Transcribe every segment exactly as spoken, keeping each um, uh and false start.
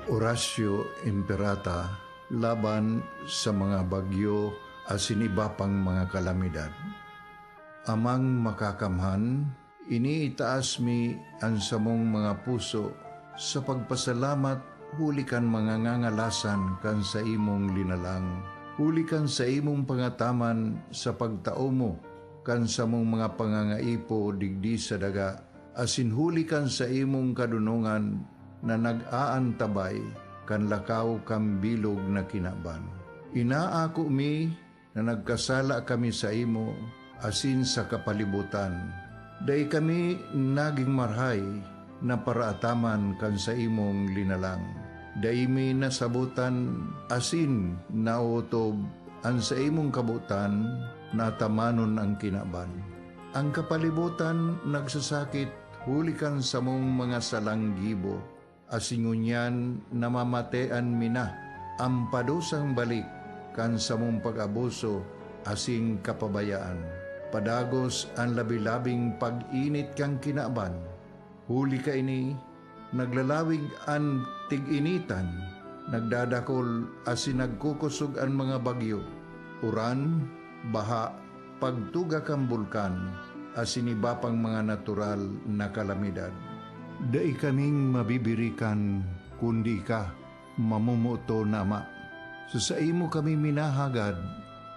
Oratio Imperata laban sa mga bagyo asin iba pang mga kalamidad. Amang Makakamhan, iniitaas mi an samong mga puso sa pagpasalamat huli kan mga ngangalasan kan saimong linalang, huli kan saimong pangataman sa pagtao mo kan samong mga pangangaipo digdi sa daga, asin huli kan saimong kadonongan na nag-aantabay kan lakaw kan bilog na kinaban. Inaako mi na nagkasala kami saimo asin sa kapalibotan. Dai kami nagin marahay na paraataman kan saimong linalang. Dai mi nasabotan asin naotob an saimong kabotan na atamanon an kinaban. An kapalibotan nagsasakit huli kan samong mga salang gibo, asin ngunyan namamatean mi na an padusang balik kan samong pag-abuso asin kapabayaan. Padagos an labi-labing pag-init kan kinaban. Huli kaini, naglalawig an tig-initan, nagdadakol asin nagkukosog an mga bagyo, uran, baha, pagtuga kan bulkan, asin iba pang mga natural na kalamidad. Dai kaming mabibirikan kundi ika, mamomoton na Ama. Sa saimo kami minahagad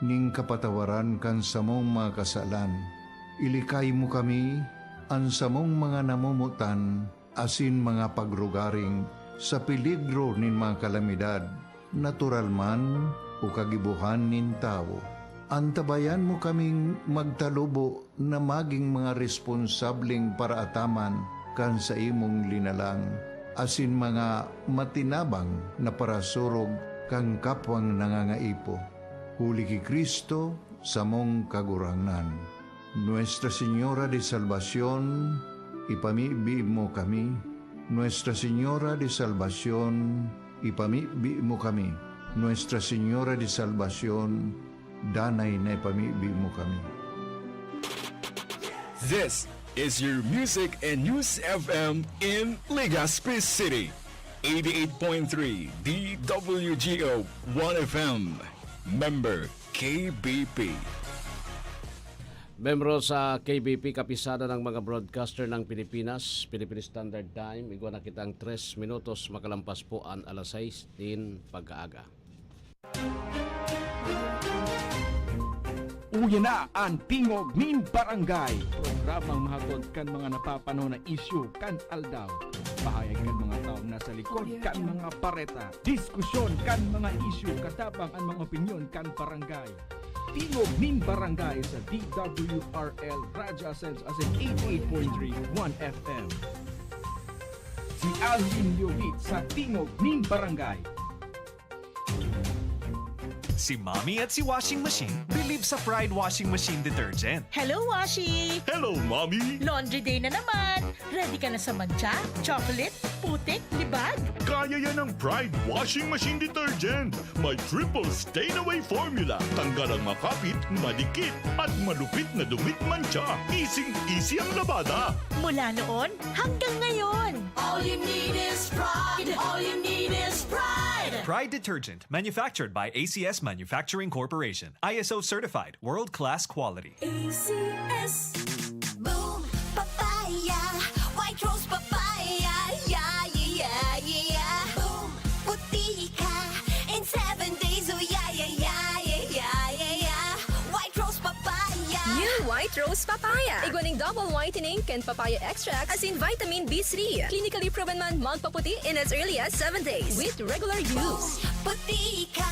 nin kapatawaran kan samong mga kasalan. Ilikay mo kami, an samong mga namomotan, asin mga pagrugaring sa peligro nin mga kalamidad, natural man o kagibohan nin tawo. Antabayan mo kaming magtalubo na magin mga responsableng paraataman kan saimong linalang, asin mga matinabang na parasurog kan kapwang nangangaipo. Huli ki Cristo, samong Kagurangnan. Nuestra Señora de Salvacion, ipamibi mo kami. Nuestra Señora de Salvacion, ipamibi mo kami. Nuestra Señora de Salvacion, danay na ipamibi mo kami. This is your Music and News F M in Legazpi City. Eighty-eight point three D W G O One F M. Member K B P. Membro sa K B P, Kapisada ng mga Broadcaster ng Pilipinas, Philippine Standard Time. Igwa na kitang tres minutos makalampas po an alas sais nin pag-aaga. Uya na an Tingog nin Barangay, programang mahatod kan mga napapanahon na isyu kan aldaw. Pahayag kan mga taong nasa likod kan mga bareta. Diskusyon kan mga isyu, katabang an mga opinyon kan barangay. Tingog nin Barangay sa D W R L Radyo Asenso asin eighty-eight point three One F M. Si Alvin Leovit sa Tingog nin Barangay. Si Mommy at si Washing Machine believe sa Pride Washing Machine Detergent. Hello, Washi! Hello, Mommy! Laundry day na naman! Ready ka na sa mantsa, chocolate, putik, libag? Kaya yan ng Pride Washing Machine Detergent. May triple stain away formula. Tanggal ang makapit, madikit, at malupit na dumi at mantsa. Easing-easy ang labada. Mula noon hanggang ngayon. All you need is Pride. All you need is Pride. Pride Detergent, manufactured by A C S Manufacturing Corporation. I S O certified, world-class quality. A C S. Boom, papaya, white rose papaya, yeah, yeah, yeah, yeah. Boom, puti ka in seven days, oh yeah, yeah, yeah, yeah, yeah, yeah, yeah. White rose papaya. New White Rose Papaya. Igwa nin double whitening kan papaya extract asin vitamin B three. Clinically proven man magpaputi in as early as seven days with regular use. Boom, puti ka,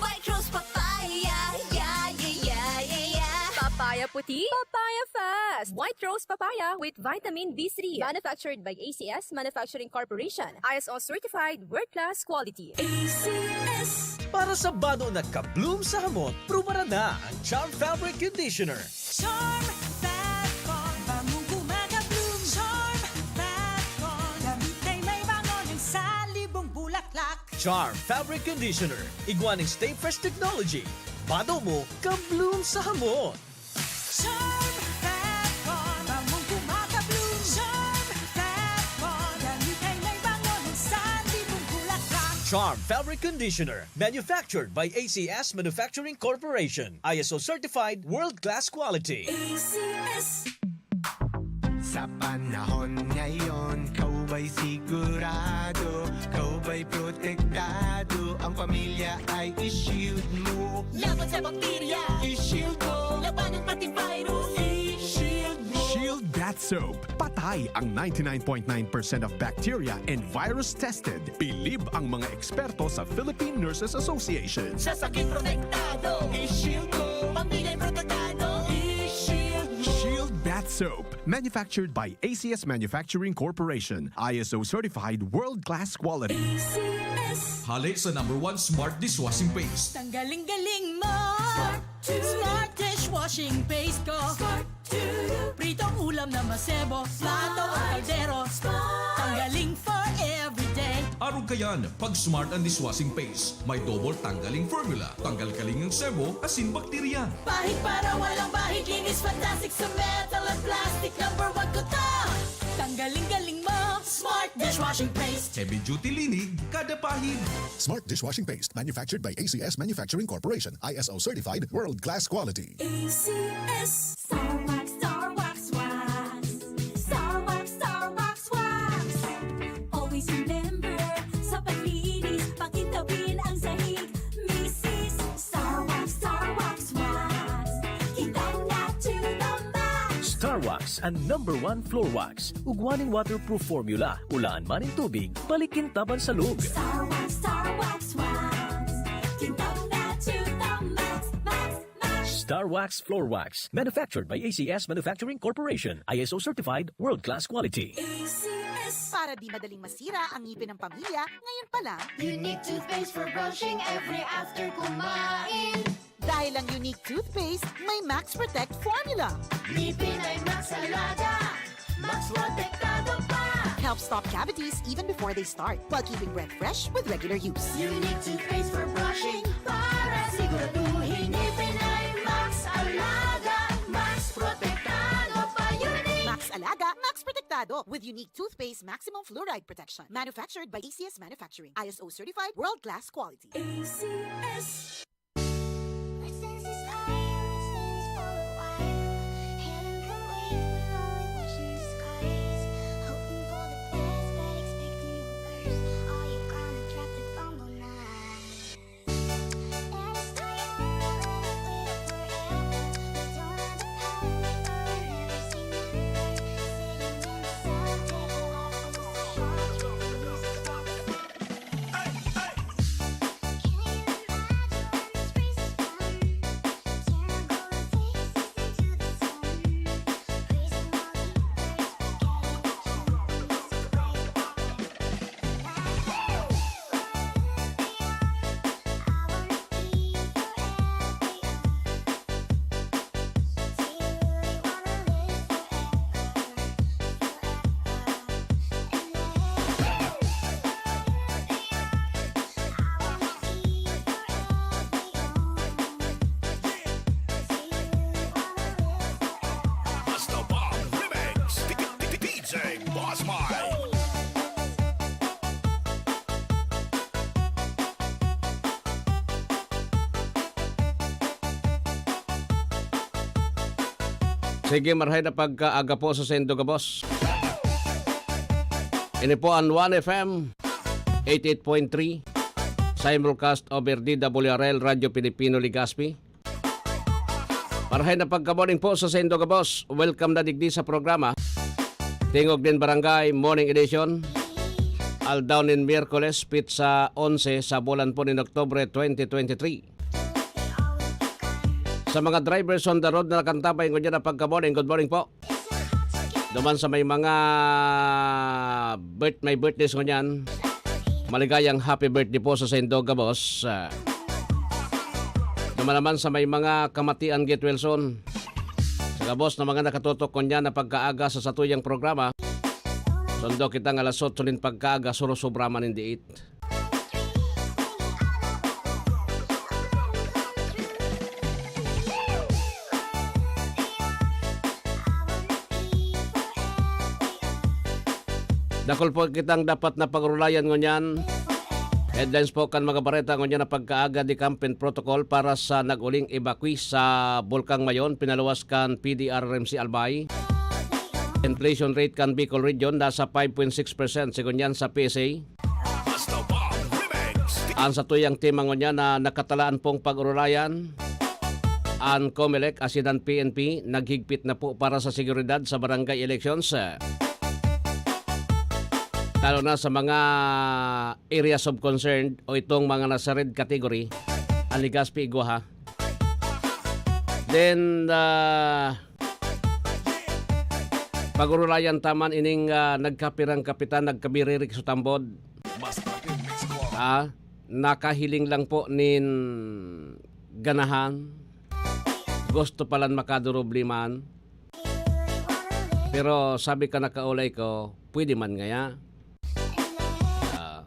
white rose papaya, yeah, yeah, yeah, yeah, yeah. Papaya puti, papaya fast. White Rose Papaya with vitamin B three. Manufactured by A C S Manufacturing Corporation. I S O certified, world-class quality. A C S. Para sa bado na ka-bloom sa hamot, prubaran na ang Charm Fabric Conditioner. Charm Fat Con, bangong kumaga-bloom. Charm Fat Con, damit ay may bango ng salibong bulaklak. Charm Fabric Conditioner, igwa ning Stay Fresh Technology. Bado mo, ka-bloom sa hamot. Charm Fat Con, bangong kumaga-bloom. Charm Fat Con, damit ay may bango ng salibong bulaklak. Charm Fabric Conditioner, manufactured by A C S Manufacturing Corporation, I S O certified, world-class quality. A C S. Sa panahon ngayon, ikaw ba'y sigurado, ikaw ba'y protektado, ang pamilya ay i-shield mo. Laban sa bakterya, i-shield mo. Labanan pati virus, i-shield mo. Shield Bath Soap. Patay ang ninety-nine point nine percent of bacteria and virus tested. Bilib ang mga eksperto sa Philippine Nurses Association. Sa sakit protektado, i-shield mo. Pamilya protektado, i-shield mo. Shield Bath Soap. Manufactured by A C S Manufacturing Corporation. I S O certified, world-class quality. A C S. Hale sa number one smart dishwashing paste. Tanggaling-galing mo. Smart to. Smart dishwashing paste ko. Smart to. Pritong ulam na masebo, plato o kaldero. Smart. Tanggaling for everyday. Arog kayan, pag Smart ang dishwashing paste. May double tanggaling formula. Tanggal kaling ang sebo, asin bakterya. Pahid para walang bahid, linis fantastic sa metal at plastic. Number one ko to. Tanggaling-galing mo, Smart dishwashing paste. Heavy duty linig, kada pahid. Smart dishwashing paste, manufactured by A C S Manufacturing Corporation, I S O certified, world-class quality. A C S. Star Wax, Star Wax Wax. Star Wax, Star Wax Wax. Always remember, sa paglinis, pakintabin ang sahig. Misis, Star Wax, Star Wax Wax. Kintab na to the max. Star Wax, ang number one floor wax. Ugwa nin waterproof formula. Ulaan man nin tubig, balik kintab an salog. Star Wax, Star Wax Wax. Kintab na to the max, max, max. Star Wax Floor Wax. Manufactured by A C S Manufacturing Corporation. I S O certified, world-class quality. A C S. Para di madaling masira ang ngipin ng pamilya, ngayon pa lang. Unique toothpaste for brushing every after kumain. Dahil ang Unique Toothpaste may Max Protect Formula. Ngipin ay Max Alaga, Max Protektado pa. Helps stop cavities even before they start, while keeping breath fresh with regular use. Unique Toothpaste for brushing, para siguraduhin ngipin ay Max Alaga, Max Protektado pa. Unique. Max Alaga, Max Protektado with Unique Toothpaste Maximum Fluoride Protection. Manufactured by A C S Manufacturing. I S O certified, world-class quality. A C S. Basta Bomb Remix, D J Boss Mike. Sige, marhay na pagkaaga po sa saindo gabos. Ini po ang One F M eighty-eight point three, simulcast over D W R L, Radyo Pilipino Legazpi. Marhay na pagka-morning po sa saindo gabos. Welcome na digdi sa programa. Tingog nin Barangay Morning Edition. Aldaw nin Miyerkules, petsa onse sa bulan po nin Oktubre twenty twenty-three. Sa mga drivers on the road na nakantabay ngunyan na pagka-morning, good morning po. Duman sa may mga birth-, may birthdays ngunyan, maligayang happy birthday po sa saindo gabos. Ah, duman naman sa may mga kamatian, get well soon. Sa gabos na mga nakatutok ngunyan na pagkaaga sa satuyang programa, sundo kita nga alas otso nin pagkaaga, surusobra man nin diit. Dakul po kitang dapat na pagurulayan ngunyan. Headlines po kan mga bareta ngunyan na pagkaaga di campaign protocol para sa nag-uling evacuee sa Bulkang Mayon, pinaluwas kan P D R R M C Albay. Inflation rate kan Bicol Region nasa five point six percent, sigon yan sa P S A. Ang satuyang tema ngunyan na nakatalaan pong pag-urulayan, ang Comelec asin ang P N P naghigpit na po para sa seguridad sa barangay elections. Lalo na sa mga areas of concern o itong mga nasa red category, ang Legazpi, Igwa, ha. Then, ah, pag-urulayan ta man ining, ah, nagkapirang kapitan, nagkabiririk sa tambod. Ah, nakahiling lang po nin ganahan. Gusto palan makadurubli man. Pero sabi ka nakaulay ko, pwede man ngaya. Ah,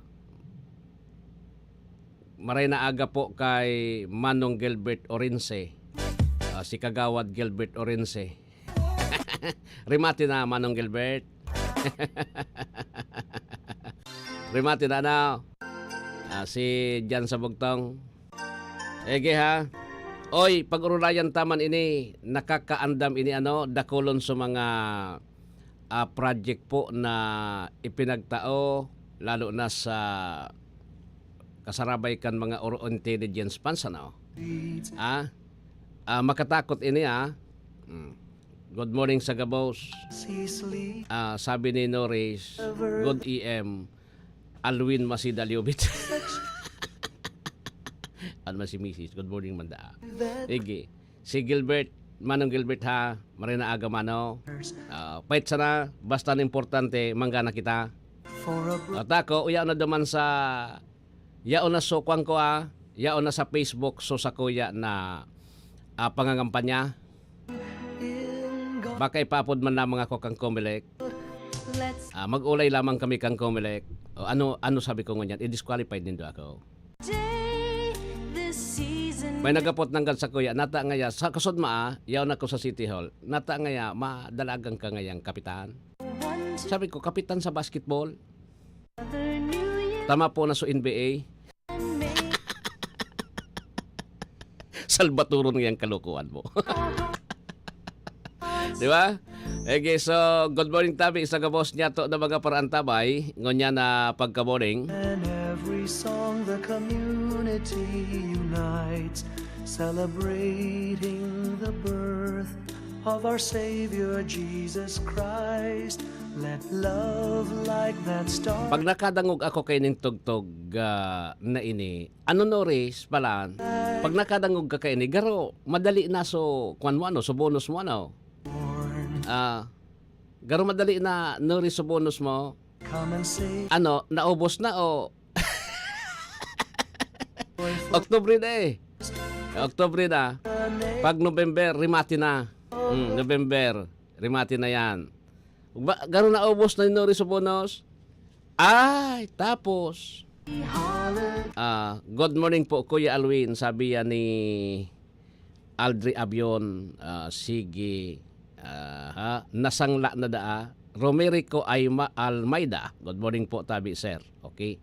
maray na aga po kay Manong Gilbert Orense. Ah, si Kagawad Gilbert Orense. Rimati na, Manong Gilbert. Rimati na, ano? Ah, si Jan sa Bugtong. Ege, ha? Oy, pag-urulayan ta man ini, nakakaandam ini, ano, dakulon sa mga, ah, project po na ipinagtao, lalo na sa kasarabay kan mga Oro Intelligence Funds, ano? Ah, ah, makatakot ini, ah. Hmm. Good morning sa gabos. Ah, sabi ni Norris, good E M, Alwin Masida Liobit. Ano man si Misis? Good morning, manda. Sige. Si Gilbert, Manong Gilbert ha, maray na aga mano. Ah, pait sana, basta ang importante, manggana kita. At ako, uya na duman sa, yaon na so, kwan ko, ah, yaon na sa Facebook, so sa kuya na, ah, pangangampanya. Baka ipaapod man lamang ako kang Comelec. Ah, mag-ulay lamang kami kang Comelec. O, ano, ano sabi ko ngunyan? I-disqualified nindo ako. May nagapot nanggad sa kuya, nata ngaya, sa kasod maa, yaon ako sa City Hall. Nata ngaya, madalagan ka ngayang kapitan? Sabi ko, kapitan sa basketball? Tama po na so N B A. Salbaturon ngayang kalokohan mo. Di ba? Okay, so, good morning, tabi. Isa ka boss niya to na mga paraantabay. Ngunyan na pagka-morning. And every song the community unites, celebrating the birth of our Savior Jesus Christ. Let love like that star. Pag nakadangog ako kay ning tugtog, ah, na ini, ano, Norris, palan, pag nakadangog ka kay ini, garo, madali na so, kwan mo, ano, so bonus mo, ano? Ah, garo madali na, Norris, so bonus mo. Come and say. Ano, naubos na o? Oktubre na eh. Oktubre na. Pag November, rimati na. Hmm, November, rimati na yan. Ba, garo naubos na ni Norris so bonus? Ay, tapos. Ah, good morning po, Kuya Alwin, sabi yan ni Aldri Abion. Ah, sige. Ah, ha? Nasangla na daa. Romerico Aima-, Almeida. Good morning po, tabi, sir. Okay.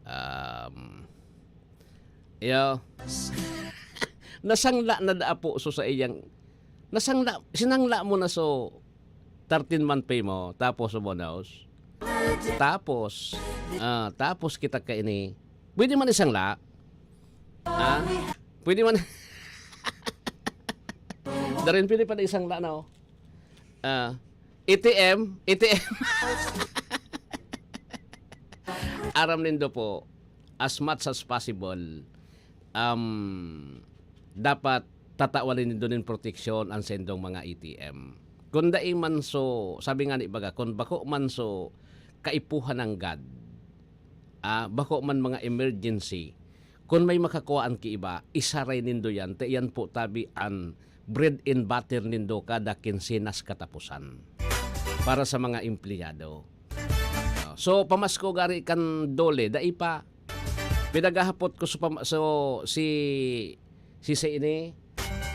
Um, iyo. Nasangla na daa po so sa iyang, nasangla, sinangla mo na so thirteen month pay mo, tapos so bonus. Tapos, ah, tapos kita kaini. Pwede man isangla. Ah, pwede man. Darin pwede pa na isangla, no? Ah, A T M, A T M. Aram nindo po, as much as possible, um, dapat tatawan nindo nin proteksyon ang sendong mga A T M. Kung dai man so, sabi nga ni baga, kung bako man so kaipuhan ng God, ah, bako man mga emergency, kun may makakuhaan ki iba, isaray nindo yan, ta iyan po tabi an bread and butter nindo kada kinsenas katapusan para sa mga empleyado. Ah, so, pamasko gari kan DOLE, dai pa. Pinaghahapot ko sa pam-, so, si, si, si ini,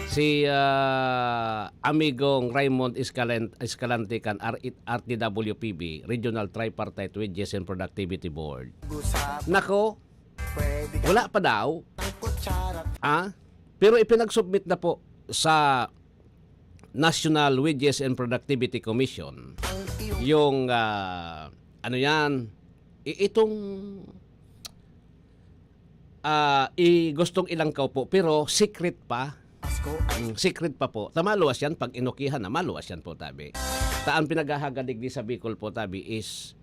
si, ah, Amigong Raymond Escalen-, Escalante kan R-, R T W P B, Regional Tripartite Wages and Productivity Board. Nako, Wala pa daw. Ah? Pero ipinag-submit na po sa National Wages and Productivity Commission yung, ah, ano yan, i- itong, ah, i- gustong ilangkaw po, pero secret pa. Mm, secret pa po. Ta maluwas yan pag inukihan na, maluwas yan po, tabi. Ta ang pinaghahagadig di sa Bicol po, tabi, is,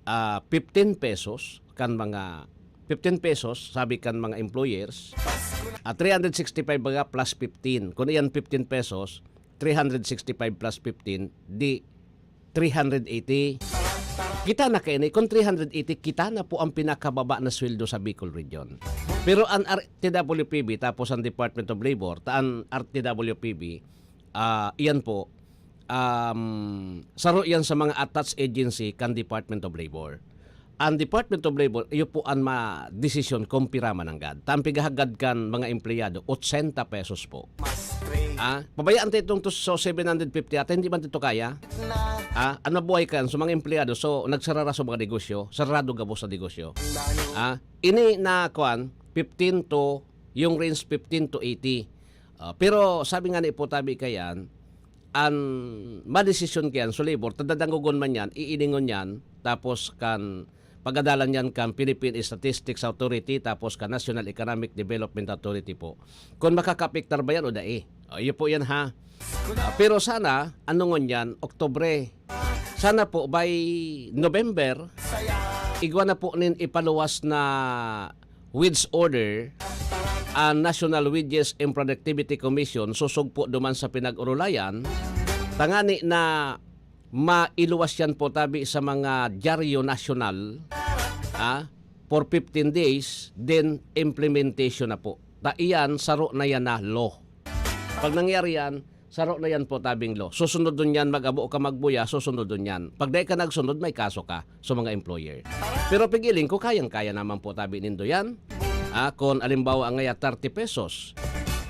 ah, fifteen pesos kan mga, fifteen pesos, sabi kan mga employers, ah, three hundred sixty-five baga plus fifteen. Kung iyan fifteen pesos, three hundred sixty-five plus fifteen, di three hundred eighty. Kita na kaini, kung three hundred eighty, kita na po ang pinakababa na sweldo sa Bicol Region. Pero ang R T W P B tapos ang Department of Labor, ta ang R T W P B, ah, iyan po, um, saro iyan sa mga attached agency kan Department of Labor. Ang Department of Labor, iyo po ang ma-desisyon kung pira mananggad. Ta ang pigahagad kan mga empleyado, ochenta pesos po. Ah, pabayaan ta itong to, so seven hundred fifty ata, hindi man ito kaya. Ah, ano buhay kan? So, mga empleyado, so, nagsarara sa mga negosyo, sarado gabos sa negosyo. Ah, ini na, kwan, fifteen to, yung range fifteen to eighty. Ah, pero sabi nga ni Ipo Tabi kayan, an madesisyon kayan, so labor, tadadangogon man yan, iiningon yan, tapos kan pagadalan yan kan Philippine Statistics Authority, tapos kan National Economic Development Authority po. Kung makakaapektar ba yan o dai? O, iyo po yan ha. Ah, pero sana, anongon yan, Oktubre. Sana po by November, igwa na po nin ipaluwas na wage order ang National Wages and Productivity Commission, susog po duman sa pinag-urulayan, tangani na mailuwas yan po tabi sa mga dyaryo nasyonal, ah, for fifteen days, then implementation na po. Ta iyan, saro na yan na law. Pag nangyari yan, saro na yan po tabing law. Susundon yan, mag-abo ka magbuya, susundon yan. Pag dai ka nagsunod, may kaso ka sa mga employer. Pero pigiling ko, kayang-kaya naman po tabi nindo yan. Ah, kung alimbawa ngaya thirty pesos,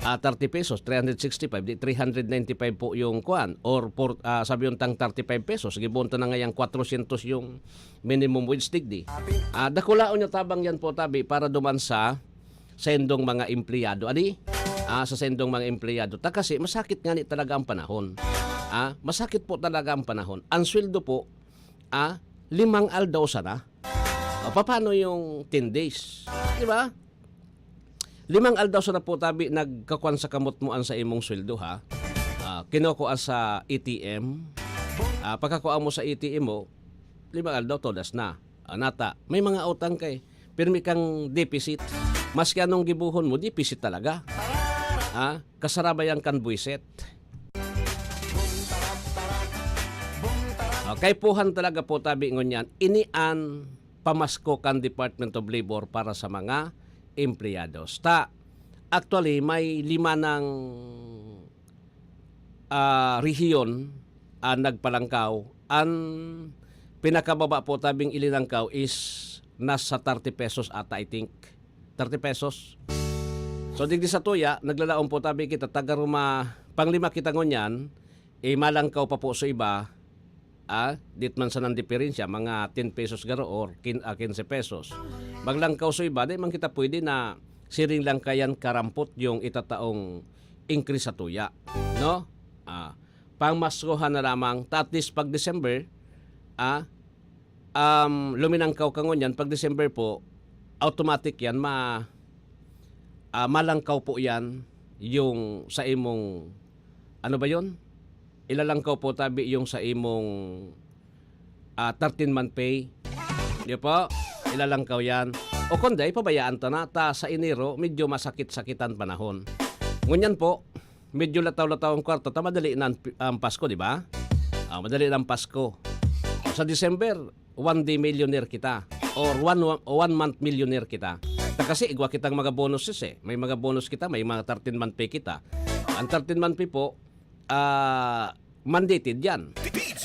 ah, thirty pesos, three hundred sixty-five, di three hundred ninety-five po yung kuan, or por, ah, sabi yung tang thirty-five pesos, sige, bunta na ngayang kwatrosyentos yung minimum wage, digdi. Ah, dakulaon nyo tabang yan po tabi para duman sa sendong mga empleyado. Adi? Ah, sa sendong mga empleyado. Ta kasi masakit nga ni talaga ang panahon. Ah, masakit po talaga ang panahon. Ang sweldo po, ah, limang aldaw sana. O, paano yung ten days? Di ba? Limang aldaw sana po tabi nagkakuan sa kamot mo an sa imong sweldo, ha? Ah, kinukua sa A T M. Ah, pagkakua mo sa A T M mo, limang aldaw, todas na. Ah, nata, may mga utang kay, pirmi kang deficit. Maski anong gibuhon mo, deficit talaga. Ha? Kasarabayan kan buwisit. Ah, kaipuhan talaga po tabi ngunyan, ini an pamasko kan Department of Labor para sa mga empleyados. Ta, actually, may lima ng, ah, rehiyon ang nagpalangkaw. An pinakababa po tabing ilinangkaw is nasa thirty pesos ata, I think. Thirty pesos. So, digdi sa tuya, naglalaom po tabi kita, taga Roma, panglima kita ngunyan, eh, malangkaw pa po sa iba, ah, dit man sa nang diferensya, mga ten pesos garo or kin-, ah, quince pesos. Maglangkaw sa iba, di man kita pwede na siring lang kayan karampot yung itataong increase sa tuya. No? Ah, pangmaskuhan na lamang, ta at least pag December, ah, um, luminangkaw ka ngunyan, pag December po, automatic yan, ma-, ah, malangkaw po yan yung sa imong, ano ba yun? Ilalangkaw po tabi yung sa imong, ah, thirteen month pay. Di po? Ilalangkaw yan. O kundi, pabayaan ta na, ta sa Enero, medyo masakit-sakitan panahon. Ngunyan po, medyo lataw-lataw ang kwarta, ta madali na ang, ang Pasko, di ba? Ah, madali na ang Pasko. Sa December, one day millionaire kita. Or one, one month millionaire kita. Ta kasi igwa kitang mga bonuses eh. May mga bonus kita, may mga thirteen month pay kita. Ang thirteen month pay po, ah, mandated yan.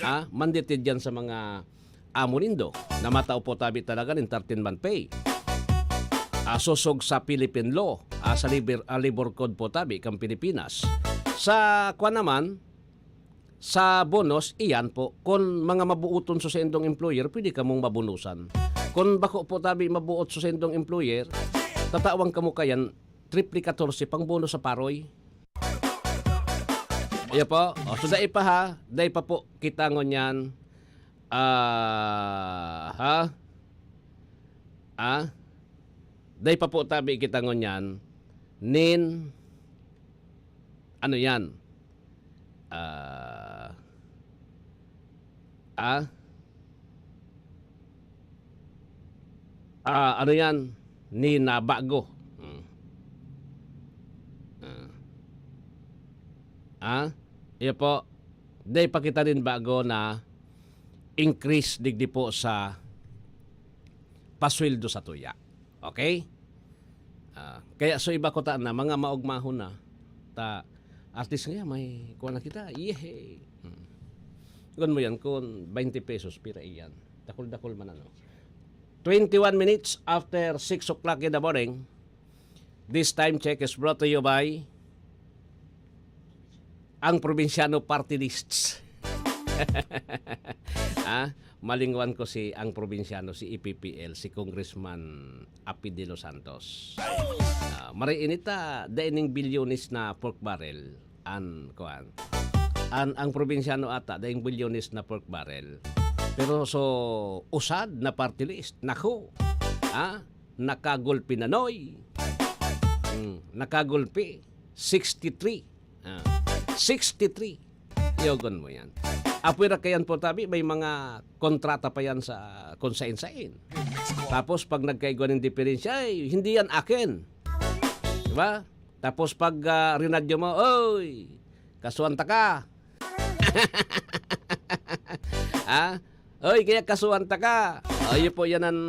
Ah, mandated yan sa mga amo nindo na matao po tabi talaga nin thirteen month pay. Ah, sosog sa Philippine law, ah, sa liber-, ah, labor code po tabi kang Pilipinas. Sa kwan naman, sa bonus, iyan po, kung mga mabuoton sa sendong employer, pwede kamong mabonusan. Kun bako po tabi mabuot sa sendong employer, tatawan kamo kayan triple katorse pang bono sa paroy. Iyo po. O, so dai pa ha, dai pa po kita ngunyan. Ah, ha? Ah? Dai pa po tabi kita ngunyan. Nin, ano yan? Ah, ah? Ah, ano yan? Nin, ah, bago. Hmm. Ah. Ah? Iyo po. Dai pa kita nin bago na increase digdi po sa pasweldo sa tuya. Okay? Ah, kaya so iba ko ta na, mga maogmahon na, ta, at least nga may kuha na kita. Yehey! Hmm. Kun mo yan, kun twenty pesos, pira iyan. Dakul-dakul man ano. Twenty-one minutes after six o'clock in the morning, this time check is brought to you by ang Probinsyano Party Lists. Ah, malingwan ko si ang Probinsyano, si E P P L, si Congressman Api de los Santos. Ah, mariinita, daining bilyones na pork barrel an kuan. An, ang Probinsyano ata, daing bilyones na pork barrel. Pero so, usad na party list. Naku! Ah, nakagulpi na, Noy. Hmm, nakagulpi. Sixty-three. Ah, sixty-three. Iyogon mo yan. Apwera kayan po tabi, may mga kontrata pa yan sa kung sain-sain. Tapos pag nagkaigwa ng diferensya, ay, hindi yan akin. Diba? Tapos pag ah, rinadyo mo, oy, kasuhan ta ka. Ha? Oy, kaya kasuhan ta ka. Ayo po, yan ang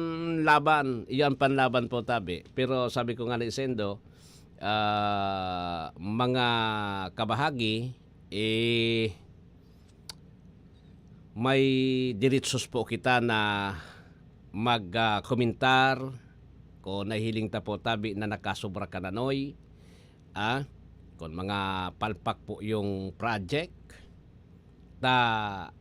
laban. Iyan panlaban po tabi. Pero sabi ko nga ni Sendo, ah, mga kabahagi, eh, may diritsos po kita na mag ah, komentar kung nahiling ta po tabi na nakasobra ka na, Noy. Ah, kung mga palpak po yung project, ta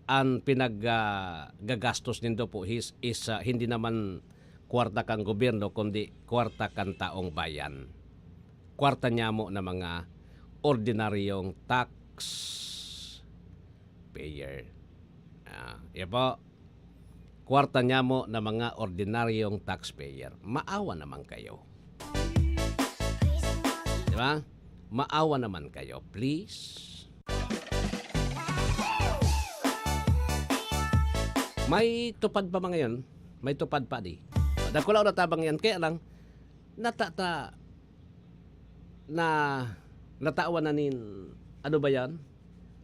an pinag ah, gagastos nindo po is, is ah, hindi naman kwarta kan gobyerno, kundi kwarta kan taong bayan. Kwarta nyamo na mga ordinaryong tax payer. Ah, yan po. Kwarta nyamo na mga ordinaryong taxpayer. Maawa naman kayo. Di ba? Maawa naman kayo, please. May tupad pa mga yun. May tupad pa di. Dakulaw na tabang yan. Kaya lang, natata na natawan na nin, ano ba yan?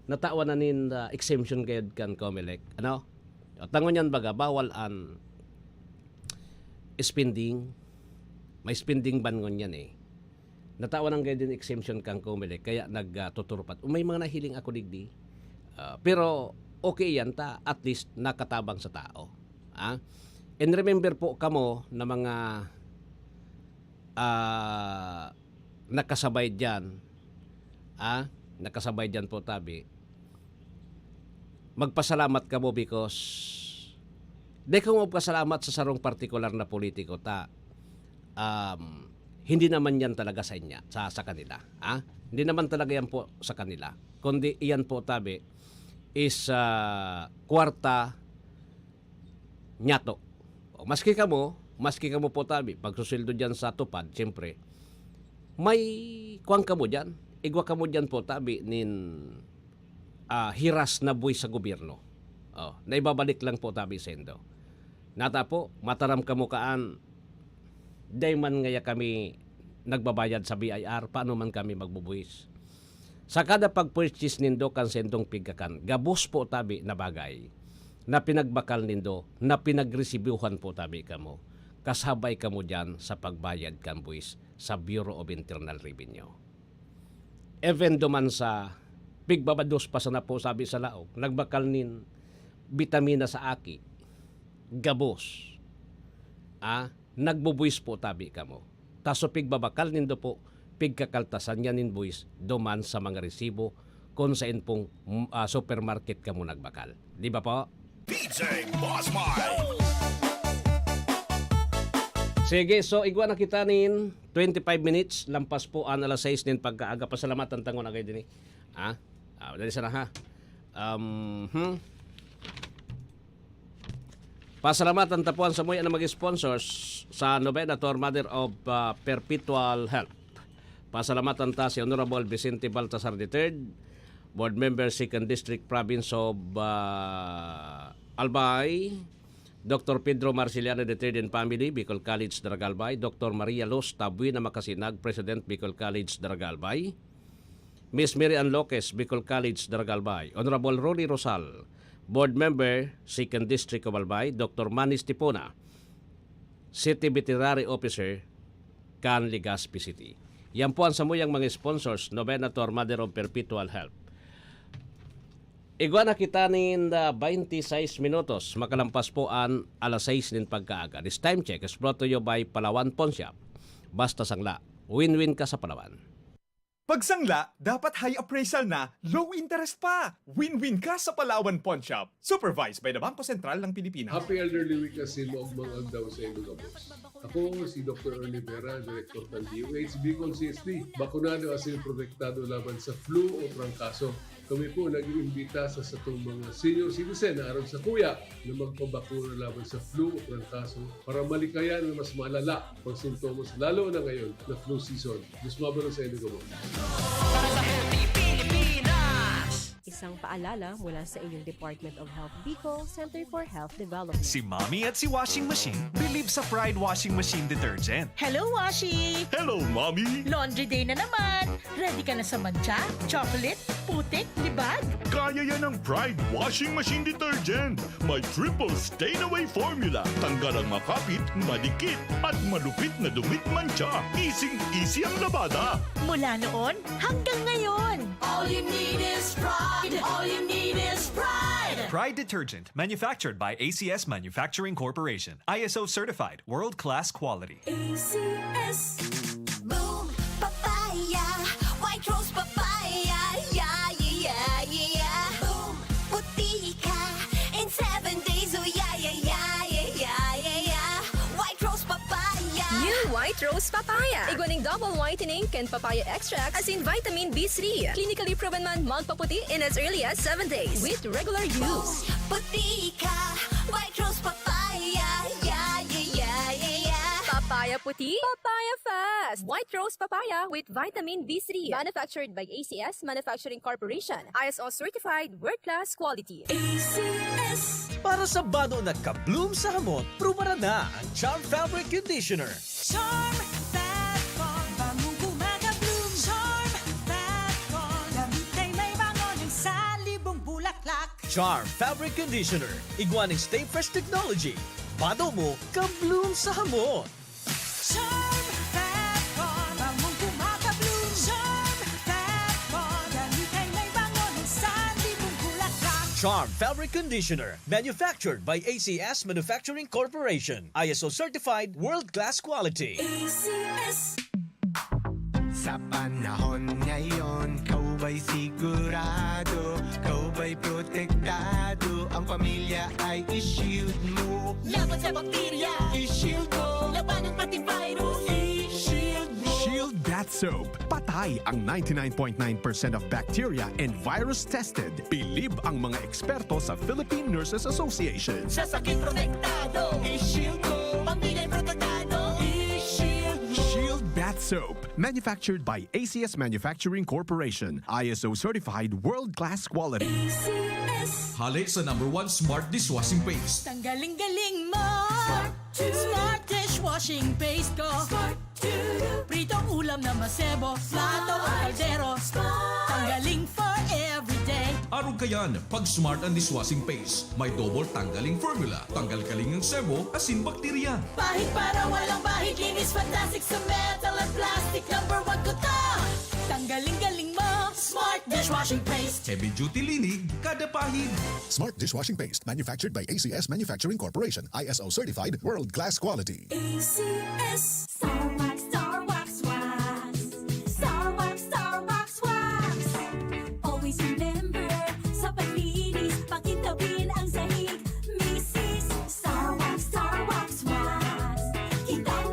Natawan na nin ah, exemption gayod kan Comelec. Ano? At tangon yan baga, bawal an spending. May spending ban ngunyan eh. Natawan ang gayod din exemption kan Comelec, kaya nagtuturpat. May mga nahiling ako digdi. Ah, pero okay yan ta, at least nakatabang sa tao. Ah? And remember po kamo na mga ah, nakasabay diyan, ah, nakasabay diyan po tabi, magpasalamat kamo because di kamo magpasalamat sa sarong partikular na politiko ta, um, hindi naman yan talaga sa inya, sa, sa kanila. Ah? Hindi naman talaga yan po sa kanila. Kundi iyan po tabi is ah, kwarta nyato. O, maski kamo, maski kamo po tabi, pagsusweldo diyan sa tupad, siyempre, may kuwan kamo diyan, igwa kamo diyan po tabi nin ah, hiras na buwis sa gobyerno. Oh, naibabalik lang po tabi sendo. Nata po, mataram kamo kaan, dai man ngaya kami nagbabayad sa B I R, paano man kami magbubuwis? Sa kada pag-purchase nindo kan sendong pigkakan, gabos po tabi na bagay na pinagbakal nindo, na pinagresibuhan po tabi kamo, kasabay kamo diyan sa pagbayad kan buwis sa Bureau of Internal Revenue. Even duman sa pigbabados pa sana po sabi sa laog, nagbakal nin bitamina sa aki, gabos. Ah, nagbubuwis po tabi kamo. Ta so pigbabakal nindo po, pigkakaltasan niya nin buwis duman sa mga resibo kun saen pong, mm, ah, supermarket kamo nagbakal. Di ba po? D J Boss Mike. Sige, so igwa na kita nin twenty-five minutes, lampas po an alas sais nin pagkaaga. Pasalamatan ta ngona kayo din eh. Ha? Ah, dali sana ha. Um, hmm. Pasalamatan ta po an samuya na mag-sponsors sa Novena to our Mother of, ah, Perpetual Help. Pasalamatan ta si Honorable Vicente Baltasar the third, Board Member, Second District, Province of, ah, Albay, Doctor Pedro Marciliano the third and family, Bicol College, Daragalbay, Doctor Maria Luz Tabuena Macasinag, President, Bicol College, Daragalbay, Miss Mary Ann Loques, Bicol College, Daragalbay, Honorable Rolly Rosal, Board Member, Second District of Albay, Doctor Manny Stipona, City Veterinary Officer, kan Legazpi City. Yan po ang samuyang mga sponsors, Novena to our Mother of Perpetual Help. Igwa na kita nin, ah, twenty-six minutos, makalampas po an alas sais nin pagkaaga. This time check is brought to you by Palawan Pawn Shop. Basta sangla, win-win ka sa Palawan. Pag sangla, dapat high appraisal na, low interest pa. Win-win ka sa Palawan Pawn Shop. Supervised by the Bangko Sentral ng Pilipinas. Happy Elderly Week asin maogmang aldaw sa inyo gabos. Ako si Doktor Ernie Vera, Direktor ng D O H Bicol C S D. Bakunado asin protektado laban sa flu o trangkaso. Kami po nag-iimbita sa satong mga senior citizen na aram sa kuya na magpabakuna laban sa flu o trangkaso para malikayan ang mas malala pang sintomas, lalo na ngayon na flu season. Mas mabalon sa inyo gabos. Para sa Puti Pilipinas! Isang paalala mula sa inyong Department of Health Bicol, Center for Health Development. Si Mommy at si Washing Machine believe sa Pride Washing Machine Detergent. Hello, Washi! Hello, Mommy! Laundry day na naman! Ready ka na sa mantsa, chocolate, putik, libag? Kaya yan ng Pride Washing Machine Detergent. May triple stain away formula. Tanggal ang makapit, madikit, at malupit na dumit mantsa. Easy-easy ang labada. Mula noon hanggang ngayon. All you need is pride. All you need is pride. Pride Detergent, manufactured by A C S Manufacturing Corporation. I S O certified, world-class quality. A C S. Boom, papaya. White rose papaya. Yeah, yeah, yeah, yeah, yeah. Boom, puti ka. In seven days, oh yeah, yeah, yeah, yeah, yeah, yeah, yeah. White rose papaya. New White Rose Papaya. Igwa ning double whitening kan papaya extract asin vitamin B three. Clinically proven man magpaputi in as early as seven days with regular use. Puti ka. White rose papaya. Yeah, yeah, yeah, yeah, yeah. Papaya puti, papaya fast. White Rose Papaya with vitamin B three. Manufactured by A C S Manufacturing Corporation. I S O certified, world-class quality. A C S. Para sa bado na ka-bloom sa hamot, prubaran na ang Charm Fabric Conditioner. Charm Fat Con, bangong kumaga-bloom. Charm Fat Con, damit ay may bango ng salibong bulaklak. Charm Fabric Conditioner, igwa ning Stay Fresh Technology. Bado mo, ka-bloom sa hamot. Charm Fat Con, bangong kumaga-bloom. Charm Fat Con, damit ay may bango ng salibong bulaklak. Charm Fabric Conditioner, manufactured by A C S Manufacturing Corporation. I S O certified, world-class quality. A C S. Sa panahon ngayon, ikaw ba'y sigurado? Ikaw ba'y protektado? Ang pamilya ay i-shield mo. Laban sa bakterya, i-shield mo. Labanan pati virus, i-shield mo. Shield Bath Soap. Patay ang ninety-nine point nine percent of bacteria and virus tested. Bilib ang mga eksperto sa Philippine Nurses Association. Sa sakit protektado, i-shield mo. Pamilya protektado, i-shield mo. Shield Bath Soap. Manufactured by A C S Manufacturing Corporation. I S O certified, world-class quality. A C S. Hale sa number one smart dishwashing paste. Tanggaling-galing mo! Smart dishwashing paste ko! Pritong ulam na masebo, plato o kaldero. Tanggaling for everyday. Arog kayan, pag smart ang dishwashing paste. May double tanggaling formula. Tanggal kaling ang sebo, asin bakterya. Pahid para walang bahid, linis fantastic sa metal at plastic. Number one ko to! Tanggaling-galing mo! Smart dishwashing paste! Heavy duty linig, kada pahid. Smart dishwashing paste, manufactured by A C S Manufacturing Corporation, I S O certified, world-class quality. A C S. Star Wax, Star Wax, Wax. Star Wax, Star Wax, Wax. Always remember, sa paglinis, pakintabin ang sahig. Misis, Star Wax, Star Wax, Wax. Kitang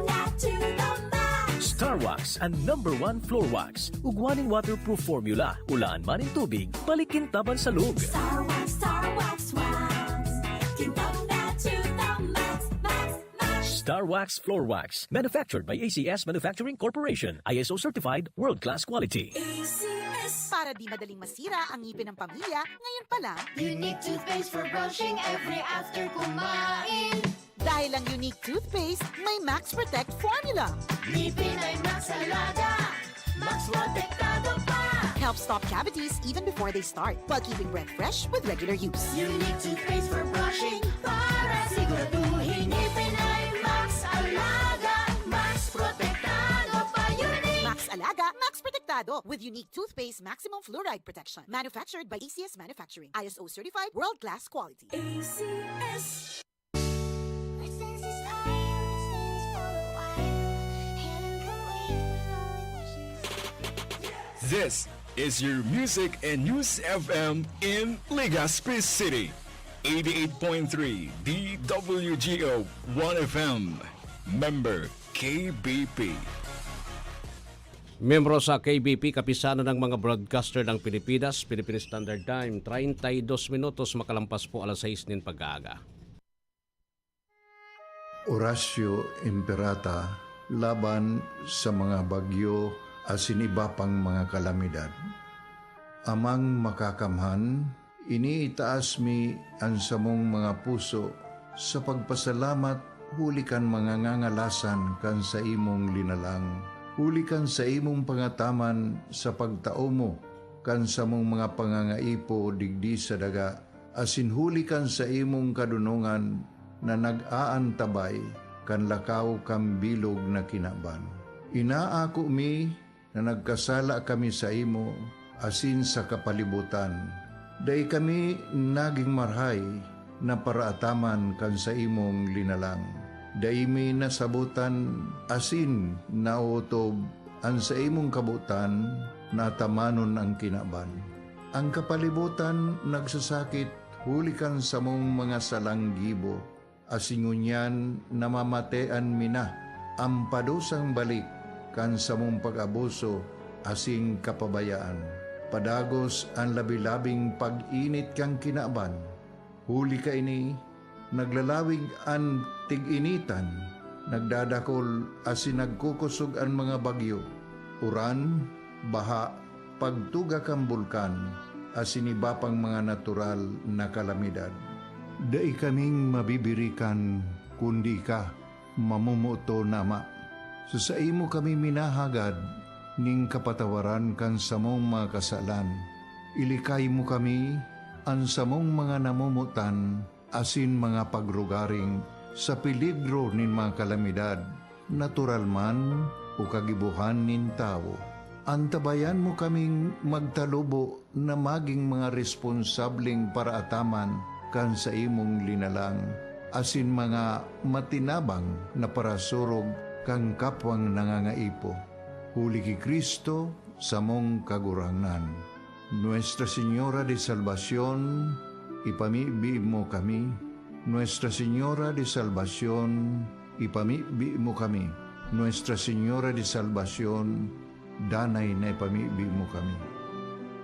Star Wax, an number one floor wax. Ugwa nin waterproof formula. Ulaan man nin tubig, balik kintaban sa log. Star Wax, Star Wax, Wax. Kintab na to the max, max, max. Star Wax Floor Wax. Manufactured by A C S Manufacturing Corporation. I S O certified, world-class quality. A C S. Para di madaling masira ang ngipin ng pamilya, ngayon pa lang. Unique toothpaste for brushing every after kumain. Dahil ang Unique Toothpaste may Max Protect Formula. Ngipin ay Max Alaga, Max Protektado pa. Helps stop cavities even before they start, while keeping breath fresh with regular use. Unique Toothpaste for brushing, para siguraduhin ngipin ay Max Alaga, Max Protektado pa. Unique. Max Alaga, Max Protektado, with Unique Toothpaste Maximum Fluoride Protection. Manufactured by A C S Manufacturing. I S O certified, world-class quality. A C S. This is your Music and News F M in Legazpi City. Eighty-eight point three D W G O One F M. Member K B P. Miyembro sa K B P, Kapisanan ng mga Broadcaster ng Pilipinas, Philippine Standard Time, treinta y dos minutos makalampas po alas sais nin pag-aaga. Oratio Imperata laban sa mga bagyo asin iba pang mga kalamidad. Amang Makakamhan, iniitaas mi an samong mga puso sa pagpasalamat huli kan mga ngangalasan kan saimong linalang, huli kan saimong pangataman sa pagtao mo kan samong mga pangangaipo digdi sa daga, asin huli kan saimong kadonongan na nag-aantabay kan lakaw kan bilog na kinaban. Inaako mi na nagkasala kami saimo asin sa kapalibotan. Dai kami nagin marahay na paraataman kan saimong linalang. Dai mi nasabotan asin naotob an saimong kabotan na atamanon an kinaban. An kapalibotan nagsasakit huli kan samong mga salang gibo, asin ngunyan namamatean mi na an padusang balik kan samong pag-abuso asin kapabayaan. Padagos an labi-labing pag-init kan kinaban. Huli kaini, naglalawig an tig-initan, nagdadakol asin nagkukosog an mga bagyo, uran, baha, pagtuga kan bulkan, asin iba pang mga natural na kalamidad. Dai kaming mabibirikan, kundi ika, mamomoton na Ama. Sa saimo kami minahagad nin kapatawaran kan samong mga kasalan. Ilikay mo kami, an samong mga namomotan, asin mga pagrugaring sa peligro nin mga kalamidad, natural man o kagibohan nin tawo. Antabayan mo kaming magtalubo na magin mga responsableng paraataman kan saimong linalang, asin mga matinabang na parasurog kan kapwang nangangaipo. Huli ki Cristo, samong Kagurangnan. Nuestra Señora de Salvacion, ipamibi mo kami. Nuestra Señora de Salvacion, ipamibi mo kami. Nuestra Señora de Salvacion, danay na ipamibi mo kami.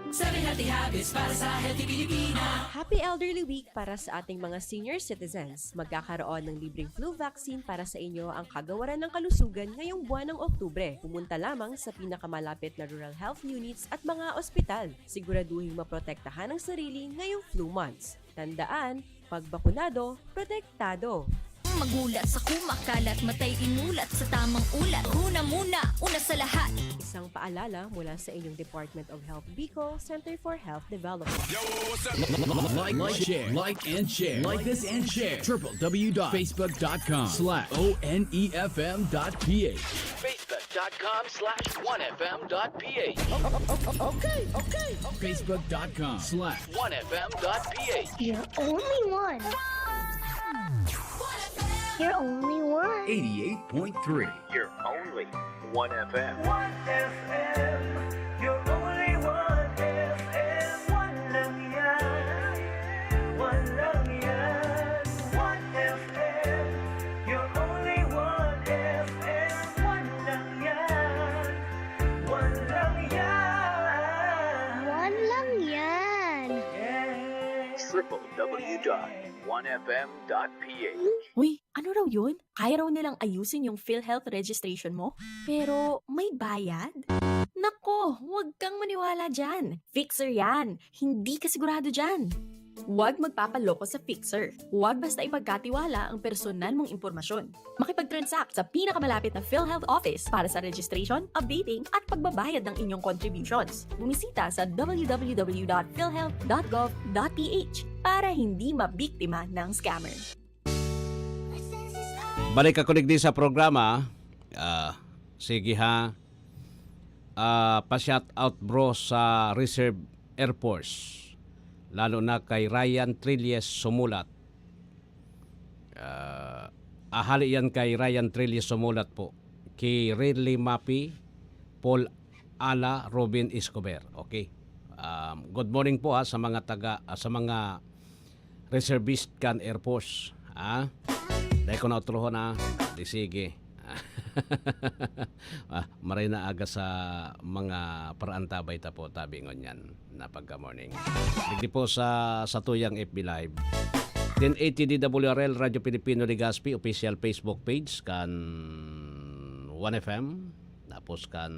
Seven Healthy Habits para sa Healthy Pilipina. Happy Elderly Week para sa ating mga senior citizens. Magkakaroon ng libreng flu vaccine para sa inyo ang Kagawaran ng Kalusugan ngayong buwan ng Oktubre. Pumunta lamang sa pinakamalapit na rural health units at mga ospital. Siguraduhing maprotektahan ang sarili ngayong flu months. Tandaan, pag bakunado, protektado. Magulat sa kumakalat, matay inulat sa tamang ulat. Huna muna, una sa lahat. Isang paalala mula sa inyong Department of Health Bicol, Center for Health Development. Like, like, share, like and share, like this and share. Triple W dot facebook dot com slash O N E F M dot P H. Facebook dot com slash one F M dot P H. Okay, okay, okay. Facebook dot com slash one F M dot P H. You're only one. You're only one. Eighty-eight point three. You're only one F M. One F M. You're only one F M. One lang yan. One lang yan. One F M. You're only one F M. One lang yan. w w w dot one f m dot p h. Uy, ano raw yun? Kaya raw nilang ayusin yung PhilHealth registration mo? Pero may bayad? Nako, huwag kang maniwala dyan. Fixer yan. Hindi ka sigurado dyan. Huwag magpapaloko sa fixer. Huwag basta ipagkatiwala ang personal mong impormasyon. Makipag-transact sa pinakamalapit na PhilHealth office para sa registration, updating, at pagbabayad ng inyong contributions. Bumisita sa w w w dot philhealth dot gov dot p h para hindi mabiktima ng scammer. Balik ako digdi sa programa. Ah, sige ha. Ah, pa-shout out, bro, sa Reserve Air Force. Lalo na kay Ryan Trilles Sumulat. Ah, ahali yan kay Ryan Trilles Sumulat po. Kay Riley Mapi, Paul Ala, Robin Escobar. Okay. Um, good morning po ha sa mga taga ah, sa mga reservist kan Air Force. Ah? Dai ko na utrohon, ah. Di sige. Ah, maray na aga sa mga paraantabay ta po, tabi ngunyan na pagka-morning. Digdi po sa satuyang F B Live. Ten eighty D W R L, Radyo Pilipino Legazpi, official Facebook page kan one F M, tapos kan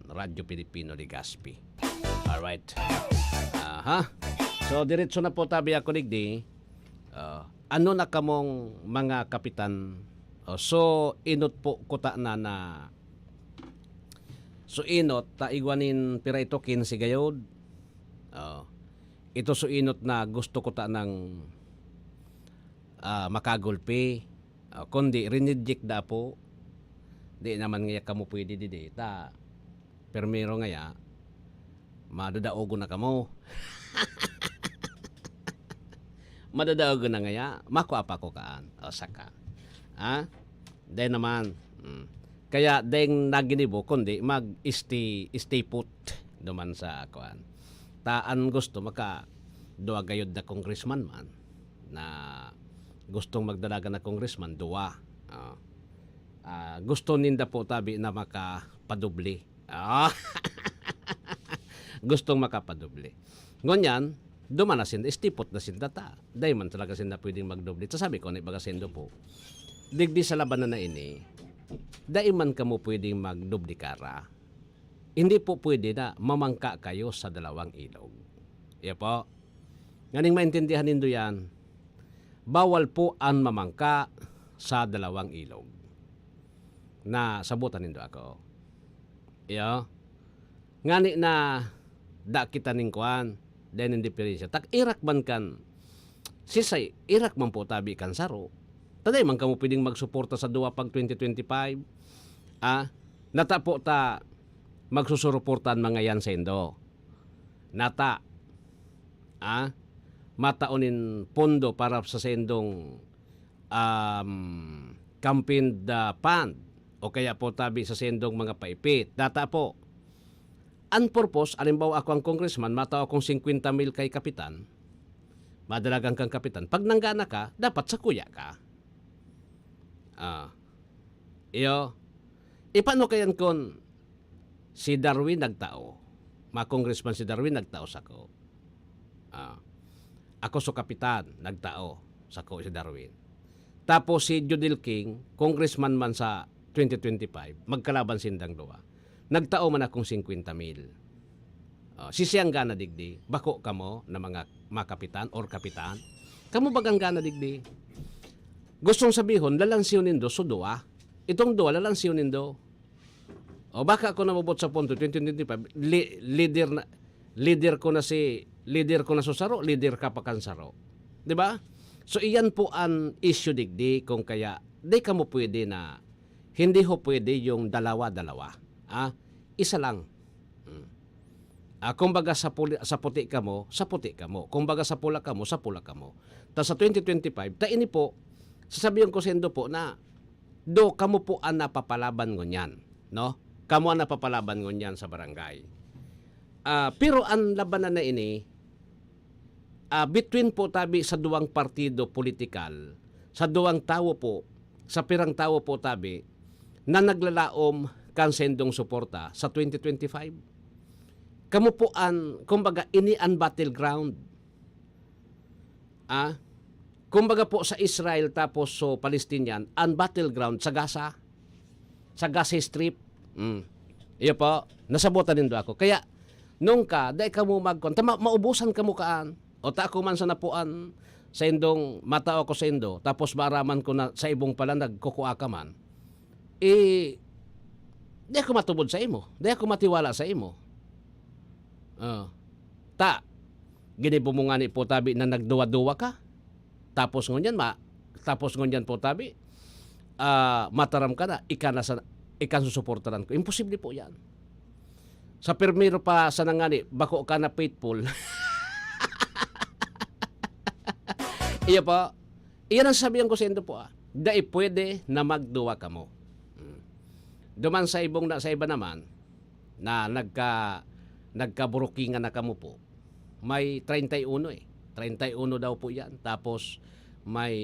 Radyo Pilipino Legazpi. Alright. Aha. So, diretso na po tabi ako digdi. Ah, ano na kamong mga kapitan? Oh, so, inot po kuta na na so inot ta igwa nin pira ito, kinse gayod. Oh, ito so inot na gusto ko ta nang ah, makagulpi. Ah, kundi rinijik da po. Di naman ngaya kamo pwede didi ta. Permero ngaya, madadaogon na kamo. Madadaogon na ngaya, makua pa ko kaan. O saka. Ha? Dai naman. Mm. Kaya deng naginibo, kundi mag-stay, stay put duman sa kuan. Ta an gusto maka duwa gayod na congressman man na gustong magdalagan na congressman, duwa. Ah. Ah, gusto ninda po tabi na makapadubli. Ah. Gustong makapadubli. Ngunyan, duman na sinda, stipot na sinda ta. Dai man talaga sinda pwedeng magdubli. Ta sabi ko, ni baga sendo po, digdi sa labanan na ini, dai man kamo pwedeng magdubli kara. Hindi po pwede na mamangka kayo sa dalawang ilog. Iya po. Nganing maintindihan nindo yan, bawal po an mamangka sa dalawang ilog. Nasabotan nindo ako. Iyo. Ngani na da kita ning kuan, dai nin diferensya. Tak irak man kan sisay, irak man po tabi kan saro. Ta dai man kamo pwedeng magsuporta sa duwa pag twenty twenty-five. Ah, nata po ta magsusuruporta an mga yan saindo. Nata, ah, matao nin pondo para sa saindong, um, campaign, ah, fund o kaya po tabi sa saindong mga paipit. Nata po. An purpose, halimbawa ako ang congressman, matao akong singkwenta mil kay kapitan, madalagan kang kapitan. Pag nanggana ka, dapat sakuya ka. Ah. Iyo. Ipano kayan kun si Darwin nagtao? Ma congressman si Darwin nagtao sako. Ah. Ako so kapitan, nagtao sako si Darwin. Tapos si Judel King, congressman man sa twenty twenty-five, magkalaban sindang duwa. Nagtao man akong singkwenta mil. Ah, sisiyang gana digdi, bako kamo na mga, mga kapitan or kapitan? Kamo bagang gana digdi? Gustong sabihon, lalansiyon nindo so duwa. Itong duwa, lalansiyon nindo. O baka ako namubot sa punto, twenty twenty-five, li- leader na, leader ko na si, leader ko na so saro, leader ka pa kan saro. Di ba? So, iyan po an issue digdi kung kaya di kamo pwede na, hindi ho pwede yung dalawa-dalawa. Ah, isa lang. Hmm. Ah, kumbaga sa, puli, sa puti kamo, sa puti kamo. Kumbaga sa pula kamo, sa pula kamo. Ta sa twenty twenty-five, ta ini po, sasabihin ko sa indo po na do kamo po ang napapalaban ngunyan, no? Kamo ang napapalaban ngunyan sa barangay. Ah, pero ang labanan na ini, ah, between po tabi sa duwang partido politikal, sa duwang tawo po, sa pirang tawo po tabi, na naglalaom kan sendong suporta sa twenty twenty-five. Kamo po an, kumbaga, ini an battleground. Ah, kumbaga po sa Israel tapos so Palestinian, ang battleground sa Gaza. Sa Gaza Strip. Mm. Iyo po, nasabotan nindo ako. Kaya, nung ka, dai kamo magkuan, ta ma-, maubusan kamo kaan. O ta ako man sa napuan, sa indong matao ko sa indo, tapos maaraman ko na sa ibong pala nagkukua ka man. Eh, di ako matubod sa imo. Di ako matiwala sa imo. Oh. Ta, ginibo mo ngani po tabi na nagduwa-duwa ka. Tapos ngunyan ma-, tapos ngunyan po tabi, ah, mataram ka na, ika na sa, ika ang susuportaran ko. Imposible po yan. Sa primero pa sa nangani, bako ka na faithful. Iyo po. Iyan ang sabihan ko sa indo po, ah. Dai pwede na magduwa kamo. Hmm. Duman sa ibong na, sa iba naman, na nagka-, nagkaburukingan na kamo po. May treinta y uno eh. Treinta y uno daw po yan. Tapos, may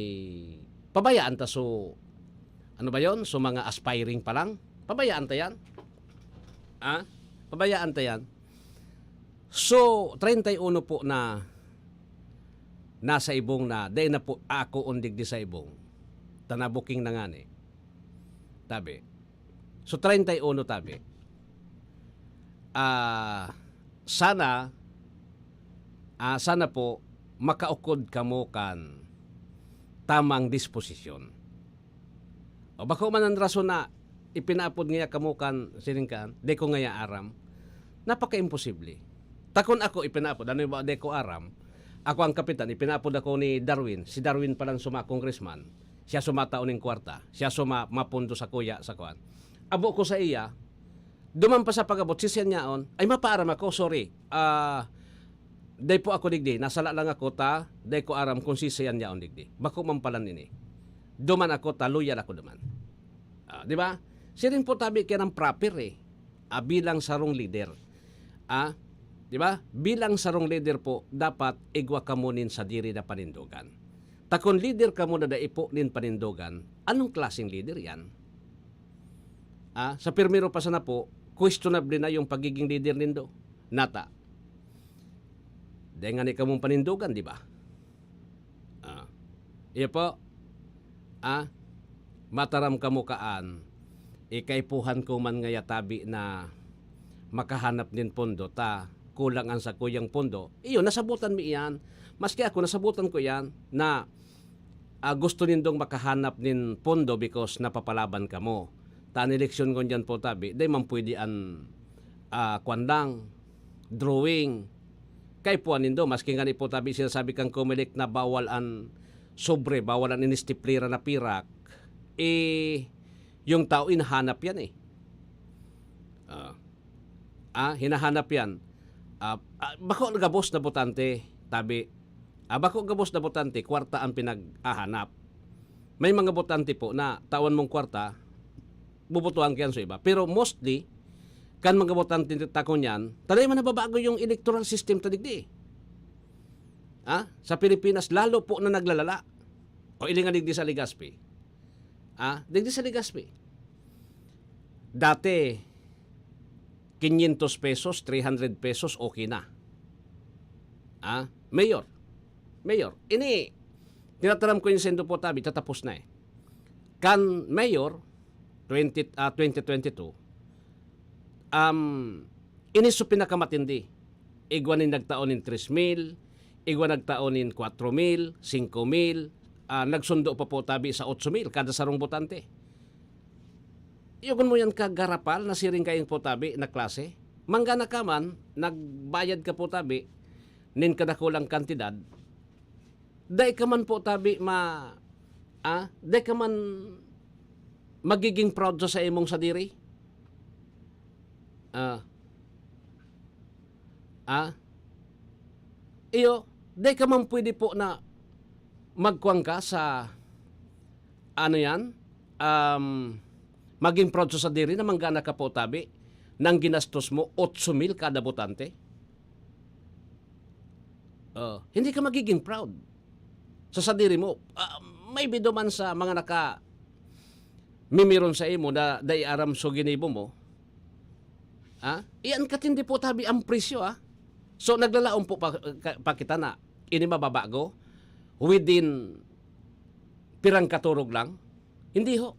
pabayaan ta so, ano ba yon? So, mga aspiring pa lang. Pabayaan ta yan. Ah? Pabayaan ta yan. So, treinta y uno po na nasa ibong na, dai na po ako undig di sa ibong. Tanabuking na ngani. Tabi. So, treinta y uno tabi. Ah, sana, ah, sana po makaukod kamo kan tamang disposisyon. O bako man an rason na ipinaapod ngaya kamo kan sining kan, di ko ngaya aram. Napaka-imposible. Takon ako ipinaapod, ano ba, di ko aram. Ako ang kapitan, ipinaapod ako ni Darwin. Si Darwin palang suma congressman. Siya sumatao ning kwarta. Siya suma mapundo sa kuya, sa kuan. Abo ko sa iya, duman pa sa pag-abot, si siya niyaon, ay mapaaram ako, sorry. Ah, dai po ako digdi, nasala lang ako ta, dai ko aram kung si siya niyaon digdi. Bako man pala nini. Duman ako ta, loyal ako duman. Ah, di ba? Siring po tabi kaya ng proper eh. Ah, bilang sarong leader. Ah, di ba? Bilang sarong leader po, dapat igwa kamo nin sadiri na panindogan. Ta kun leader kamo na dai po nin panindogan, anong klaseng leader yan? Ah, sa primero pa sana po, questionable na yung pagiging leader nindo. Nata. Dai ngani kamong panindogan, di ba? Ah. Iyo po. Ah, mataram kamo kaan. Ikaipuhan ko man ngaya tabi na makahanap nin pondo ta kulang ang sakuyang pondo. Iyo, nasabutan mi iyan. Maski ako, nasabutan ko iyan na, ah, gusto nindong makahanap nin pondo because napapalaban kamo. Ta an eleksyon ngunyan po tabi, dai man pwede an, ah, kwan lang, drawing. Kaipuhan nindo, maski ngani po tabi sinasabi kan Comelec na bawal an sobre, bawal an inistiplera na pirak, eh, yung tao hinahanap yan eh. Ah. Ah, hinahanap yan. Ah, ah, bako gabos na botante, tabi. Ah, bako gabos na botante, kwarta ang pinaghahanap. May mga botante po na tawan mong kwarta, bubotohan ka yan sa iba. Pero mostly, kan mga botante ta ngunyan, ta dai man nababago yung electoral system ta digdi. Ah, sa Pilipinas, lalo po na naglalala. O ilingan digdi sa Legazpi. Ah, digdi sa Legazpi. Dati, quinientos pesos, three hundred pesos, okay na. Ah, Mayor. Mayor. Ini, tinataram ko yung sendo po tabi, tatapos na eh. Kan Mayor, twenty, ah, twenty twenty-two, um, ini so pinakamatindi. Igwa nin nagtao nin tres mil, igwa nagtao nin kwatro mil, singko mil, ah, nagsundo pa po tabi sa otso mil kada sarong botante. Iyo kun mo yan kagarapal na siring kayo po tabi na klase. Manggana ka man, nagbayad ka po tabi, nin kadakulang kantidad, dai ka man po tabi ma-, ah, dai ka man magiging proud sa, sa imong sadiri. Ah. Ah. Iyo, dai ka man pwede po na magkuan ka sa, ano yan, um, maging proud sa sadiri na manggana ka po tabi nang ginastos mo otso mil kada botante. Oh, hindi ka magiging proud sa sadiri mo. Ah, maybe duman sa mga naka mimiron sa imo na dai aram so ginibo mo. Ha? Iyan katindi po tabi ang presyo, ha? So, naglalaom po pa, ka-, pa kita na ini mababago. within pirang katurog lang? Hindi ho.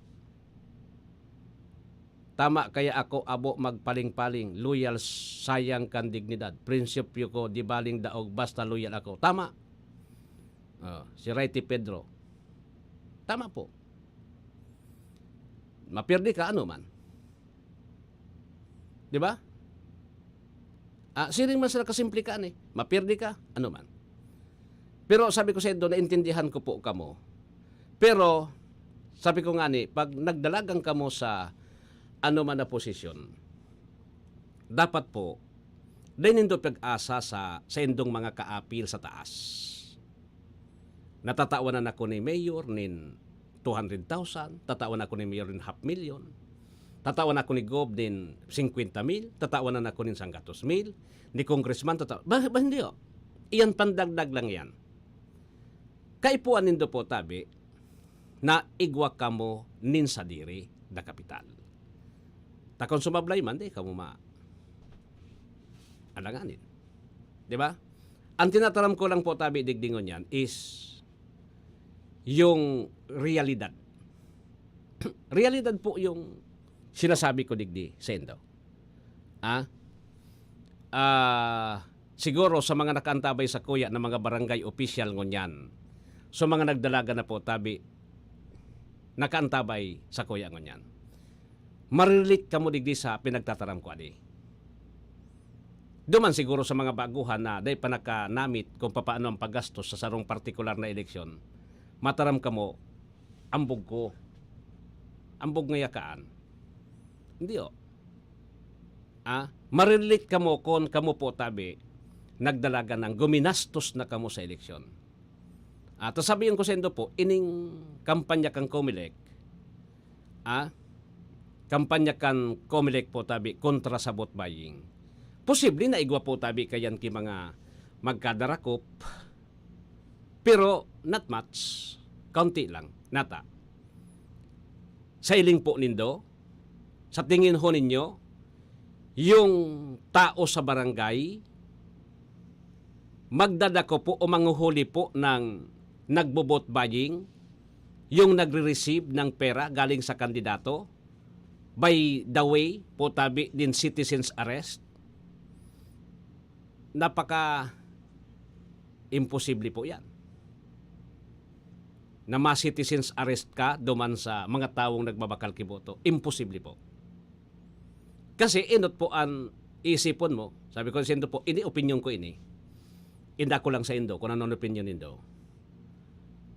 Tama, kaya ako abo magpaling-paling, loyal, sayang kan dignidad. Prinsipyo ko, di baling daog, basta loyal ako. Tama. Oh, si Righty Pedro. Tama po. Mapirdi ka, ano man. Di ba? Ah, siring man sila kasimple ka, eh. Mapirdi ka, ano man. Pero sabi ko sa indo, naintindihan ko po kamo. Pero, sabi ko nga ni, pag nagdalagan kamo sa ano man na posisyon, dapat po, dai nindo pag-asa sa, sa indong mga kaapil sa taas. Natatawan na ako ni mayor nin two hundred thousand, tatawan ako ni mayor nin half million, tatawan ako ni gob nin singkwenta mil, tatawan na ako nin sanggatos mil, ni congressman, tata-, ba, ba hindi, oh? Iyan pandagdag lang yan. Kaipuan nindo po, tabi, na igwa kamo nin sadiri na kapital. Ta kun sumablay man, di kamo ma-, alanganin. Di ba? Ang tinataram ko lang po, tabi, digdi ngunyan is yung realidad. Realidad po yung sinasabi ko digdi sa indo. Ah? Ah, siguro sa mga nakaantabay sakuya na mga barangay opisyal ngunyan, so mga nagdalagan na po, tabi, nakaantabay sakuya ngunyan. Marirelate kamo digdi sa pinagtataram ko, adi. Duman siguro sa mga baguhan na dai pa nakanamit kung papaano ang paggastos sa sarong partikular na eleksyon, mataram kamo, ambog ko. Ambog ngaya kaan. Hindi, oh. Ah, marirelate kamo kun kamo po, tabi, nagdalagan na, guminastos na kamo sa eleksyon. Ah, ta sabihin ko sa indo po, ining kampanya kan Comelec, ah, kampanya kan Comelec po, tabi, kontra sa vote buying. Posible na igwa po, tabi, kayan ki mga magkadarakop, pero not much. Kaunti lang. Nata. Sa hiling po nindo, sa tingin ho ninyo, yung tao sa barangay, magdadako po o manghuhuli po ng nagbo-vote buying, yung nagre-receive ng pera galing sa kandidato, by the way po, tabi, din citizens arrest? Napaka imposible po yan. Na ma-citizens arrest ka duman sa mga tawong nagbabakal ki boto. Imposible po. Kasi inot po an isipon mo. Sabi ko sa indo po, ini opinyon ko ini. Inda ko lang sa indo kung ano an opinyon nindo.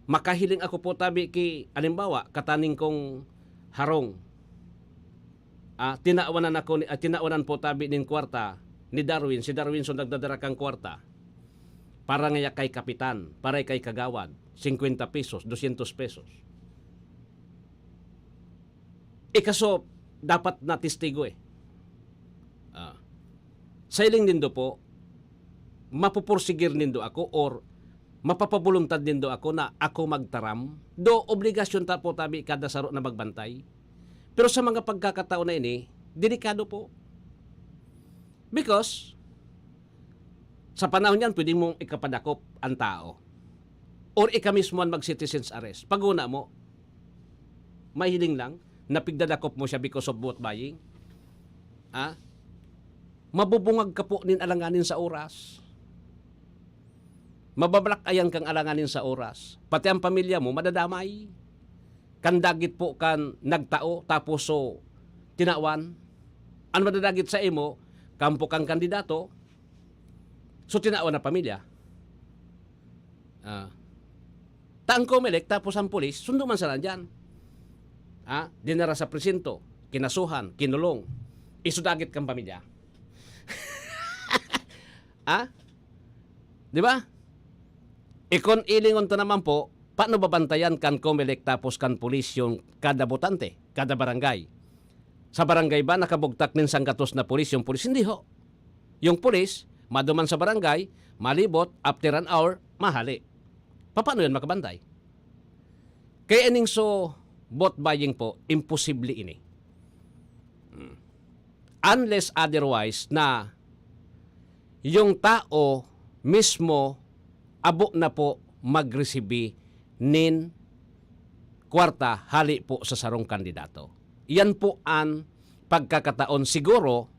Makahiling ako po, tabi, ki, alimbawa, kataning kong harong. Ah, tinawanan ako ni, ah, tinawanan po, tabi, nin kwarta ni Darwin. Si Darwinson nagdadara kan kwarta. Para ngaya kay kapitan, para kay kagawad, singkwenta pesos, dosyentos pesos. Ikaso, dapat na testigo eh. Ah. Sa hiling nindo po, mapupursigir nindo ako or mapapabuluntad nindo ako na ako magtaram? Do, obligasyon ta po, tabi, kada saro na magbantay. Pero sa mga pagkakataon na ini, delikado po. Because, sa panahon yan, pwede mong ikapadakop ang tao. Or ika mismo ang mag-citizens arrest. Pag una mo, mahiling lang, na pigdadakop mo siya because of vote buying. Ah? Mabubungag ka po nin alanganin sa oras. Mabablak ayan kang alanganin sa oras. Pati ang pamilya mo, madadamay. Kan dagit po kan nagtao, tapos so, tinawan. An madadagit sa imo, kampo kang kandidato, so tinawan na pamilya. Ah. Ta ang Comelec, tapos ang pulis, sundo man sana dyan. Ah, dinara sa presinto, kinasuhan, kinulong. Isudagit kang pamilya. Ah? Di ba? Ikon ilingon ta naman po, paano babantayan kan Comelec tapos kan pulis yung kada botante, kada barangay? Sa barangay ba nakabugtak nin sanggatos na pulis yung pulis? Hindi ho. Yung pulis, maduman sa barangay, malibot, after an hour, mahali. Paano yan makabantay? Kaya ining so, vote buying po, imposible ini. Hmm. Unless otherwise na yung tao mismo abo na po magresibi nin kwarta hali po sa sarong kandidato. Yan po an pagkakataon siguro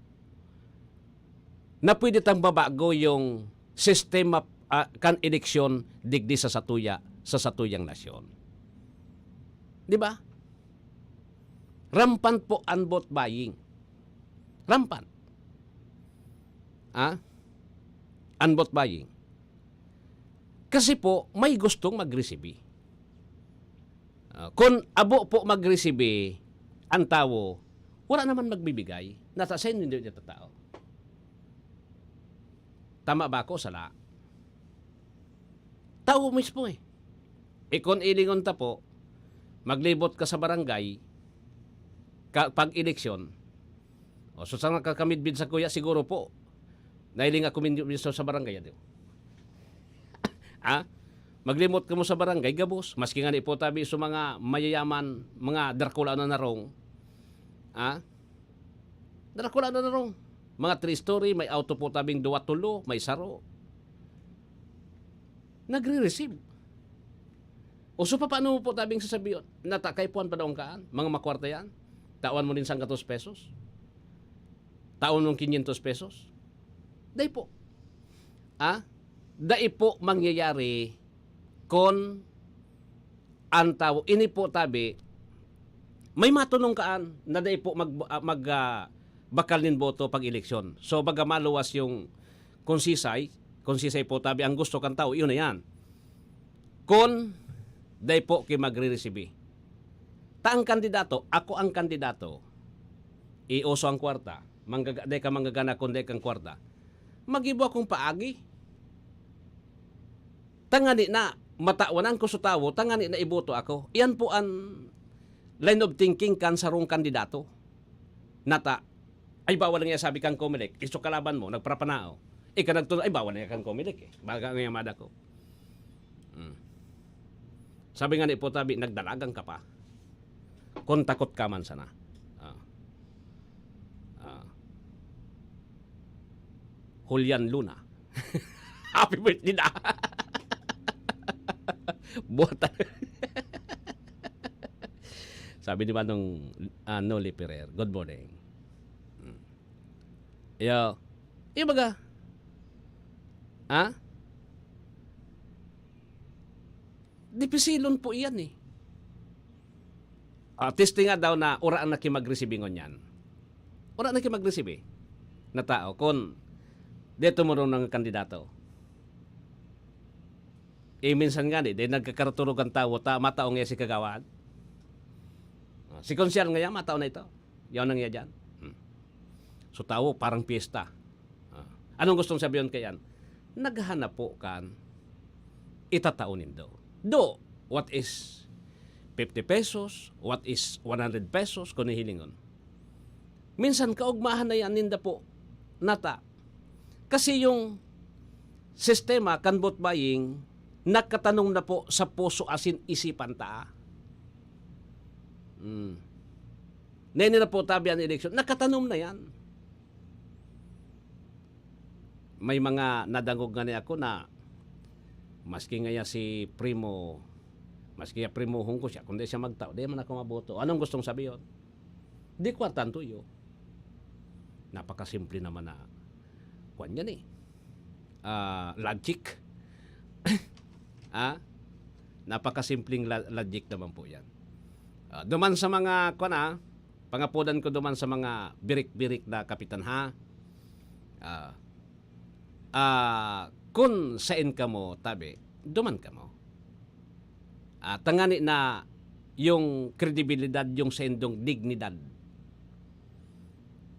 na pwede tang mabago yung sistema, ah, kan eleksyon digdi sa satuya, sa satuyang nasyon. Di ba? Rampant po an vote buying. Rampant. Ah? An vote buying. Kasi po, may gustong magresibi. Ah, kun abo po magresibi an tawo, wala naman magbibigay. Nasa sa hindi niya tatao. Tama ba ako? Sala. Tawo mismo eh. Ikon ilingon ta po, maglibot ka sa barangay, ka, pag-eleksyon, o so sa nakakamidbid sa kuya, siguro po, nailing ako min-, min-, sa barangay, ano? Ha? Maglimot kamo sa barangay, gabos. Maski nga ni po tabi sa mga mayayaman, mga Dracula na narong. Ha? Dracula na narong. Mga three-story, may auto po tabing duwa, tulo, may saro. Nagre-receive. O so, paano mo po tabing sasabihin? Natakay po ang padaong kaan, mga makwarta yan. Tawan mo din sanggatos pesos. Tawan mong kinyentos pesos. Dai po. Ah? Dai po mangyayari kon an tawo, ini po tabi, may matunong kaan na dai po mag, ah, mag, ah, bakal nin boto pag eleksyon. So, baga maluwas yung konsisay, konsisay po tabi ang gusto kan tawo, yun na yan. Kon dai po ki magre-resibi. Ta ang kandidato, ako ang kandidato, iuso ang kwarta, manggaga-, dai ka manggagana kun dai kang kwarta, magibo akong paagi. Tangani na, matawan ko sa tawo, tangani na iboto ako. Iyan po an line of thinking kan sarong kandidato. Nata, ay bawal nga sabi kang Comelec, iso kalaban mo, nagprapanao. Ika nagtun-, ay bawal nga kang Comelec eh. Baga nga yamada ko. Hmm. Sabi nga ni Potabi, nagdalagan ka pa. Kung takot ka man sana. Ah. Ah. Julian Luna. Happy birthday na. Buhat. Sabi ni Manong, ah, Noli Ferrer, "Good morning." Hmm. Yo. Iyo baga? Ha? Dipisilon po iyan eh. Ah, testing nga daw na ura ang nakimagresibi ngunyan. Ura ang nakimagresibi na tao kun dito mo rin ang kandidato. Eh, minsan nga ni, dahil nagkakaraturog ang tawo, ta, matao nga si kagawad. Ah, si Konsyal nga yan, matao na ito. Yaw nang iya dyan. Hmm. So, tawo, parang piyesta. Ah. Anong gustong sabihin kaiyan? Naghahanap po kan itatao nindo. Do, what is fifty pesos? What is one hundred pesos? Kung hihilingon. Minsan, kaugmahan na yan ninda po. Nata. Kasi yung sistema kan vote buying, nakatanom na po sa puso asin isipan ta. Hmm. Nene na po tabi ang eleksyon. Nakatanom na yan. May mga nadangog nga ni ako na maski ngaya si Primo, maski ya Primo Hungko siya, kundi siya magtao, di man ako maboto. Anong gustong sabihin? Di kwarta ang tuyo. Napakasimple naman na kwan yan eh. Ah, logic. Ah? Napakasimpleng la-, logic naman po yan. Ah, duman sa mga, kwan ah, pangapodan ko duman sa mga birik-birik na kapitan ha. Ah, ah, kun sain kamo tabi, duman kamo. Ah, tangani na yung kredibilidad, yung sa indong dignidad.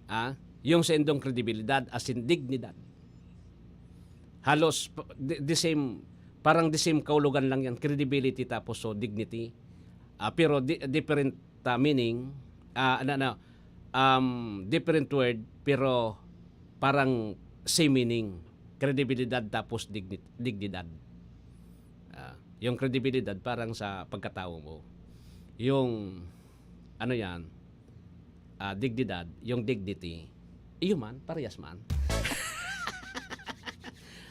Ah, yung sa indong kredibilidad, asin dignidad. Halos p-, the, the same, parang the same kaulugan lang yan, credibility tapos so dignity. Ah, pero di-, different, ah, meaning, ah, ano, ano, um, different word, pero parang same meaning. Kredibilidad tapos digni-, dignidad. Ah, yung kredibilidad parang sa pagkatao mo. Yung, ano yan, ah, dignidad, yung dignity, iyo man, parehas man.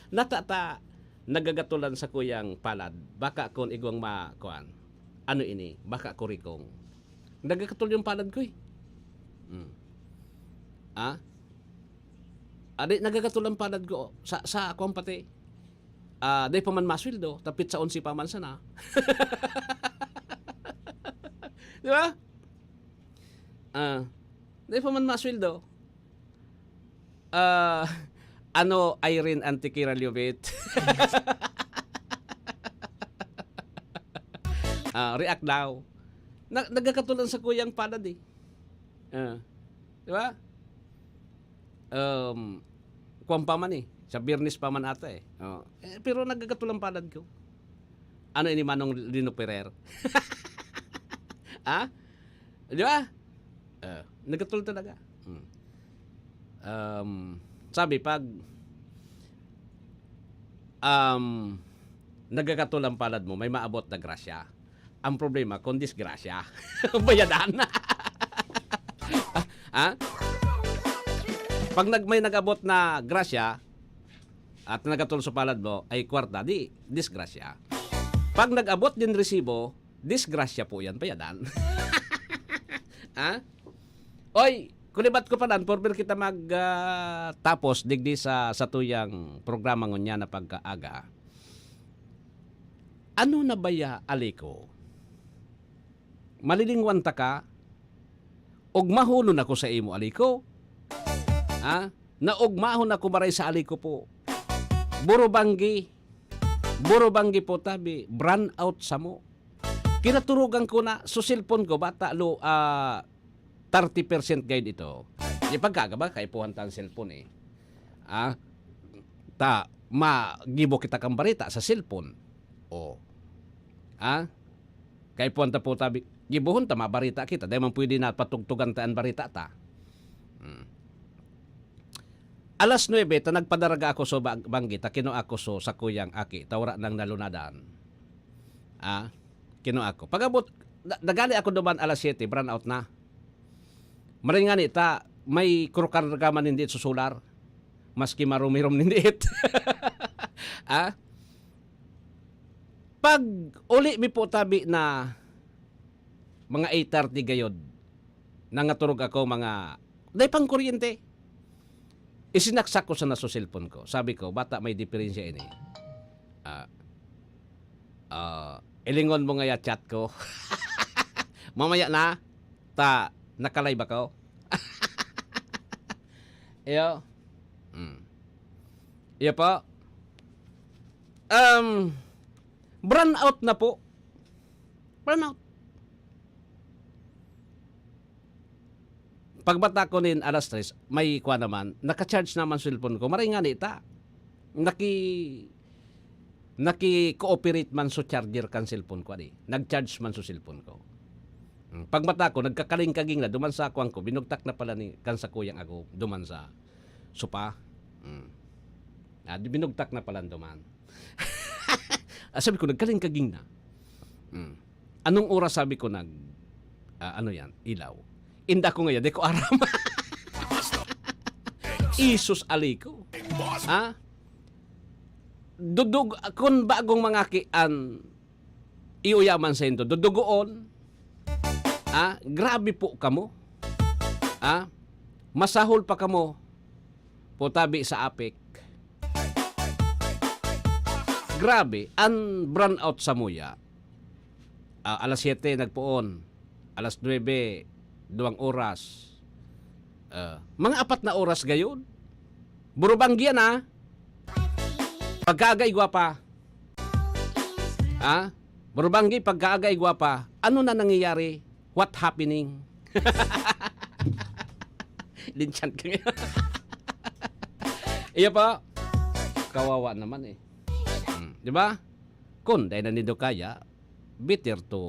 Natata, nagagatolan sa kuyang palad. Baka kun igwang ma-, kuan. Ano ini? Baka kurikong. Nagakatol yung palad ko eh. Hmm. Ah? Adi, nagakatol ang palad ko. Sa, sa kuwan pati. Ah, dai pa man masweldo, tapit sa onse pa man sana. Di ba? Ah, dai pa man masweldo. Ah, ano, Irene Antiquera Liobet? Ah, react daw. Na, nagkakatulan sa kuyang palad eh. Ah, di ba? Um, kuwan pa man eh. Sa Biyernes pa man ata eh. Oh. Eh, pero nagkakatulang palad ko. Ano ini, Manong Lino Ferrer? Ha? Di ba? Ah, nagkatol talaga. Hmm. Um, sabi, pag, um, nagkakatol ang palad mo, may maabot na grasya. Ang problema, kung disgrasya, bayadan. Ha? Pag nag-, may nag-abot na grasya at nagkatol sa palad mo, ay kwarta, di disgrasya. Pag nag-abot din resibo, disgrasya po yan, bayadan. Ha? Oy, kulibat ko pa dan, for kita mag, ah, tapos digdi sa, sa tuyang programa ngunyan na pagkaaga. Ano na baya, Aliko? Malilingwan taka? Ugmahonon ako sa imo, Aliko. Ha? Naugmahon ako maray sa Aliko po. Burubanggi. Burubanggi po tabi. Brownout samo. Kinaturugan ko na, so cellphone ko, bata, lo, ah, thirty percent guide ito. Di pagkaga ba, kaipuhan ta ang cellphone eh. Ah, ta, magibo kita kan barita sa cellphone. O. Ah? Kaipuhan ta po tabi, gibohon ta, mabarita kita. Dai man pwede na patugtugan ta an barita ta. Hmm. Alas nuebe ta nagpadaraga ako so bag-, banggi ta kinua ko so sakuyang aki ta wara nang nalunadan. Ah, kinua ko. Pag-abot, da-, dagali ako duman alas siyete, brownout na. Maray ngani ta, may kurukarga man hindi susular. Maski marumirom nindiit. Ah? Pag uli mi po tabi na mga eight thirty gayod, nangaturog ako mga, dai pang kuryente. Isinaksak ko sana so cellphone ko. Sabi ko, "Bata, may diferensya ini. Ah, ah, ilingon mo ngaya chat ko." Mamaya na, ta, naka-live ako. Iyo. Mm. Iyo po. Um, brownout na po. Brownout. Pagbata ko nin alas tres, may kuwan naman, naka-charge naman cellphone ko. Maray ngani ta. Naki-, naki-cooperate man so charger kan cellphone ko, adi. Nag-charge man so cellphone ko. Hmm, pagbata ko, nagkakalingkaging na, duman sa kuwan ko, binugtak na pala ni, kan sakuyang ako, duman sa sopa. Hmm. Ah, di, binugtak na pala duman. Ah, sabi ko, "Nagkalingkaging na." Hmm. "Anong oras?" sabi ko, "nag, ah, ano yan, ilaw?" Inda ko ngayon, di ko aram. Isus, Aliko. Ha? Dudug-, kun bagong mangaki an iuya man saindo, dudugoon. Ha? Grabe po kamo. Ha? Masahol pa kamo. Putabi sa apik. Grabe, an brownout samuya. Ah, alas siyete nagpoon. Alas nuebe, duwang oras. Ah, mga apat na oras gayon. Burubanggi yan, ah. Pagkaagay, gwapa. Ah? Burubanggi, pagkaagay, gwapa. Ano na nangyayari? What happening? Linchan ka ngayon. Iyo po. Kawawa naman eh. Hmm, di ba? Kung dai na nindo kaya, better to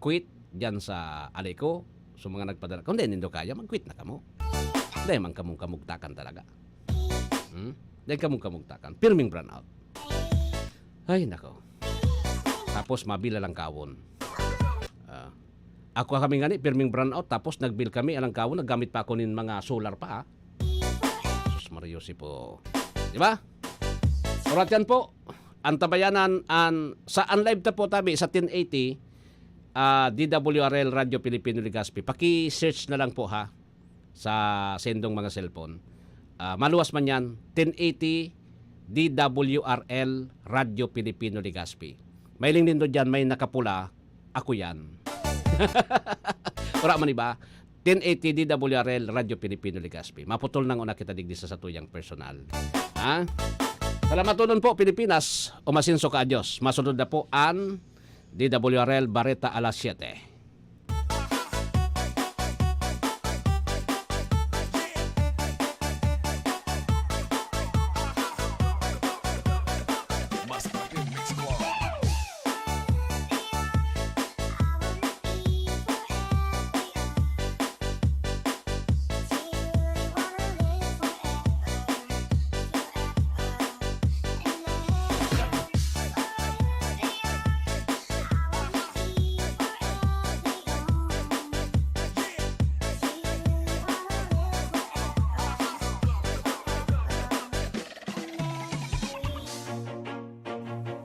quit dyan sa Aliko. So, mga nagpadala, kung dai nindo kaya, mag-quit na kamo. Dai man kamong kamugtakan talaga. Hmm? Dai kamong kamugtakan. Pirming brownout. Ay, nako. Tapos, mabila lang kawon. Ah, ako kami ngani, pirming brownout, tapos nag-bill kami, alang kawon, naggamit pa ako nin mga solar pa, ah. Sus Mario, si po. Di ba? Orat yan po. Antabayanan an, sa, an live ta po tabi sa ten eighty, ah, D W R L Radyo Pilipino Legazpi. Paki-search na lang po, ha, sa sindong mga cellphone. Ah, maluwas man yan, ten eighty D W R L Radyo Pilipino Legazpi. May lingnindo dyan, may nakapula, ako yan. Wala man iba. Ten eighty D W R L Radyo Pilipino Legazpi. Maputol nang una kita digdi sa satuyang personal. Ha? Salamaton po, Pilipinas. Umasenso ka, Diyos. Masunod na po an D W R L Bareta alas siyete.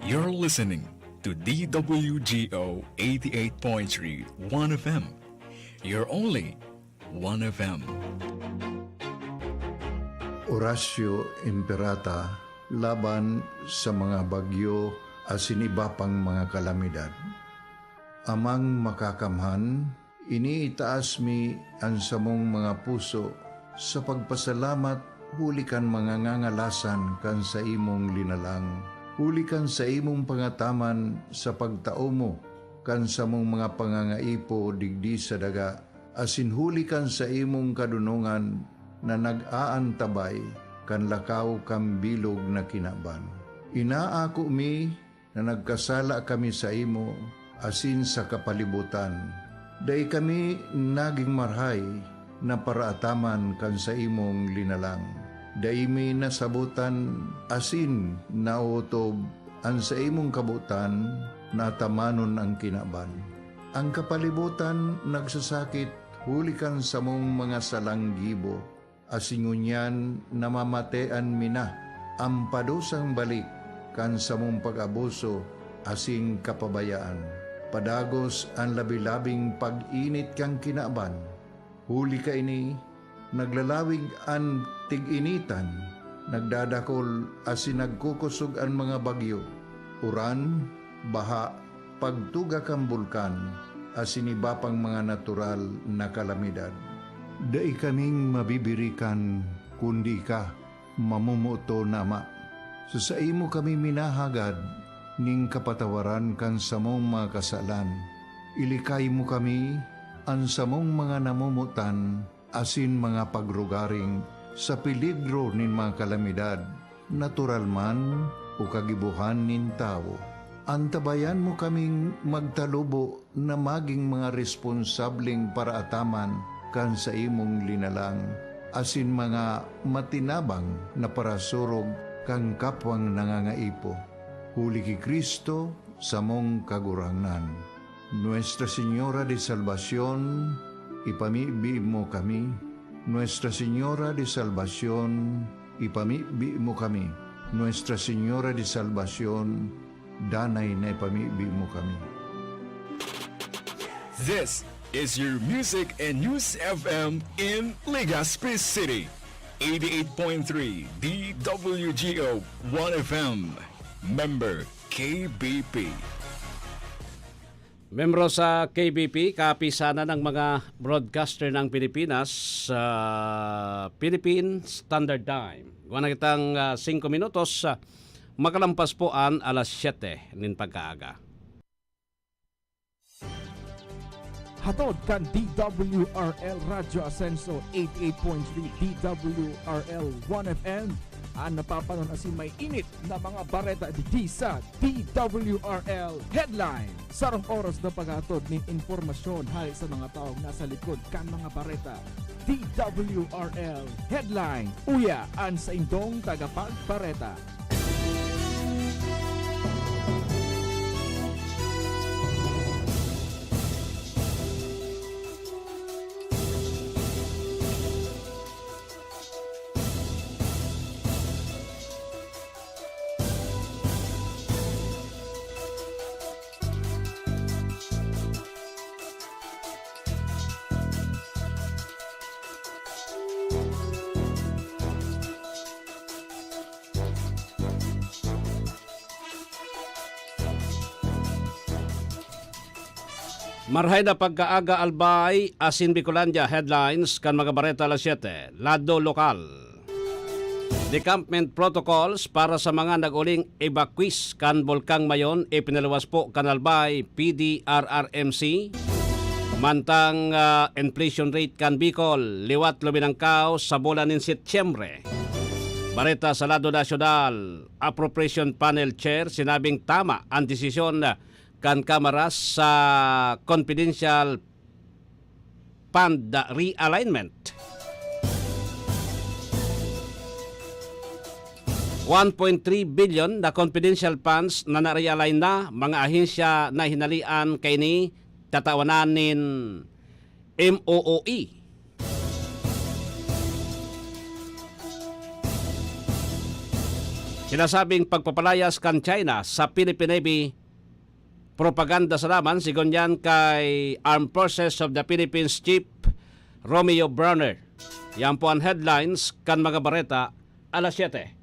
You're listening to D W G O eighty-eight point three One F M. You're only One F M. Oratio Imperata laban sa mga bagyo asin iba pang mga kalamidad. Amang Makakamhan, iniitaas mi an samong mga puso sa pagpasalamat huli kan mga ngangalasan kan saimong linalang, huli kan saimong pangataman sa pagtao mo kan samong mga pangangaipo digdi sa daga, asin huli kan saimong kadonongan na nag-aantabay kan lakaw kan bilog na kinaban. Inaako mi na nagkasala kami saimo asin sa kapalibotan. Dai kami nagin marahay na paraataman kan saimong linalang. Dai mi nasabotan asin naotob an saimong kabotan na atamanon an kinaban. An kapalibotan nagsasakit huli kan samong mga salang gibo, asin ngunyan namamatean mi na an padusang balik kan samong pag-abuso asin kapabayaan. Padagos an labi-labing pag-init kan kinaban. Huli kaini, naglalawig an tig-initan, nagdadakol asin nagkukosog an mga bagyo, uran, baha, pagtuga kan bulkan, asin iba pang mga natural na kalamidad. Dai kaming mabibirikan kundi ika, mamomoton na Ama. Sa saimo kami minahagad nin kapatawaran kan samong mga kasalan. Ilikay mo kami, an samong mga namomotan, asin mga pagrugaring sa peligro nin mga kalamidad, natural man o kagibohan nin tawo. Antabayan mo kaming magtalubo na magin mga responsableng paraataman kan saimong linalang, asin mga matinabang na parasurog kan kapwang nangangaipo. Huli ki Cristo, samong Kagurangnan. Nuestra Señora de Salvacion, ipamibi mo kami. Nuestra Señora de Salvacion, ipamibi mo kami. Nuestra Señora de Salvacion, danay na ipamibi mo kami. This is your Music and News F M in Legazpi City. Eighty-eight point three D W G O One F M. Member K B P. Membro sa K B P, kapisanan ng mga broadcaster ng Pilipinas sa Philippine Standard Time. Igwa na kitang, ah, singko minutos, ah, makalampas po an alas siyete nin pagkaaga. Hatod kan D W R L Radyo Asenso eighty-eight point three D W R L One F M. An napapanon asin may init na mga bareta digdi sa D W R L Headline. Sarong oras na paghatod nin impormasyon hale sa mga tawong nasa likod kan mga bareta. D W R L Headline. Uya an saindong tagapagbareta. Marhay na pagkaaga, Albay, asin Bicolandia. Headlines kan mga bareta alas siyete. Lado lokal. Decampment protocols para sa mga nag-uling evacuees kan Bulkang Mayon, ipinaluwas po kan Albay P D R R M C. Mantang, ah, inflation rate kan Bicol, liwat luminangkaw sa bulan nin Setyembre. Bareta sa lado nasyonal, Appropriation Panel Chair, sinabing tama ang desisyon kan Kamara sa confidential fund realignment. One point three billion na confidential funds na na-realign na, mga ahensya na hinalian kaini tatawanan nin M O O E. Sinasabing pagpapalayas kan China sa Philippine Navy, propaganda sana man, sigon yan kay Armed Forces of the Philippines Chief Romeo Brawner. Yan po ang headlines kan mga bareta alas siyete.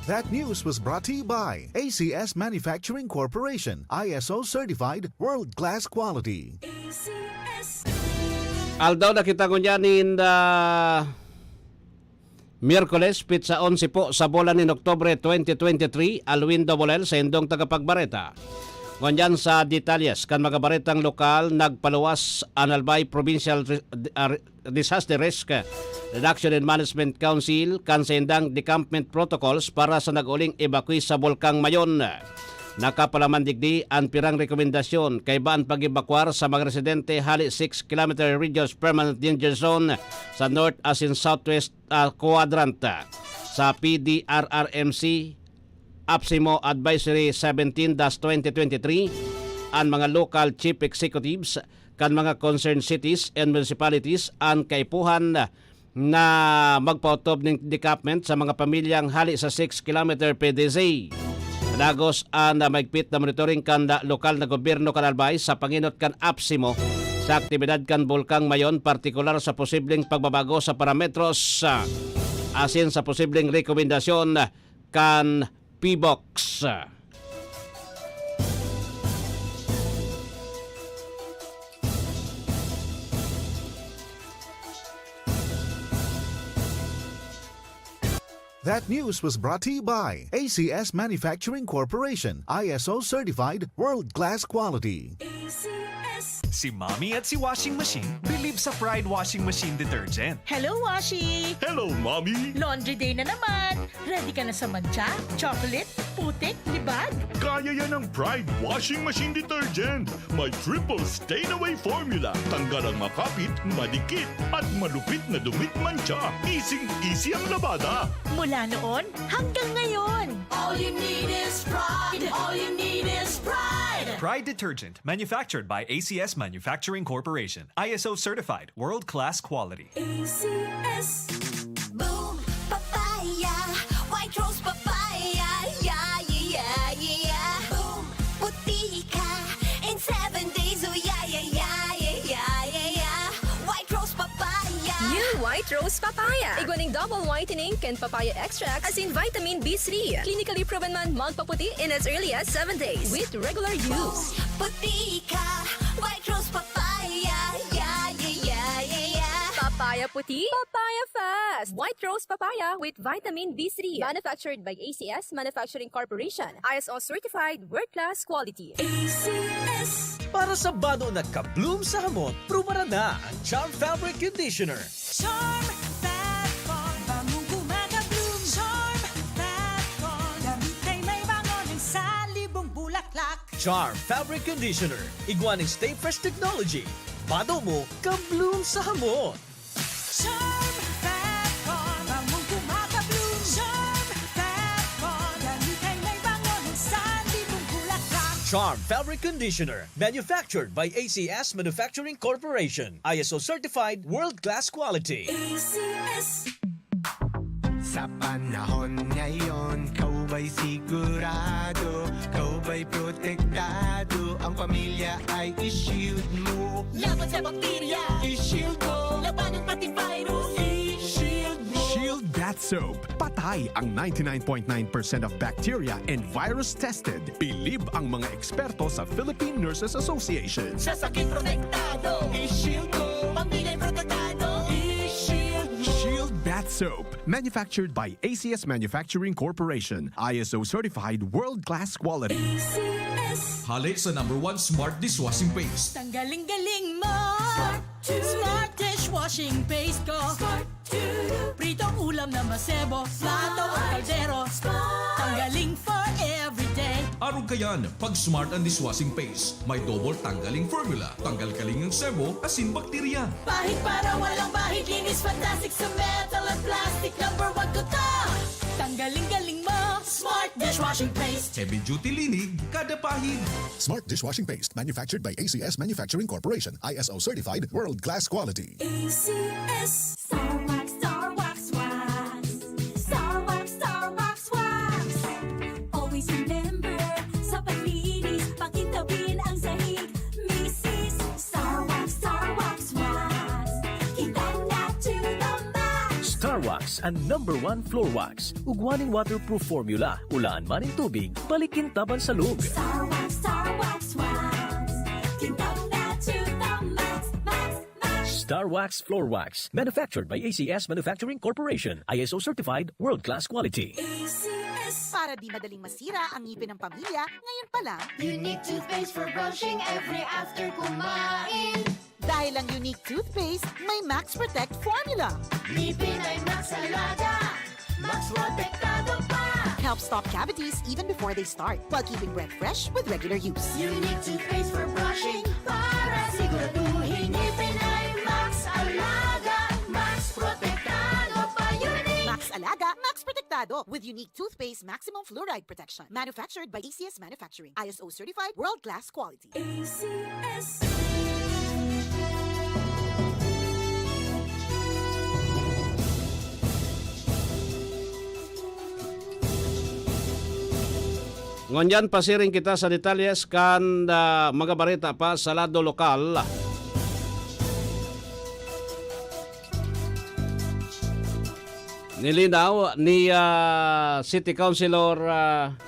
That news was brought to you by A C S Manufacturing Corporation, I S O certified, world-class quality. A C S. Aldaw na kita ngunyan nin, ah, Miyerkules, pitsa onse po sa bulan nin Oktubre twenty twenty-three, Alwin Dobolel, sa indong tagapagbareta. Ngunyan sa detalyes kan mga baretang lokal, nagpaluwas an Albay Provincial Re-, ah, Re-, Disaster Risk Reduction and Management Council kan saindang decampment protocols para sa nag-uling evacuee sa Bulkang Mayon. Nakapalaman digdi an pirang rekomendasyon kaiba an pag-ebakwar sa mga residente hali six kilometer radius permanent danger zone sa north asin southwest, ah, quadrant. Sa P D R R M C, APSIMO Advisory seventeen dash twenty twenty-three, an mga local chief executives kan mga concerned cities and municipalities an kaipuhan na magpaotob nin decampment sa mga pamilyang hali sa six kilometer P D Z. Dagos an maigpit na monitoring kan lokal na gobyerno kan Albay sa pangenot kan APSIMO sa aktibidad kan Bulkang Mayon, partikular sa posibleng pagbabago sa parametros, ah, asin sa posibleng rekomendasyon kan PHIVOLCS. That news was brought to you by A C S Manufacturing Corporation, I S O certified, world-class quality. A C S. Si Mommy at si Washing Machine believe sa Pride Washing Machine Detergent. Hello, Washi! Hello, Mommy! Laundry day na naman! Ready ka na sa mantsa, chocolate, putik, libag? Kaya yan ng Pride Washing Machine Detergent. May triple stain away formula. Tanggal ang makapit, madikit, at malupit na dumi at mantsa. Easing-easy ang labada. Mula noon hanggang ngayon. All you need is Pride. All you need is Pride. Pride Detergent, manufactured by A C S Manufacturing Corporation. I S O certified, world-class quality. A C S. Boom Papaya, White Rose Papaya, yeah, yeah, yeah. Boom, puti ka in seven days, oh yeah, yeah, yeah. White Rose Papaya. New White Rose Papaya. Igwa nin double whitening kan papaya extract asin vitamin B three. Clinically proven man magpaputi in as early as seven days with regular use. Boom, puti ka, White Rose Papaya, yeah, yeah, yeah, yeah, yeah. Papaya puti, papaya fast. White Rose Papaya with vitamin B three. Manufactured by A C S Manufacturing Corporation. I S O certified, world-class quality. A C S. Para sa bado na ka-bloom sa hamot, prubaran na ang Charm Fabric Conditioner. Charm Fabcol, bangong kumaka-bloom. Charm Fabcol, damit ay may bango ng salibong bulaklak. Charm Fabric Conditioner, igwa nin Stay Fresh Technology. Bado mo, ka-bloom sa hamot. Charm Fabcol, bangong kumaka-bloom. Charm Fabcol, damit ay may bango ng salibong bulaklak. Charm Fabric Conditioner, manufactured by A C S Manufacturing Corporation. I S O certified, world-class quality. A C S. Sa panahon ngayon, kaw ba'y sigurado? Kaw ba'y protektado? Ang pamilya ay i-shield mo. Laban sa bakterya, i-shield mo. Labanan pati virus, i-shield mo. Shield Bat Soap. Patay ang ninety-nine point nine percent of bacteria and virus tested. Bilib ang mga eksperto sa Philippine Nurses Association. Sa sakit protektado, i-shield ko. Pamilya protektado, i-shield mo. Shield Bath Soap. Manufactured by A C S Manufacturing Corporation. I S O certified world-class quality. A C S. Hali sa number one smart dishwashing paste. Tanggaling-galing mo! Smart dishwashing paste ko! Pritong ulam na masebo, plato o kaldero. Tanggaling for everyday. Arog kayan, pag smart ang dishwashing paste, may double tanggaling formula. Tanggal kaling ang sebo, asin bakterya. Pahid para walang bahid, linis fantastic sa metal at plastic. Number one ko to! Tanggaling-galing mo! Smart dishwashing paste! Heavy duty linig, kada pahid. Smart dishwashing paste manufactured by A C S Manufacturing Corporation. I S O certified world-class quality. A C S. Star Wax, Star Wax, Wax. Star Wax, Star Wax, Wax. Always remember, sa paglinis, pakintabin ang sahig. Misis, Star Wax, Star Wax, Wax. Kintab na to the max. Star Wax, ang number one floor wax. Ugwa nin waterproof formula, ulaan man nin tubig, balikintaban sa lug. Star Wax, Star Wax, Wax. Kintab na to the max, max, max. Star Wax Floor Wax, manufactured by A C S Manufacturing Corporation, I S O certified, world-class quality. A C S. Para di madaling masira ang ngipin ng pamilya, ngayon pa lang. Unique toothpaste for brushing every after kumain. Dahil ang Unique Toothpaste, may Max Protect Formula. Ngipin ay Max Alaga. Max Protektado pa. Helps stop cavities even before they start, while keeping breath fresh with regular use. Unique toothpaste for brushing para siguraduhin ngipin ay Max Alaga. Max Protektado pa. Unique. Max Alaga, Max Protektado with Unique Toothpaste Maximum Fluoride Protection. Manufactured by A C S Manufacturing. I S O certified, world-class quality. A C S. Ngunyan pasiring kita sa detalyes kan, ah, mga bareta pa sa lado lokal. Nilinaw ni, ah, City Councilor, ah,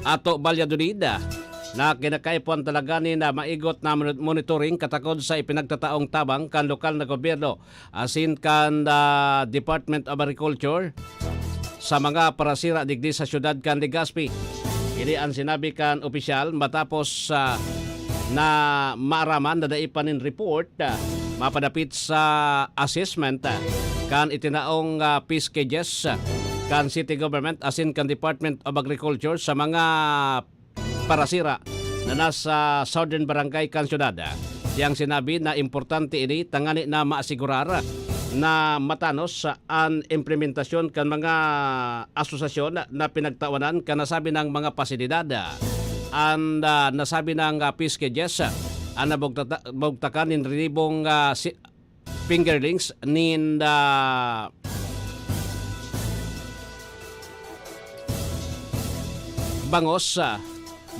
Ato Valladolid, ah, na kinakaipuhan talaga ni na maigot na moni-, monitoring katakod sa ipinagtataong tabang kan lokal na gobyerno asin kan, ah, Department of Agriculture sa mga parasira digdi sa siyudad kan Legazpi. Ini ang sinabi kan opisyal matapos, ah, na maaraman na dai pa nin report, ah, mapadapit sa assessment, ah, kan itinaong, ah, peace cages, ah, kan city government asin kan Department of Agriculture sa mga parasira na nasa southern barangay kan syudad. Siyang sinabi na importante ini tangani na maasigurar na matanos an implementasyon kan mga asosasyon na pinagtawanan kan nasabi nang mga pasilidad. An, ah, nasabi nang, ah, peace cages, ah, an nabugtata-, bugtakan nin rinibong, ah, si-, fingerlings nin, ah, bangos, ah,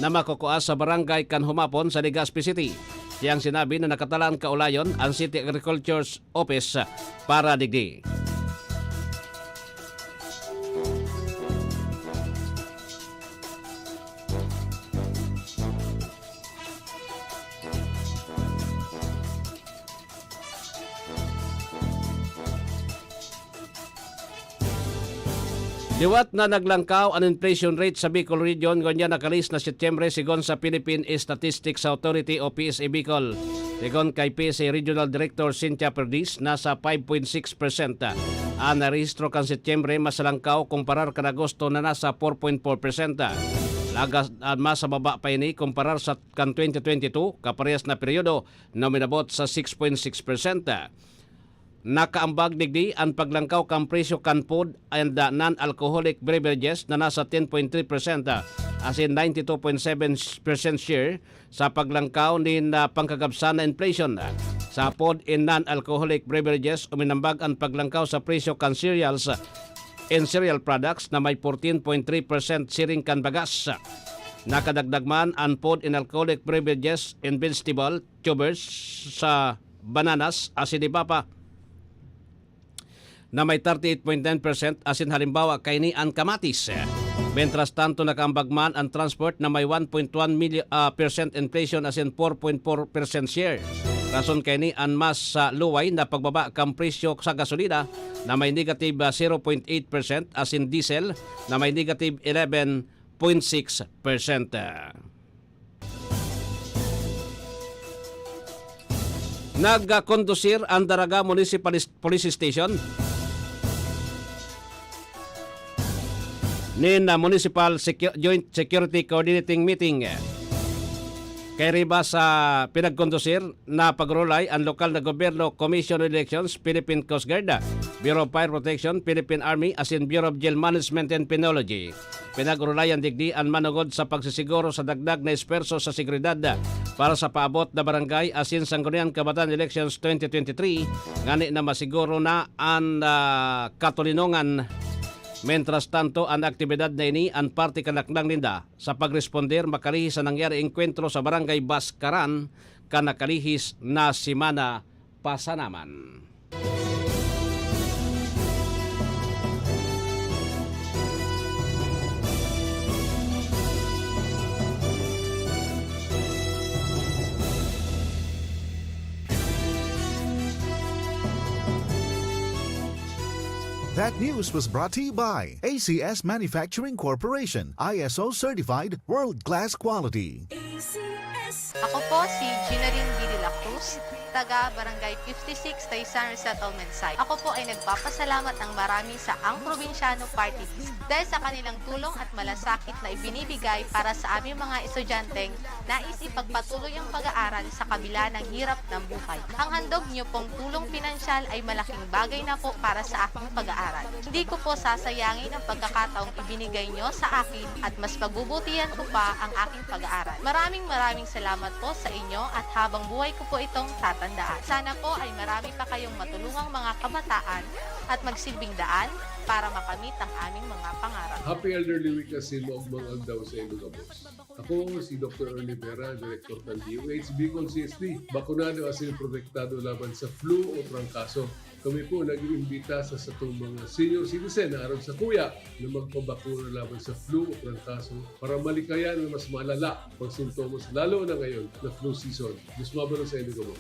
na makukua sa barangay kan humapon sa Legazpi City. Siyang sinabi na nakatalaan kaulayon ang City Agriculture's Office para digdi. Liwat na naglangkaw an inflation rate sa Bicol Region ngunyan nakalis na Setyembre, sigon sa Philippine Statistics Authority o P S A Bicol. Sigon kay P S A Regional Director Cynthia Perdiz, nasa five point six percent an narehistro kan Setyembre, mas langkaw kumparar kan Agosto na nasa four point four percent. Lagas, ah, mas mababa pa ini kumparar sa kan twenty twenty-two, kaparehas na peryodo na uminabot sa six point six percent. Nakaambag digdi an paglangkaw kan presyo kan food and, ah, non-alcoholic beverages na nasa ten point three percent, ah, asin ninety two point seven percent share sa paglangkaw nin, ah, pangkagabsan na inflation. Sa food and non-alcoholic beverages, uminambag an paglangkaw sa presyo kan cereals and cereal products na may fourteen point three percent siring kan bagas. Nakadagdag man an food and alcoholic beverages and vegetable tubers sa bananas, asin ni papa. na may thirty-eight point nine percent, asin halimbawa kaini an kamatis. Mientras tanto, nakaambag man an transport na may one point one milyo-, ah, percent inflation asin four point four percent share. Rason kaini an mas, ah, luway na pagbaba kan presyo sa gasolina na may negative, ah, zero point eight percent asin diesel na may negative eleven point six percent. Nagkondusir an Daraga Municipal Is-, Police Station nin, ah, Municipal Secu-, Joint Security Coordinating Meeting. Kairiba sa pinagkondusir na pag-orolay an lokal na gobyerno, Commission on Elections, Philippine Coast Guard, Bureau of Fire Protection, Philippine Army, asin Bureau of Jail Management and Penology. Pinag-orolayan digdi an manongod sa pagsisiguro sa dagdag na esfuerso sa seguridad para sa paabot na barangay asin sangguniang kabataan elections twenty twenty-three, ngani na masiguro na an, ah, katoninongan. Mientras tanto, an aktibidad na ini an parte kan laknang ninda sa pagresponde makalihi sa nangyari engkwentro sa Barangay Bascaran kan nakalihis na semana pasanaman. That news was brought to you by A C S Manufacturing Corporation, I S O certified, world-class quality. A C S. Ako po si Ginaline B. de la Cruz, taga Barangay fifty-six, Taysan Resettlement Site. Ako po ay nagpapasalamat ng marami sa Ang Probinsyano Party List dahil sa kanilang tulong at malasakit na ibinibigay para sa aming mga estudyanteng nais ipagpatuloy ang pag-aaral sa kabila ng hirap ng buhay. Ang handog niyo pong tulong pinansyal ay malaking bagay na po para sa aking pag-aaral. Hindi ko po sasayangin ang pagkakataong ibinigay niyo sa akin at mas pagbubutihan ko pa ang aking pag-aaral. Maraming maraming salamat po sa inyo at habang buhay ko po itong tatandaan. Sana po ay marami pa kayong matulungang mga kabataan at magsilbing daan para makamit ang aming mga pangarap. Happy Elderly Week asin maogmang aldaw sa inyo gabos. Ako si Doktor Ernie Vera, Direktor ng D O H, Bicol C S D. Bakunado asin protektado laban sa flu o trangkaso. Kami po nag-iimbita sa satong mga senior citizen na arog sakuya na magpabakuna laban sa flu o trangkaso para malikayan ang mas malala pang sintomas, lalo na ngayon na flu season. Diyos mabalos sa inyo gabos.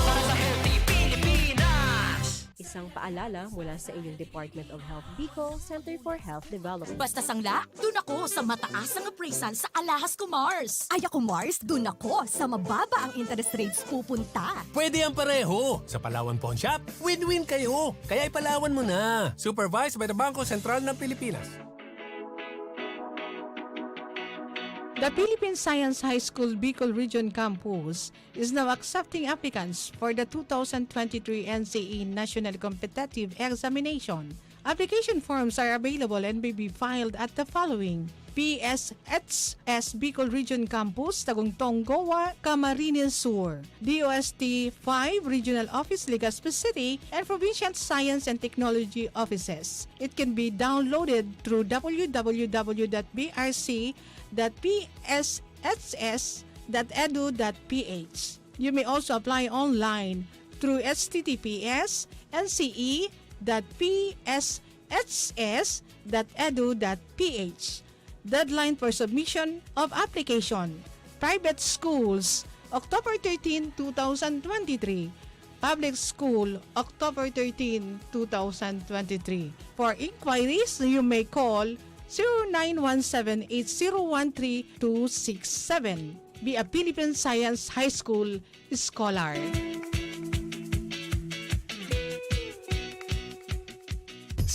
Para sa Healthy Pilipinas! Isang paalala mula sa inyong Department of Health Bicol, Center for Health Development. Basta sangla, dun ako sa mataas ang appraisal sa Alahas Commerce. Ay, ako, Mars, dun ako sa mababa ang interest rates pupunta. Pwede ang pareho. Sa Palawan Pawn Shop, win-win kayo. Kaya ipalawan mo na. Supervised by the Bangko Sentral ng Pilipinas. The Philippine Science High School Bicol Region Campus is now accepting applicants for the two thousand twenty-three N C E National Competitive Examination. Application forms are available and may be filed at the following: P S H S Bicol Region Campus, Tagungtong, Goa, Camarines Sur, D O S T five Regional Office, Legazpi City, and Provincial Science and Technology Offices. It can be downloaded through W W W dot B R C dot P S H S dot edu dot P H. You may also apply online through H T T P S N C E dot P S H S dot edu dot P H. Deadline for submission of application: private schools, October thirteen, two thousand twenty-three. Public School, October thirteen, two thousand twenty-three. For inquiries, you may call zero nine one seven eight zero one three two six seven. Be a Philippine Science High School Scholar.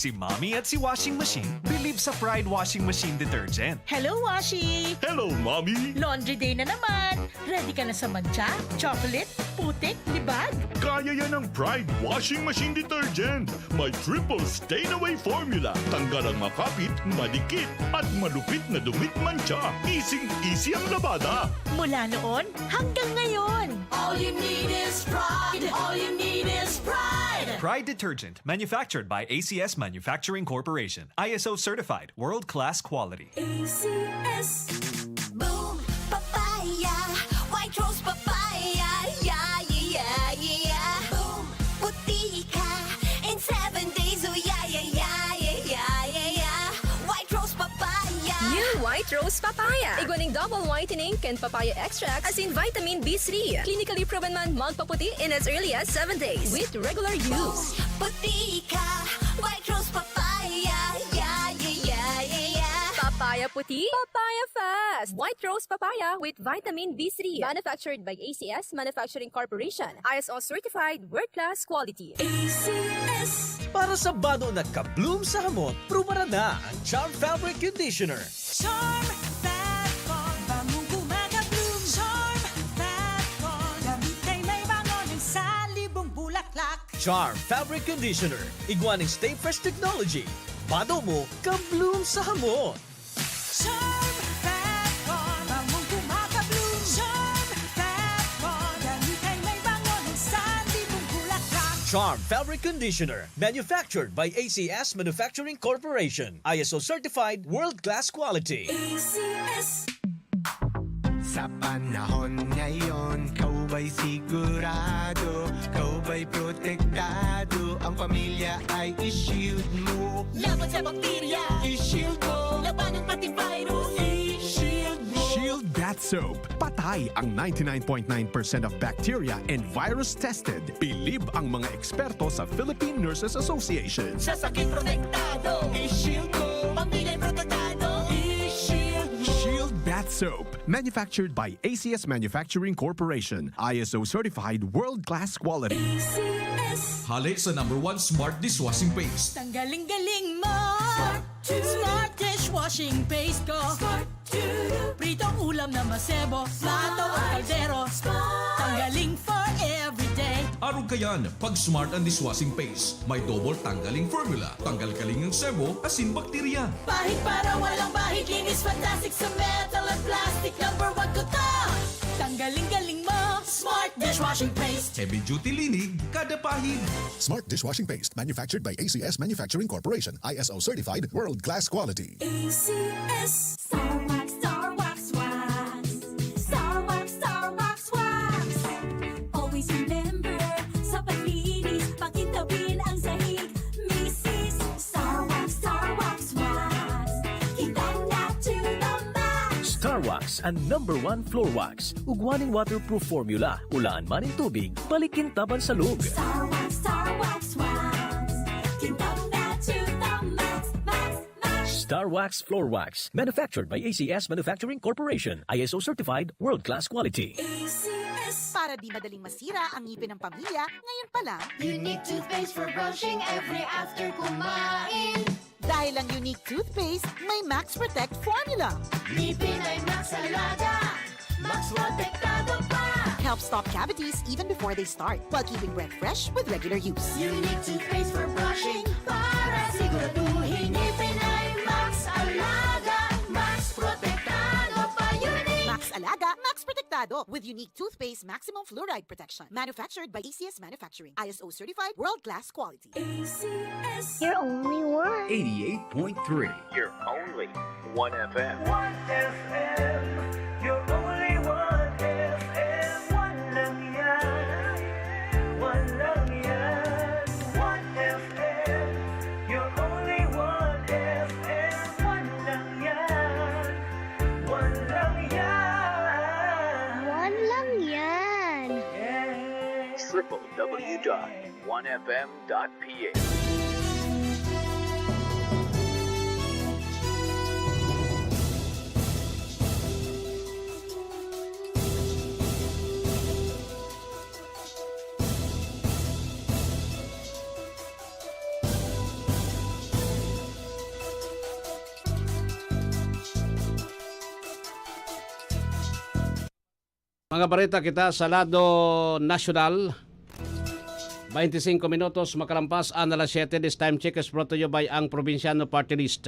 Si Mommy at si Washing Machine believe sa Pride Washing Machine Detergent. Hello, Washi! Hello, Mommy! Laundry day na naman! Ready ka na sa mantsa, chocolate, putik, libag? Kaya yan ng Pride Washing Machine Detergent. May triple stain away formula. Tanggal ang makapit, madikit, at malupit na dumit mantsa. Easing-easy ang labada. Mula noon hanggang ngayon. All you need is Pride. All you need is Pride. Pride Detergent, manufactured by A C S Manufacturing Corporation. I S O certified, world-class quality. A C S. Boom Papaya, White Rose Papaya, yeah, yeah, yeah, yeah. Boom, puti ka in seven days. Rose Papaya. Igwa ning double whitening kan papaya extract asin vitamin B three. Clinically proven man magpaputi in as early as seven days with regular use. Puti ka, White Rose Papaya. Yeah, yeah, yeah, yeah, yeah. Papaya puti, papaya fast. White Rose Papaya with vitamin B three. Manufactured by A C S Manufacturing Corporation. I S O certified, world-class quality. A C S. Para sa bado na ka-bloom sa hamot, prubaran na ang Charm Fabric Conditioner. Charm Fat Foam, bangong gumagabloom. Charm Fat Foam, gamit kay may bango ng salibong bulaklak. Charm Fabric Conditioner, igwa ning Stay Fresh Technology. Bado mo, ka-bloom sa hamot. Charm Fat Foam, bangong gumagabloom. Charm Fat Foam, gamit kay may bango ng salibong bulaklak. Charm Fabric Conditioner, manufactured by A C S Manufacturing Corporation. I S O certified, world-class quality. A C S. Sa panahon ngayon, kaw ba'y sigurado? Kaw ba'y protektado? Ang pamilya ay i-shield mo. Laban sa bakterya, i-shield mo. Labanan pati virus, i-shield mo. Shield Bath Soap. Patay ang ninety-nine point nine percent of bacteria and virus tested. Bilib ang mga eksperto sa Philippine Nurses Association. Sa sakit protektado, i-shield mo. Pamilya protektado, i-shield mo. Shield Bath Soap. Manufactured by A C S Manufacturing Corporation. I S O certified, world-class quality. A C S. Hale sa number one smart dishwashing paste. Tanggaling-galing mo. Smart. Smart dishwashing paste ko. Smart. Pritong ulam na masebo. Smart. Mato ang kaldero. Smart. Tanggaling for everyday. Arog kayan, pag Smart ang dishwashing paste, may double tanggaling formula. Tanggal kaling ang sebo, asin bakterya. Pahid para walang bahid, linis fantastic sa metal at plastic. Number one ko to. Tanggaling-galing mo. Smart dishwashing paste. Heavy duty linig, kada pahid. Smart dishwashing paste, manufactured by A C S Manufacturing Corporation, I S O certified, world-class quality. A C S. Star Wax, Star Wax, Wax. Star Wax, Star Wax, Wax. Always remember, sa paglinis, pakintabin ang sahig. Misis, Star Wax, Star Wax, Wax. Kitang na to the max. Star Wax, ang number one floor wax. Ugwa ning waterproof formula. Ulaan man nin tubig, balik kintabang sa log. Star Wax, Star Wax, Wax. Kitang na to the max, max, max. Star Wax Floor Wax. Manufactured by A C S Manufacturing Corporation. I S O certified, world-class quality. A C S. Para di madaling masira ang ngipin ng pamilya, ngayon pa lang. Unique toothpaste for brushing every after kumain. Dahil ang Unique Toothpaste may Max Protect Formula. Ngipin ay Max Alaga, Max Protektado pa. Helps stop cavities even before they start, while keeping breath fresh with regular use. Unique Toothpaste for brushing, para siguraduhin ngipin ay Max Alaga, Max Protektado pa. Unique. Max Alaga, Max Protektado, with Unique Toothpaste Maximum Fluoride Protection. Manufactured by A C S Manufacturing. I S O certified, world-class quality. A C S. You're only one. Eighty-eight point three. You're only one F M. One F M. You're only one F M. One lang yan. One lang yan. One F M. You're only one F M. One lang yan. One lang yan. One lang yan. Yes. Triple W dot one F M dot P H. Mga bareta kita sa lado nasyonal. Bainti singko minutos makalampas an alas siyete. This time check is brought to you by ang Probinsyano Party List.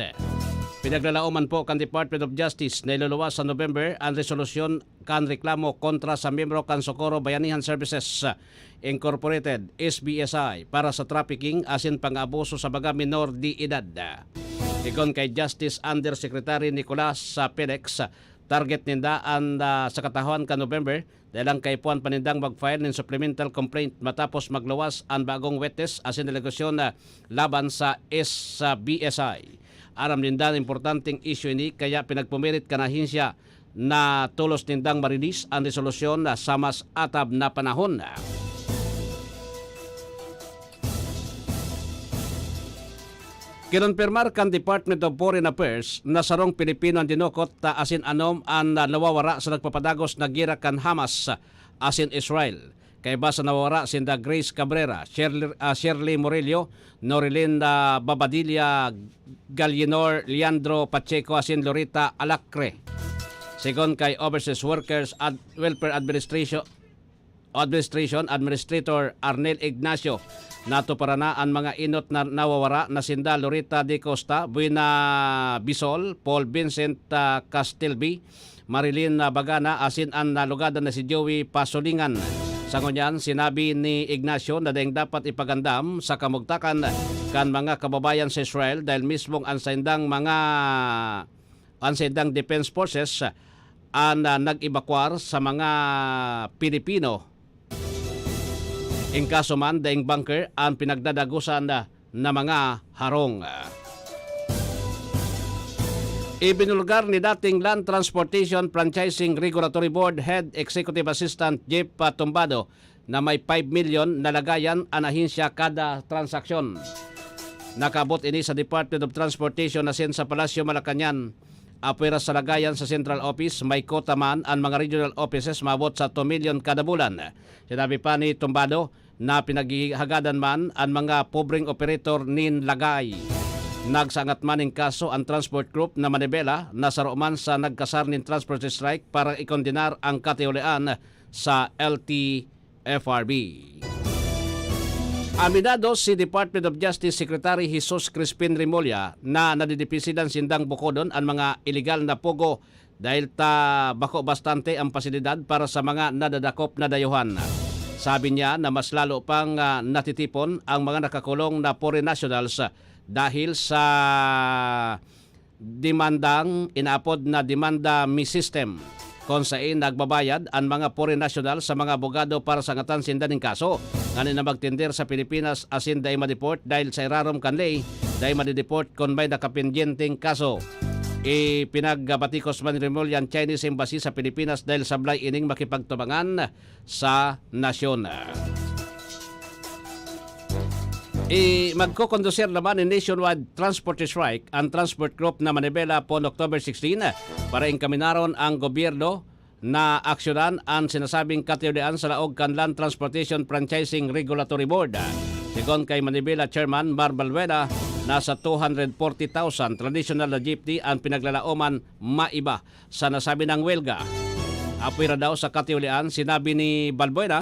Pinaglalaoman po kan Department of Justice na iluluwas sa November an resolusyon kan reklamo kontra sa miyembro kan Socorro Bayanihan Services Incorporated, S B S I, para sa trafficking asin pang-abuso sa mga minor de edad. Sigon kay Justice Undersecretary Nicolas, ah, Felix, target ninda an, ah, sa katahon kan November, dahil ang kaipuhan pa nindang mag-file nin supplemental complaint matapos magluwas an bagong witness asin alegasyon na laban sa S B S I. Aram ninda na importanteng isyu ini, kaya pinagpumirit kan ahensya na tolos nindang ma-release an resolusyon sa mas atab na panahon. Kinonpirmar kan Department of Foreign Affairs na sarong Pilipino an dinukot, ta asin anom an, ah, nawawara sa nagpapadagos na gera kan Hamas asin Israel. Kaiba sa nawawara sinda Grace Cabrera, Shirley, ah, Shirley Murillo, Norilyn, ah, Babadilla, Gallinor, Leandro Pacheco asin Lorita Alacre. Segun kay Overseas Workers Ad-, Welfare Administration, Administration Administrator Arnel Ignacio, natuparan na an mga enot na nawawara na sinda Lorita de Costa, Buena Bisol, Paul Vincent, ah, Castilbi, Marilyn, ah, Bagana asin an nalugadan na si Joey Pasolingan. Sa ngunyan, sinabi ni Ignacio na daing dapat ipagandam sa kamugtakan kan mga kababayan sa Israel dahil mismong an saindang mga, an saindang defense forces an, ah, nag-ebakwar sa mga Pilipino. Inkaso man, daing bunker an pinagdadagosan na, na mga harong. Ibinulgar ni dating Land Transportation Franchising Regulatory Board Head Executive Assistant Jeff, ah, Tumbado na may five milyon na lagayan an ahensya kada transaksyon. Nakaabot ini sa Department of Transportation asin sa Palasyo Malacañang. Apwera sa lagayan sa central office, may quota man an mga regional offices maabot sa two milyon kada bulan. Sinabi pa ni Tumbado na pinaghihagadan man an mga pobreng operator nin lagay. Nagsangat man nin kaso an Transport Group na Manibela na saro man sa nagkasar nin transport strike para ikondenar ang katiulian sa L T F R B. Aminado si Department of Justice Secretary Jesus Crispin Remulla na nadidipisidan sindang bukodon an mga iligal na pogo dahil ta bako bastante ang pasilidad para sa mga nadadakop na dayuhan. Sabi niya na mas lalo pang, ah, natitipon ang mga nakakulong na foreign nationals dahil sa demandang inaapod na demanda mi system, kung saen nagbabayad an mga foreign national sa mga abogado para sangatan sinda nin kaso, ngani na magtender sa Pilipinas asin dai ma-deport dahil sa irarom kan ley, dai madi-deport kun may nakapendyenteng kaso. Ipinagbatikos man ni Remulla an Chinese Embassy sa Pilipinas dahil sablay ining makipagtubangan sa nasyon. I, magkokondusir naman nin nationwide transport strike an transport group na Manibela pon October sixteen para engkaminaron ang gobyerno na aksyonan an sinasabing katiulian sa laog kan Land Transportation Franchising Regulatory Board. Segun kay Manibela Chairman Mar Balbuena, nasa two hundred forty thousand traditional na jeepney an pinaglalaoman maiba sa nasabi nang welga. Apwera daw sa katiulian, sinabi ni Balbuena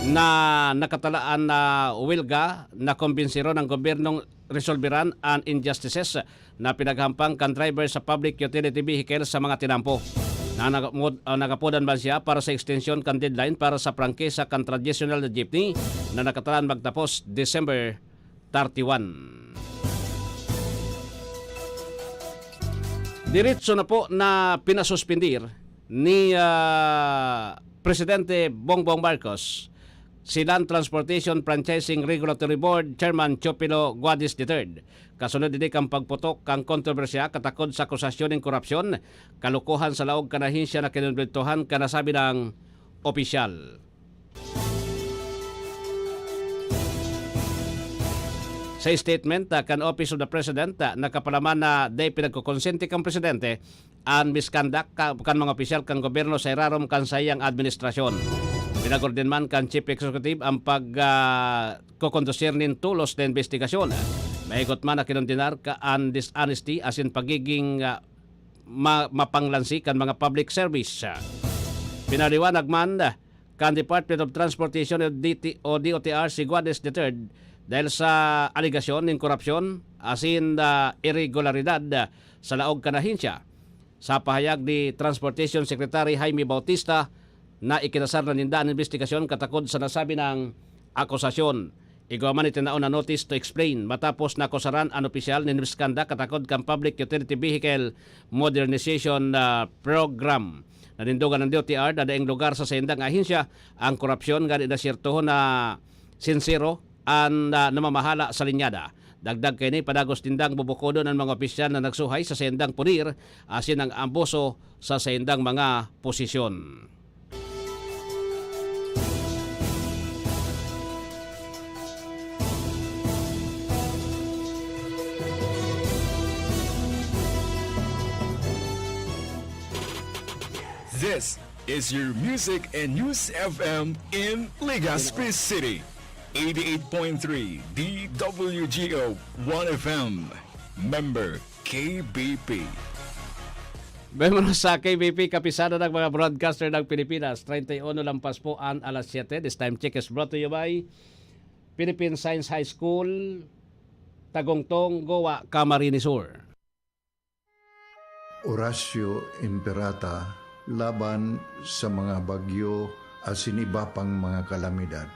na nakatalaan na welga na kumbinsiron ang gobyernong resolberan an injustices na pinaghampang kan driver sa public utility vehicle sa mga tinampo. Na nagapod-, ah, nagapodan man siya para sa extension kan deadline para sa prangkisa kan traditional na jeepney na nakatalaan magtapos December thirty-one. Diretso na po na pinasuspindir ni, ah, Presidente Bongbong Marcos si Land Transportation Franchising Regulatory Board Chairman Teofilo Guadis the third. Kasunod ini kan pagputok kan kontrobersiya katakod sa akusasyon nin korupsyon, kalokohan sa laog kan ahensya na kinombintohan kan nasabi nang opisyal. Sa statement, ah, kan Office of the President, ah, nakapalaman na dai pinagkokonsente kan presidente an misconduct ka, kan mga opisyal kan gobyerno sa irarom kan saiyang administrasyon. Pinag-orden man kan Chief Executive ang pag, ah, kokondusir nin tolos na imbestigasyon. Mahigot man na kinondenar ka an dishonesty asin pagiging, ah, ma-, mapanglansi kan mga public service. Pinaliwanag man kan Department of Transportation o D T, o D O T R si Guadis the third dahil sa alegasyon nin korupsyon asin, ah, iregularidad sa laog kan ahensya. Sa pahayag ni Transportation Secretary Jaime Bautista na ikinasar na ninda an imbestigasyon katakod sa nasabi nang akusasyon. Igwa man itinaon na notice to explain matapos nakusaran an opisyal nin misconduct katakod kan Public Utility Vehicle Modernization, ah, Program. Nanindogan ng D O T R na daing lugar sa saindang ahensya ang korupsyon, ngani na siyertohon na sinsero an, ah, namamahala sa linyada. Dagdag kaini, padagos nindang bubukodon an mga opisyal na nagsuhay sa saindang puder asin nag-abuso sa saindang mga posisyon. This is your Music and News F M in Legazpi City. Eighty-eight point three D W G O One F M. Member K B P. Member sa K B P, Kapisanan ng mga Broadcaster ng Pilipinas, treinta y uno lampas po an alas siyete. This time check is brought to you by Philippine Science High School, Tagongtong, Goa, Camarines Sur. Orasio Imperata laban sa mga bagyo asin iba pang mga kalamidad.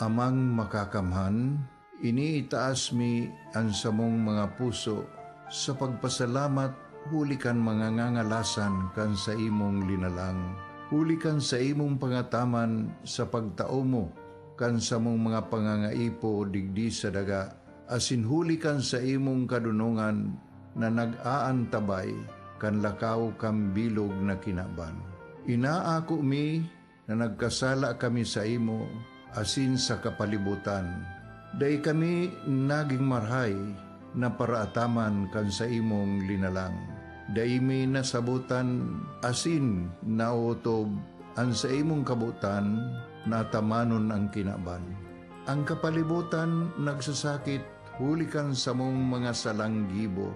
Amang Makakamhan, iniitaas mi an samong mga puso sa pagpasalamat huli kan mga ngangalasan kan saimong linalang, huli kan saimong pangataman sa pagtao mo kan samong mga pangangaipo digdi sa daga, asin huli kan saimong kadonongan na nag-aantabay kan lakaw kan bilog na kinaban. Inaako mi na nagkasala kami saimo asin sa kapalibotan. Dai kami nagin marahay na paraataman kan saimong linalang. Dai mi nasabotan asin naotob an saimong kabotan na atamanon an kinaban. An kapalibotan nagsasakit huli kan samong mga salang gibo,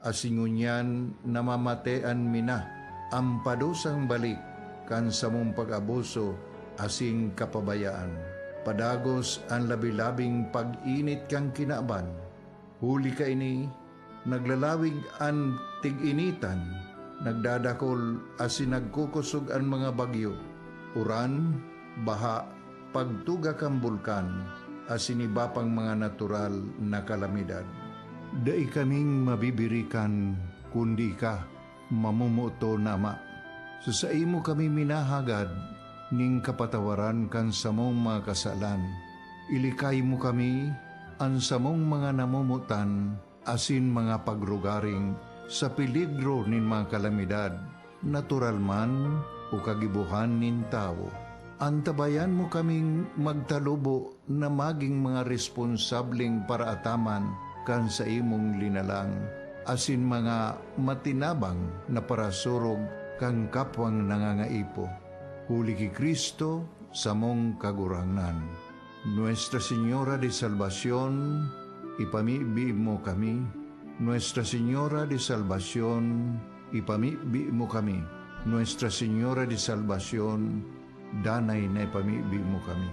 asin ngunyan namamatean mi na an padusang balik kan samong pag-abuso asin kapabayaan. Padagos an labi-labing pag-init kan kinaban. Huli kaini, naglalawig an tig-initan, nagdadakol asin nagkukosog an mga bagyo, uran, baha, pagtuga kan bulkan, asin iba pang mga natural na kalamidad. Dai kaming mabibirikan, kundi ika, mamomoton na Ama. Sa saimo kami minahagad nin kapatawaran kan samong mga kasalan. Ilikay mo kami, an samong mga namomotan, asin mga pagrugaring sa peligro nin mga kalamidad, natural man o kagibohan nin tawo. Antabayan mo kaming magtalubo na magin mga responsableng paraataman kan saimong linalang, asin mga matinabang na parasurog kan kapwang nangangaipo. Huli ki Cristo, samong Kagurangnan. Nuestra Señora de Salvacion, ipamibi mo kami. Nuestra Señora de Salvacion, ipamibi mo kami. Nuestra Señora de Salvacion, danay na ipamibi mo kami.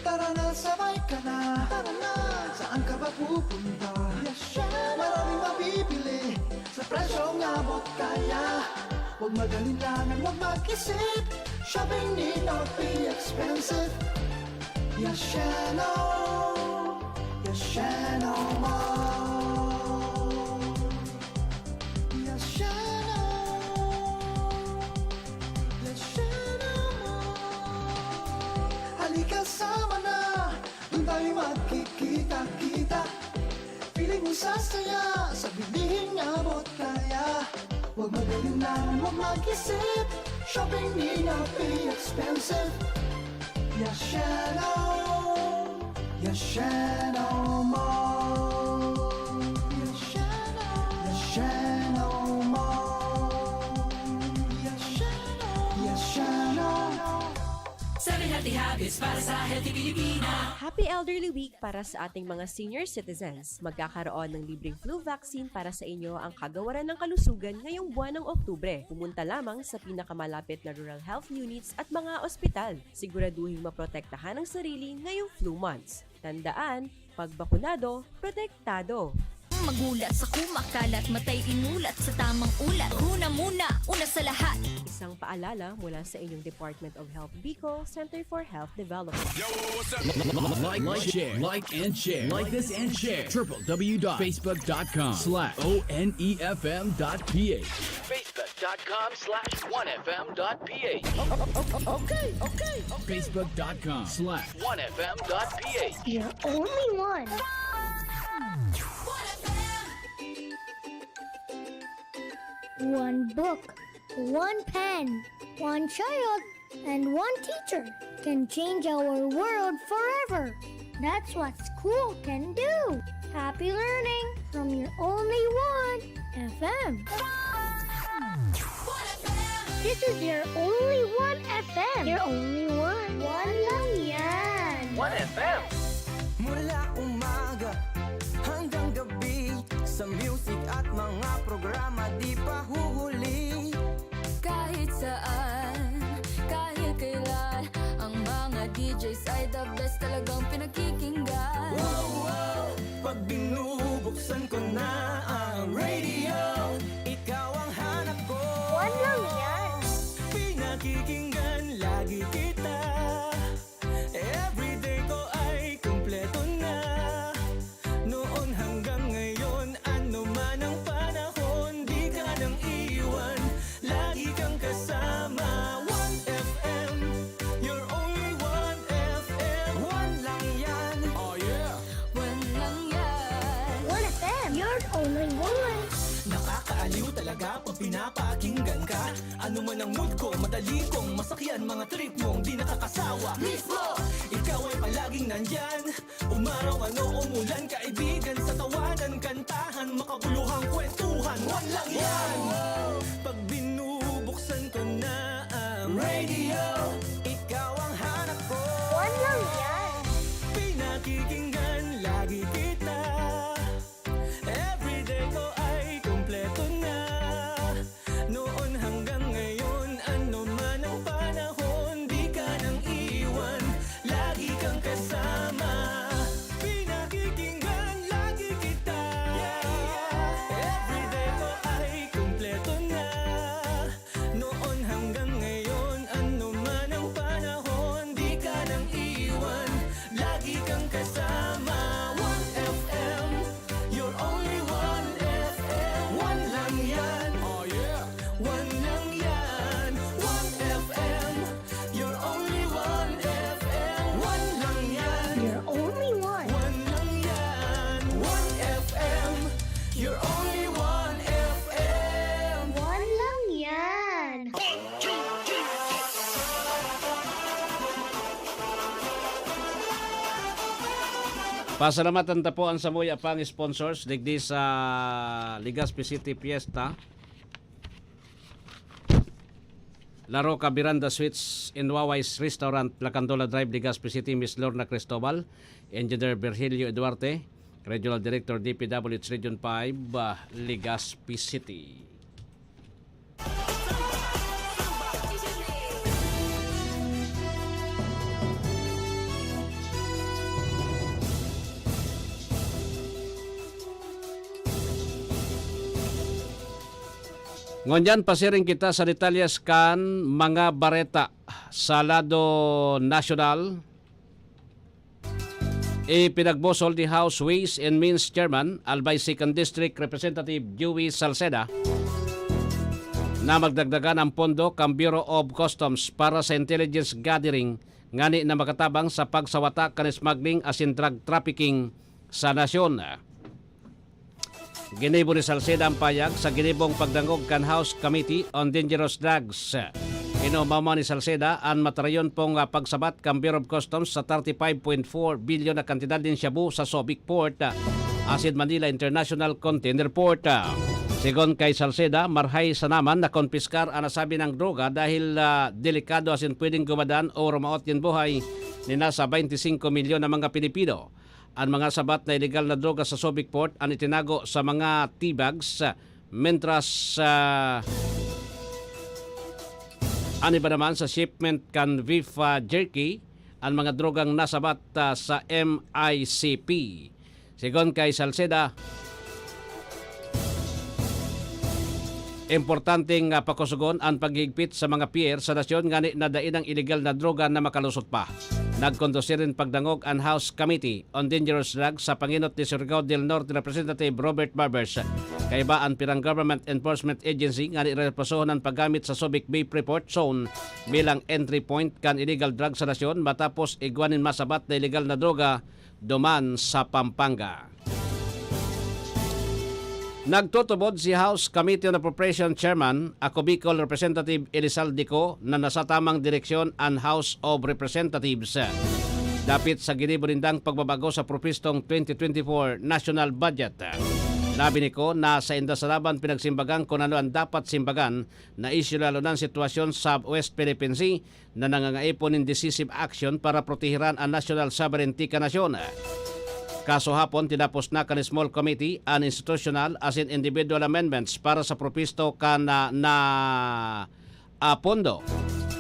Tara na, sabay ka na. Tara na. Saan ka ba pupunta? Yes, siya. Maraming mabibili sa presyong abot kaya. Huwag mag-alinlangan, huwag mag-isip. Shopping need not be expensive. Yasheno, Yasheno Mall. Yasheno, Yasheno Mall. Halika, sama na, doon tayo magkikita-kita. Feeling mo sasaya sa bilihing abot kaya. Huwag mag-alinlangan, huwag mag-isip. Shopping need not be expensive. Yasheno, Yasheno Mall. Yasheno, Yasheno Mall. Yasheno, Yasheno. Seven healthy habits para sa healthy Pilipina. Happy Elderly Week para sa ating mga senior citizens. Magkakaroon ng libreng flu vaccine para sa inyo ang Kagawaran ng Kalusugan ngayong buwan ng Oktubre. Pumunta lamang sa pinakamalapit na rural health units at mga ospital. Siguraduhing maprotektahan ang sarili ngayong flu months. Tandaan, pag bakunado, protektado. Magulat sa kumakalat, matay inulat sa tamang ulat. Una muna, una sa lahat. Isang paalala mula sa inyong Department of Health Bicol, Center for Health Development. Yo, what's up? Like, like, share, like and share, like this and share. Triple W dot facebook dot com slash O N E F M dot P H. Facebook dot com slash one F M dot P H. Okay, okay, okay. Facebook dot com slash one F M dot P H. You're only one. One book, one pen, one child, and one teacher can change our world forever. That's what school can do. Happy learning from your only one F M. This is your only one F M. Your only one. One lang yan. One F M. Mula umaga hanggang gabi, sa music at mga programa di pa huhuli. Kahit saan, kahit kailan, ang mga D Js ay the best, talagang pinakikinggan. Wow, wow! Pag binubuksan ko na ang radio, ikaw ang hanap ko. One lang yan. Pinakikinggan lagi kita. Everyday ko ay kumpleto na. Noon hanggang ngayon, ano man ang panahon, di ka nang iwan. Lagi kang kasama, one F M. You're only one F M. One lang yan. Oh, yeah. One lang yan. One F M, you're only one. Nakakaaliw talaga pag pinapakinggan ka. Ano man ang mood ko, madali kong masakyan. Mga trip mong di nakakasawa. Mismo! Ikaw ay palaging nandyan. Umaraw man o umulan, kaibigan sa tawanan, kantahan, makabuluhang kwentuhan. One lang yan. Pag binubuksan ko na ang radio, ikaw ang hanap ko. One lang yan. Pinakikinggan lagi kita. Everyday ko ay kumpleto na. Noon hanggang ngayon, ano man ang panahon, di ka nang iwan. Lagi kang kasama. Pinakikinggan lagi kita. Yeah, yeah. Everyday ko ay kumpleto na. Noon hanggang ngayon, ano man ang panahon, di ka nang iwan. Lagi kang kasama, one F M. You're only one F M. One lang yan. Oh, yeah. One lang yan. One F M. You're only one F M. One lang yan. You're only one. One lang yan. One F M. You're only one F M. One lang yan. Pasalamatan ta po ang samuya pang sponsors digdi sa Legazpi City Fiesta. La Roca Miranda Suites and Wawai's Restaurant, Lacandola Drive, Legazpi City, Miss Lorna Cristobal, Engineer Virgilio Duarte, Regional Director, D P W H Region five, ah, Legazpi City. Ngunyan, pasiring kita sa detalyes kan mga bareta sa lado nasyonal. Ipinagbusol ni House Ways and Means Chairman, Albay Second District Representative Joey Salceda, na magdagdagan ang pondo kan Bureau of Customs para sa intelligence gathering ngani na makatabang sa pagsawata kan smuggling asin drug trafficking sa nasyon. Ginibo ni Salceda ang payag sa ginibong pagdangog kan House Committee on Dangerous Drugs. Inumaman ni Salceda an matarayon pong, ah, pagsabat kan Bureau of Customs sa thirty-five point four bilyon na kantidad nin shabu sa Subic Port, ah, asin Manila International Container Port. Ah, sigon kay Salceda, marhay sana man na konpiskar an nasabi nang droga dahil, ah, delikado asin pwedeng gumadan o rumaot nin buhay nin nasa twenty-five milyon na mga Pilipino. An mga sabat na ilegal na droga sa Subic Port an itinago sa mga tea bags, mentras, ah, an iba naman sa shipment kan beef, ah, jerky, an mga drogang nasabat, ah, sa M I C P. Sigon kay Salceda, Importanteng, ah, pakusugon an paghigpit sa mga pier sa nasyon ngani na dai nang iligal na droga na makalusot pa. Nagkondusir nin pagdangog an House Committee on Dangerous Drugs sa pangenot ni Surigao del Norte Representative Robert Barbers. Kaiba an pirang government enforcement agency ngani reposohon an paggamit sa Subic Bay Freeport Zone bilang entry point kan illegal drugs sa nasyon matapos igwa nin masabat na illegal na droga duman sa Pampanga. Nagtutubod si House Committee on Appropriation Chairman, Ako Bicol Representative Elizalde Co, na nasa tamang direksyon an House of Representatives. Dapit sa ginibo nindang pagbabago sa propistong twenty twenty-four national budget. Labi ni Co na sainda saraban pinagsimbagan kun ano an dapat simbagan na isyu, lalo na an sitwasyon sa West Philippine Sea na nangangaipon nin decisive action para protehiran an national sovereignty kan nasyon. Kasuhapon, tinapos na kan small committee an institutional asin individual amendments para sa propisto kan na, na, ah, pondo.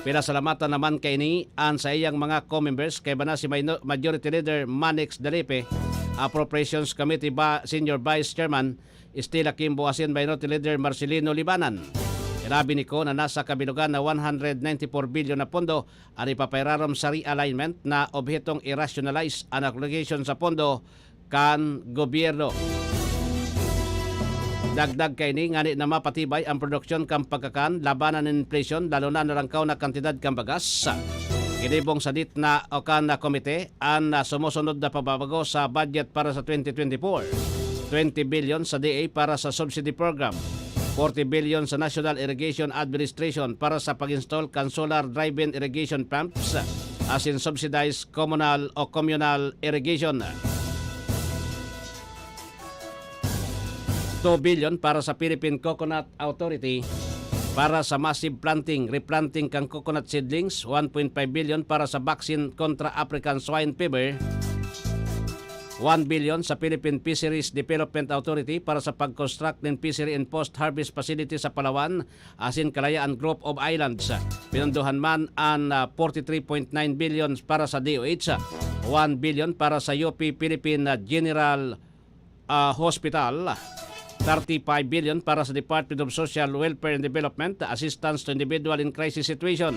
Pinasalamatan naman kaini an saiyang mga co-members, kaiba na si Mino-, Majority Leader Manix Dalipe, Appropriations Committee ba, Senior Vice Chairman Stella Kimbo asin Minority Leader Marcelino Libanan. Sinabi ni Co na nasa kabilugan na one hundred ninety-four billion na pondo an ipapairarom sa realignment na obhetong i-rationalize an allocation sa pondo kan gobyerno. Dagdag kaini, ngani na mapatibay an produksyon kan pagkakan labanan nin inflation, lalo na an narangkaw na kantidad kan bagas. Ginibong sadit na o kan na komite an, ah, sumusunod na pagbabago sa budget para sa twenty twenty-four. Twenty billion sa D A para sa subsidy program, forty billion sa National Irrigation Administration para sa pag-install kan solar driven irrigation pumps, asin subsidized communal o communal irrigation. Two billion para sa Philippine Coconut Authority para sa massive planting, replanting kan coconut seedlings, one point five billion para sa vaccine kontra African Swine Fever, one billion sa Philippine Fisheries Development Authority para sa pag-construct nin fishery and post-harvest facility sa Palawan asin Kalayaan Group of Islands. Pinondohan man an, ah, forty-three point nine billion para sa D O H, one billion para sa U P Philippine, ah, General ah, Hospital, thirty-five billion para sa Department of Social Welfare and Development, Assistance to Individual in Crisis Situation,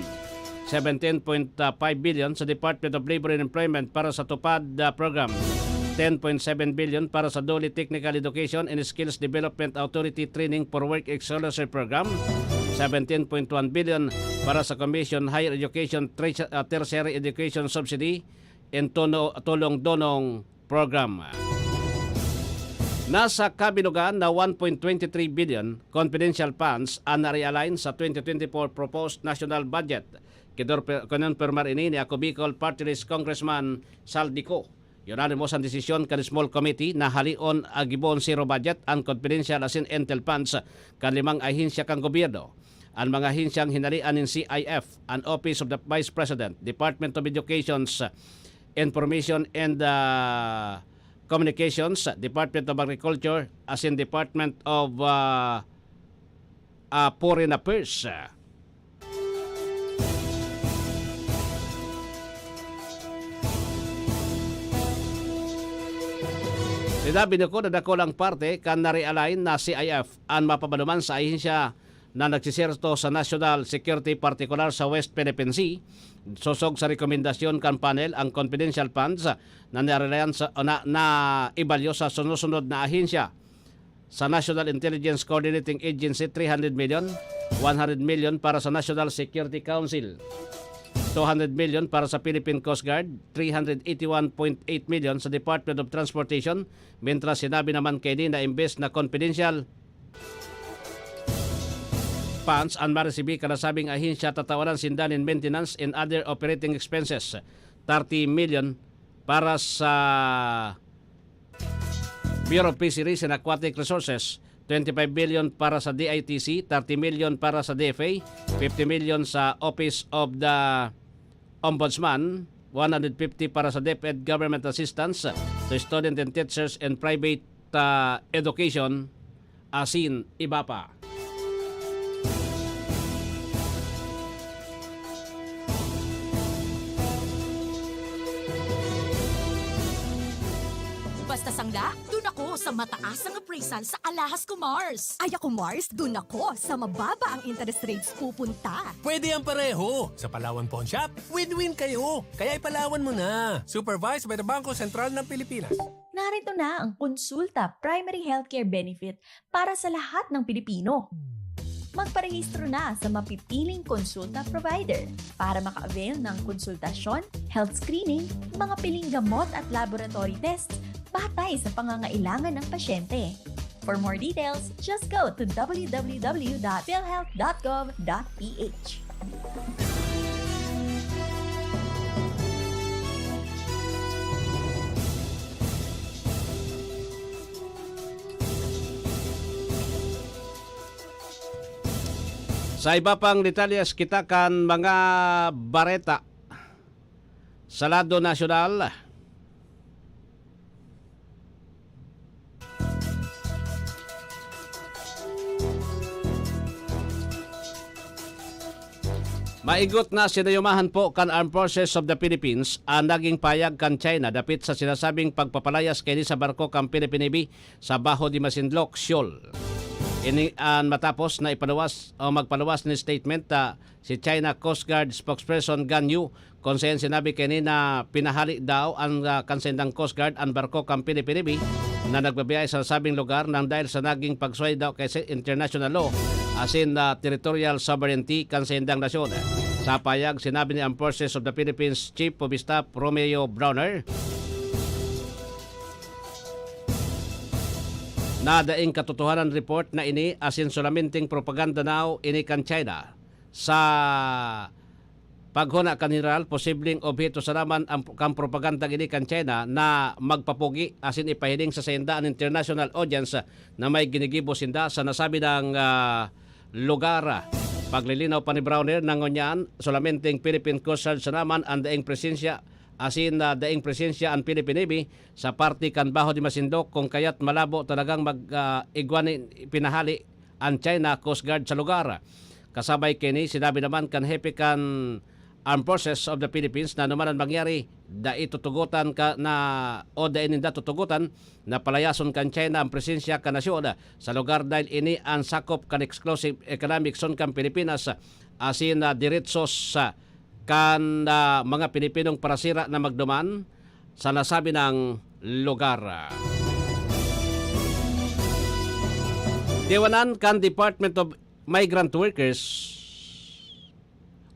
seventeen point five billion sa Department of Labor and Employment para sa TUPAD, ah, program, ten point seven billion para sa DOLE Technical Education and Skills Development Authority Training for Work Excellence Program, seventeen point one billion para sa Commission Higher Education Tre-, ah, Tertiary Education Subsidy and Tono-, Tulong Donong Program. Nasa kabilugan na one point twenty three billion confidential funds an na-realign sa twenty twenty-four proposed national budget. Kinor-, kinumpirmar ini ni Ako Bicol Party List Congressman Saldi Co. Unanimous an desisyon kan small committee na haleon, ah, gibohon zero budget an confidential asin intel funds kan limang ahensya kan gobyerno. An mga ahensyang hinalean nin C I F, an Office of the Vice President, Department of Education's Information and, ah, Communications, Department of Agriculture, asin Department of, ah, ah, Foreign Affairs. Sinabi ni Co na dakulang parte kan na-realign na C I F an mapabaluman sa ahensya na nagsiserto sa national security, partikular sa West Philippine Sea. Sosog sa rekomendasyon kan panel, ang confidential funds na nirelayan sa, na, na ibalyo sa sumusunod na ahensya. Sa National Intelligence Coordinating Agency, three hundred million, one hundred million para sa National Security Council, two hundred million para sa Philippine Coast Guard, three hundred eighty-one point eight million sa Department of Transportation, mientras sinabi naman kaini na imbes na confidential funds an maresibi kan nasabing ahensya, tatawanan sinda nin maintenance and other operating expenses, thirty million para sa Bureau of Fisheries and Aquatic Resources, twenty-five billion para sa D I T C, thirty million para sa D F A, fifty million sa Office of the Ombudsman, one hundred fifty para sa DepEd Government Assistance to Student and Teachers and Private, ah, Education, asin iba pa. Basta sangla, duna ako sa mataas ang appraisal sa Alahas ko, Mars. Ay ako, Mars, dun ako sa mababa ang interest rates pupunta. Pwede ang pareho. Sa Palawan Pawn Shop, win-win kayo. Kaya ipalawan mo na. Supervised by the Bangko Sentral ng Pilipinas. Narito na ang Konsulta Primary Healthcare Benefit para sa lahat ng Pilipino. Magparehistro na sa mapipiling konsulta provider para maka-avail ng konsultasyon, health screening, mga piling gamot at laboratory tests batay sa pangangailangan ng pasyente. For more details, just go to w w w dot philhealth dot gov dot p h. Sa iba pang detalyes, kita kan mga bareta sa lado nasyonal. Maigot na sinayumahan po kan Armed Forces of the Philippines an naging pahayag kan China dapit sa sinasabing pagpapalayas kaini sa barko kan Philippine Navy sa Baho de Masinloc, Seoul. Ini an matapos na ipaluwas o magpaluwas nin statement, ah, si China Coast Guard spokesperson Gan Yu, kung saen sinabi kaini na pinahali daw an, ah, kan saindang Coast Guard an barko kan Philippine Navy na nagbabiyahe sa nasabing lugar nang dahil sa naging pagsuhay daw kay sa international law asin, ah, territorial sovereignty kan saindang nasyon. Sa pahayag, sinabi ni Armed Forces of the Philippines Chief of Staff Romeo Brawner, na daing katotohanan report na ini asin solamenteng propaganda daw ini kan China. Sa paghona kan Heneral, posibleng obheto sana man ang, kan propagandang ini kan China na magpapugi asin ipahiling sa sainda an international audience na may ginigibo sinda sa nasabi nang, ah, lugar. Paglilinaw pa ni Brawner na ngunyan, solamenteng Philippine Coast Guard sana man an daing presensya asin, ah, daing presensya an Philippine Navy sa parte kan Baho de Masinloc, kung kaya't malabo talagang mag, ah, igwa nin pinahali an China Coast Guard sa lugar. Kasabay kaini, sinabi naman kan hepe kan Armed Forces of the Philippines na anuman an mangyari, dai tutugotan ka na o dai ninda tutugotan na palayason kan China an presensya kan nasyon sa lugar dahil ini an sakop kan exclusive economic zone kan Pilipinas asin, ah, diretsos, ah, kan, ah, mga Pilipinong parasira na magduman sa nasabi nang lugar. Tiwanan kan Department of Migrant Workers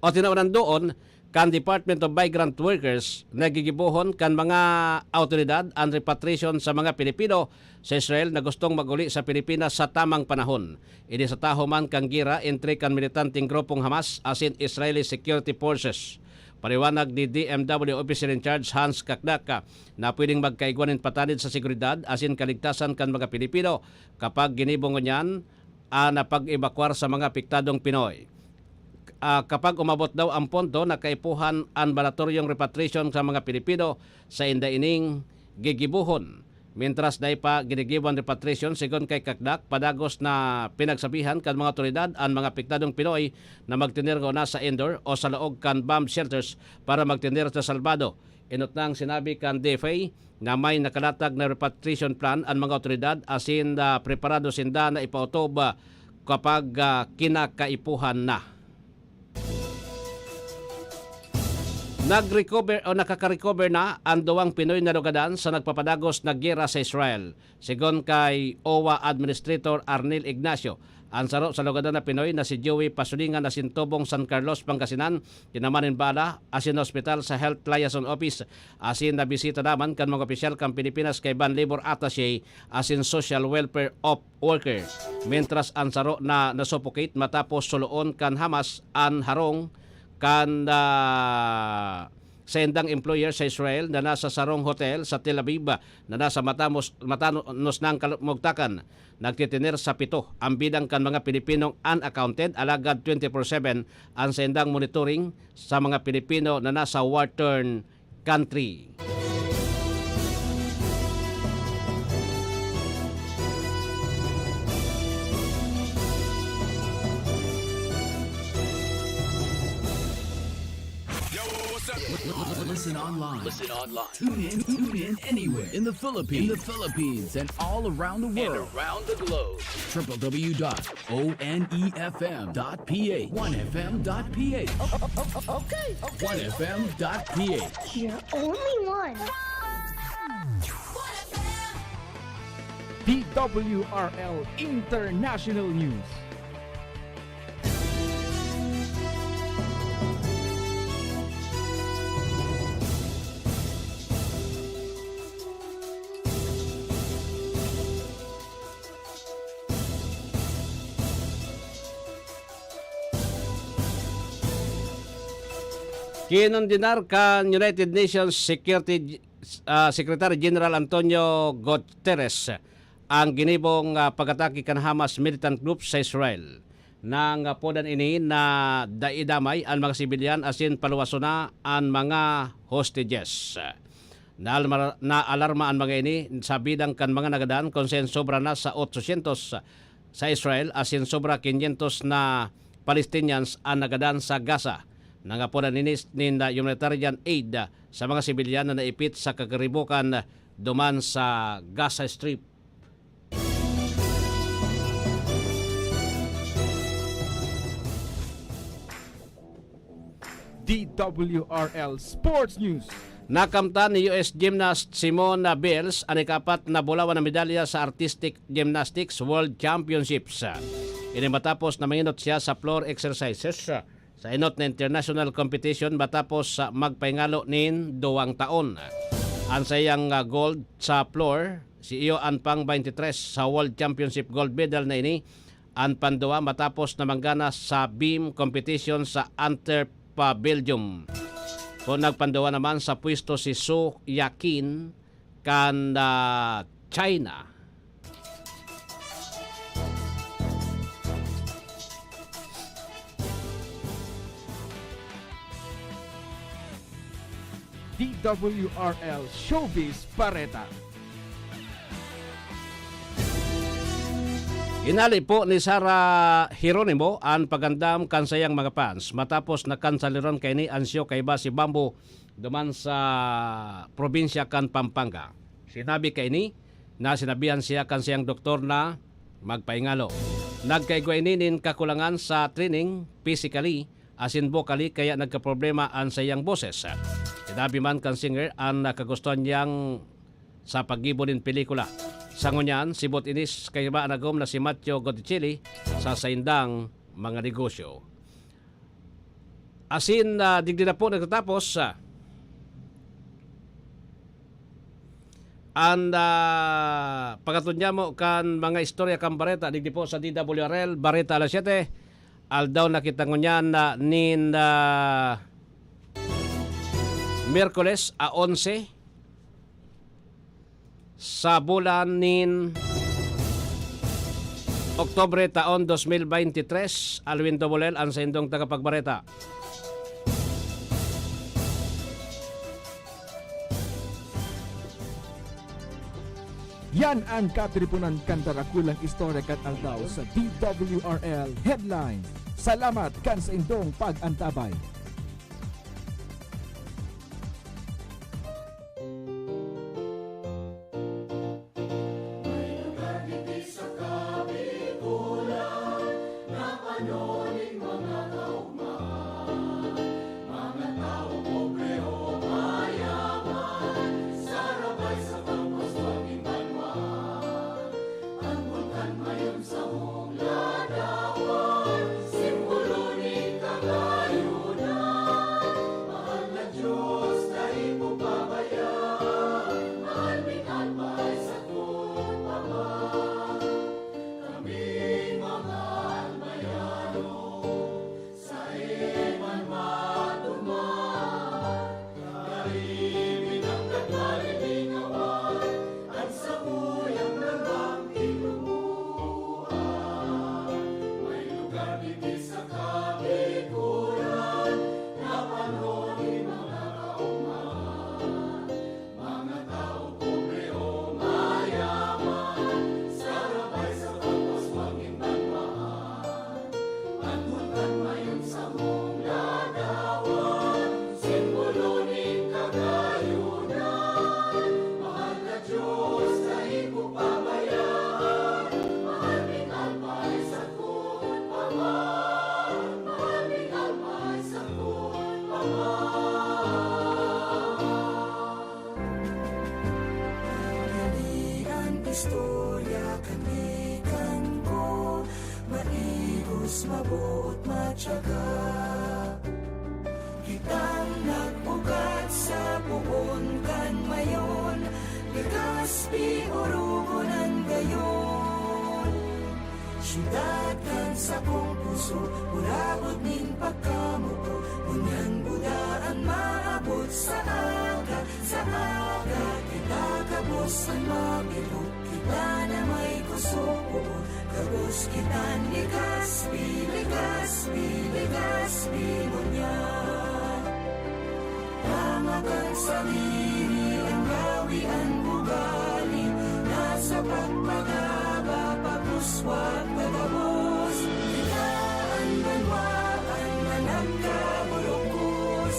o tinawan doon kan Department of Migrant Workers, nagigibohon kan mga awtoridad an repatriation sa mga Pilipino sa Israel na gustong mag-uli sa Pilipinas sa tamang panahon. Ini sa taho man kan gera entre kan militanteng grupong Hamas asin Israeli Security Forces. Paliwanag ni D M W Officer in Charge Hans Kakdak na pwedeng magkaigwa nin patanid sa seguridad asin kaligtasan kan mga Pilipino kapag ginibo ngunyan an pag-ebakwar sa mga apektadong Pinoy. Ah, kapag umabot daw ang punto na kaipuhan an mandatoryong repatriation sa mga Pilipino, sainda ining gigibohon. Mintras dai pa ginigibo an repatriation, sigon kay Kakdak, padagos na pinagsabihan kan mga awtoridad an mga apektadong Pinoy na magtener ngona sa indoor o sa laog kan bomb shelters para magtener sa salbado. Enot nang sinabi kan D F A na may nakalatag na repatriation plan an mga awtoridad asin, ah, preparado sinda na ipautob, ah, kapag, ah, kinakaipuhan na. Nag-recover o nakaka-recover na an duwang Pinoy na lugadan sa nagpapadagos na gera sa Israel. Sigon kay O W A Administrator Arnel Ignacio, an saro sa lugadan na Pinoy na si Joey Pasulingan na sin Tubong, San Carlos, Pangasinan, tinaman nin bala asin naospital sa Health Liaison Office asin nabisita naman kan mga opisyal kan Pilipinas kaiba an Labor Attaché asin Social Welfare of Worker, mintras an saro na nasuffocate matapos suloon kan Hamas an harong kan, ah, saindang employer sa Israel na nasa sarong hotel sa Tel Aviv na nasa matamos-, matanos nang kalumugtakan. Nagtitiner sa pito ang bilang kan mga Pilipinong unaccounted, alagad twenty-four seven an saindang monitoring sa mga Pilipino na nasa war-torn country. Yo, what's up? Listen online. Listen online. Tune in. Tune in anywhere in the Philippines. In the Philippines and all around the world. And around the globe. Triple W dot O N E F M dot P H. One F M dot P H. Okay, okay. One F M dot P H. You're only one. D W R L International News. Kinondenar kan United Nations Security, ah, Secretary General Antonio Guterres ang ginibong, ah, pag-atake kan Hamas militant group sa Israel. Nangapodan ini na dai damay an mga sibilyan asin paluwason na an mga hostages. Naalmar-, naalarma an mga ini sa bilang kan mga nagadan, kun saen sobra na sa otsosyentos sa Israel asin sobra kinyentos na Palestinians an nagadan sa Gaza. Nangapodan ini nin humanitarian aid sa mga sibilyan na naipit sa kagaribokan duman sa Gaza Strip. D W R L Sports News. Nakamtan ni U S gymnast Simone Biles an ikapat na bulawan na medalya sa Artistic Gymnastics World Championships. Ini matapos na mangenot siya sa floor exercises sa enot na international competition matapos sa magpahingalo nin duwang taon. An saiyang, ah, gold sa floor, si iyo an pang twenty-three sa World Championship gold medal na ini, an panduwa matapos na manggana sa beam competition sa Antwerp, ah, Belgium. Kun nagpanduwa naman sa pwesto si Su Yakin kan, ah, China. D W R L Showbiz Bareta. Inali po ni Sarah Geronimo an pagandam kan sayang mga fans matapos nakansaliran kaini an show kaiba si Bamboo duman sa probinsya kan Pampanga. Sinabi kaini na sinabihan siya kan sayang doktor na magpahingalo. Nagkaigwa ini nin kakulangan sa training physically asin vocally kaya nagkaproblema an saiyang boses. Sinabi man kan singer an kagustohan niyang sa paggibo nin pelikula. Sa ngunyan, sibot ini s-, kaiba an agom na si Matthew Godicelli sa saindang mga negosyo. Asin, ah, digdi na po nagtatapos, ah, an, ah, paghatod niamo kan mga istorya kan bareta digdi po sa D W R L, Bareta Alas Siyete. Aldaw na kita ngunyan na nin, ah, Miyerkules a onse sa bulan nin Oktubre taon dos mil beintitres. Alwin Dobolel an saindong tagapagbareta. Yan ang katiriponan kan darakulang istorya kan aldaw sa D W R L Headline. Salamat kan saindong pag-antabay. May lugar digdi sa Kabikulan na pano nin mga kaugmahan, mga tawo pobre o mayaman, sarabay sa pagpaswag nin banwaan. An bulkan mayon samong ladawan, simbolo nin kangayunan. Mahal na Diyos, dai mo pabayaan, mahal mi an maay sakot pa man. Kami mga Almayano, saen man matuman, dai mi nanggad malilingawan an samuyang lalwang tinumoan. May lugar digdi sa Kabikulan na pano nin mga kaugmahan. Mga tawo pobre o mayaman, sarabay sa pagpaswag nin banwaan. An bulkan mayon samong ladawan, simbolo Mabuot matyaga kitang nag-ugat sa poon kan Mayon, Legazpi, Orogon an gayon. Syudad kan sakong puso, urabot nin pagkamuko, ngunyan buda an maabot sa aga, sa aga kita gabos an mabirok. Kita na may kusog, gabos kita ni Legazpi, Legazpi, Legazpi ngunyan. Tanga kan sadiri, an gawi, an ugali, nasa pagpagaba, paguswag, pagabos. Kita an banwaan na nagkaburukos,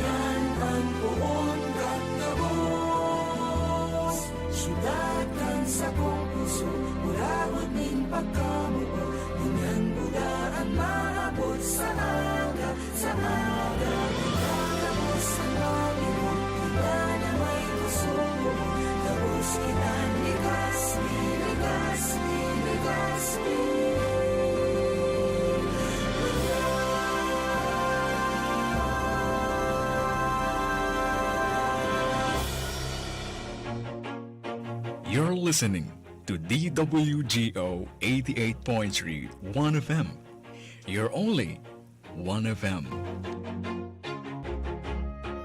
yan an poon kan gabos. Syudad kan sakong puso, urabot nin pagkamuko, ngunyan buda an maabot sa aga, sa aga, kita gabos an mabirok, kita na may kusog, gabos kita ni Legazpi, Legazpi, Legazpi. You're listening to D W G O eighty-eight point three One F M. You're only One F M.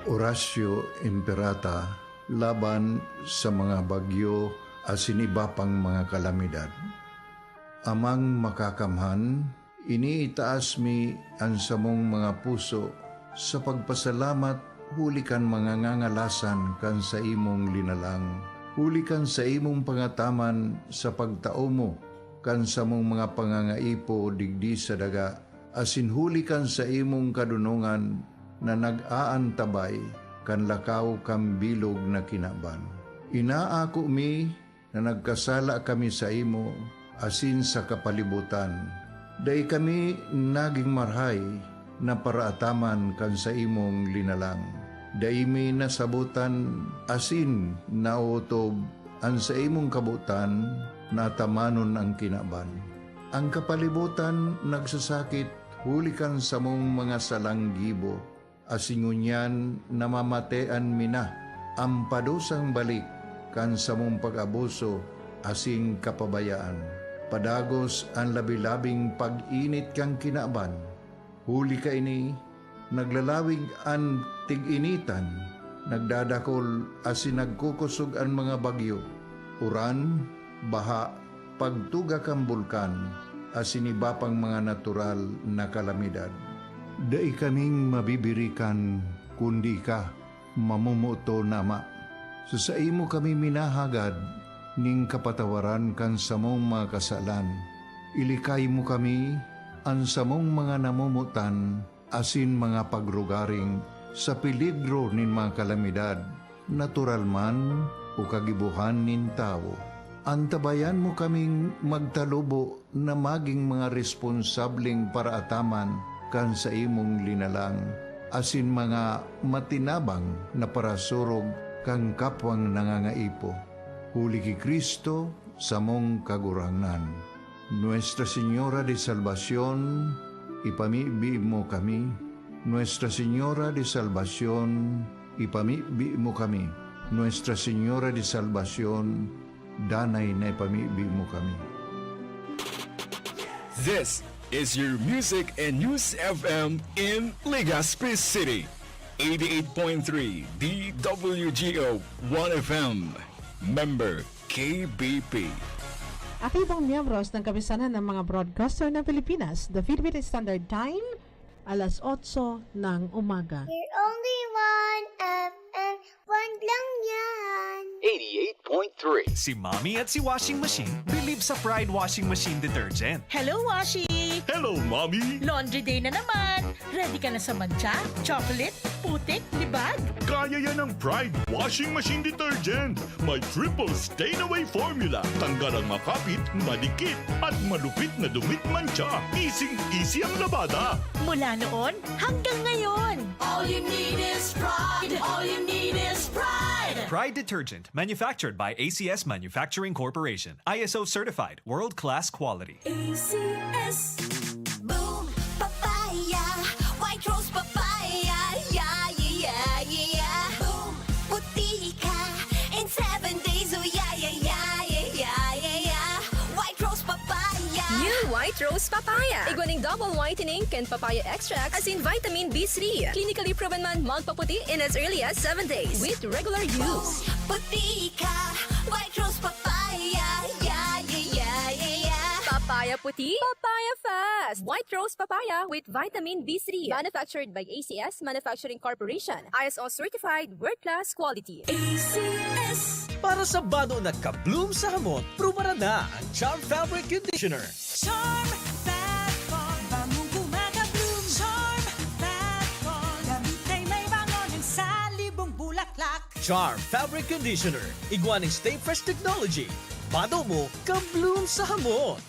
Horacio Imperata laban sa mga bagyo asin iba pang mga kalamidad. Amang Makakamhan, iniitaas mi an samong mga puso sa pagpasalamat huli kan mga ngangalasan kan saimong linalang, huli kan saimong pangataman sa pagtao mo kan samong mga pangangaipo digdi sa daga, asin huli kan saimong kadonongan na nag-aantabay kan lakaw kan bilog na kinaban. Inaako mi na nagkasala kami saimo asin sa kapalibotan. Dai kami nagin marahay na paraataman kan saimong linalang. Dai mi nasabotan asin naotob an saimong kabotan na atamanon an kinaban. An kapalibotan nagsasakit huli kan samong mga salang gibo, asin ngunyan namamatean mi na an padusang balik kan samong pag-abuso asin kapabayaan. Padagos an labi-labing pag-init kan kinaban. Huli kaini, naglalawig an tig-initan, nagdadakol asin nagkukosog an mga bagyo, uran, baha, pagtuga kan bulkan, asin iba pang mga natural na kalamidad. Dai kaming mabibirikan kundi ika, mamomoton na Ama. Sa saimo kami minahagad nin kapatawaran kan samong mga kasalan. Ilikay mo kami, an samong mga namomotan, asin mga pagrugaring sa peligro nin mga kalamidad, natural man o kagibohan nin tawo. Antabayan mo kaming magtalubo na magin mga responsableng paraataman kan saimong linalang, asin mga matinabang na parasurog kan kapwang nangangaipo. Huli ki Cristo, samong Kagurangnan. Nuestra Señora de Salvacion, ipamibi mo kami. Nuestra Señora de Salvacion, ipamibi mo kami. Nuestra Señora de Salvacion, danay na ipamibi mo kami. This is your Music and News F M in Legazpi City. Eighty-eight point three D W G O One F M. Member K B P. Aktibong miyembros ng Kapisanan ng mga Broadcaster ng Pilipinas, the Philippine Standard Time, alas otso ng umaga. You're only one F M, one lang yan. Eighty-eight point three. Si Mommy at si Washing Machine believe sa Pride Washing Machine Detergent. Hello, Washi! Hello, Mommy! Laundry day na naman! Ready ka na sa mantsa, chocolate, putik, libag? Kaya yan ng Pride Washing Machine Detergent. May triple stain away formula. Tanggal ang makapit, madikit, at malupit na dumit mantsa. Easing-easy ang labada. Mula noon hanggang ngayon. All you need is Pride. All you need is Pride. Pride Detergent, manufactured by A C S Manufacturing Corporation. I S O certified, world-class quality. A C S. Rose Papaya. Igwa nin double whitening kan papaya extract, asin vitamin B three. Clinically proven man magpaputi in as early as seven days with regular use. Puti ka, White Rose Papaya. Yeah, yeah, yeah, yeah, yeah. Papaya puti, papaya fast. White Rose Papaya with vitamin B three. Manufactured by A C S Manufacturing Corporation. I S O certified, world-class quality. A C S. Para sa bado na ka-bloom sa hamot, prubaran na ang Charm Fabric Conditioner. Charm Fat Con, bangong gumagabloom. Charm Fat Con, damit ay may bango ng salibong bulaklak. Charm Fabric Conditioner, igwa nin Stay Fresh Technology. Bado mo, ka-bloom sa hamot.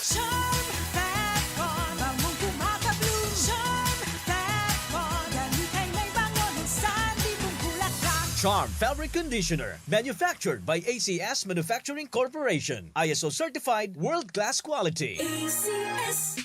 Charm Fat Con, bangong gumagabloom. Charm Fat Con, damit ay may bango ng salibong bulaklak. Charm Fabric Conditioner, manufactured by A C S Manufacturing Corporation. I S O certified, world-class quality. A C S.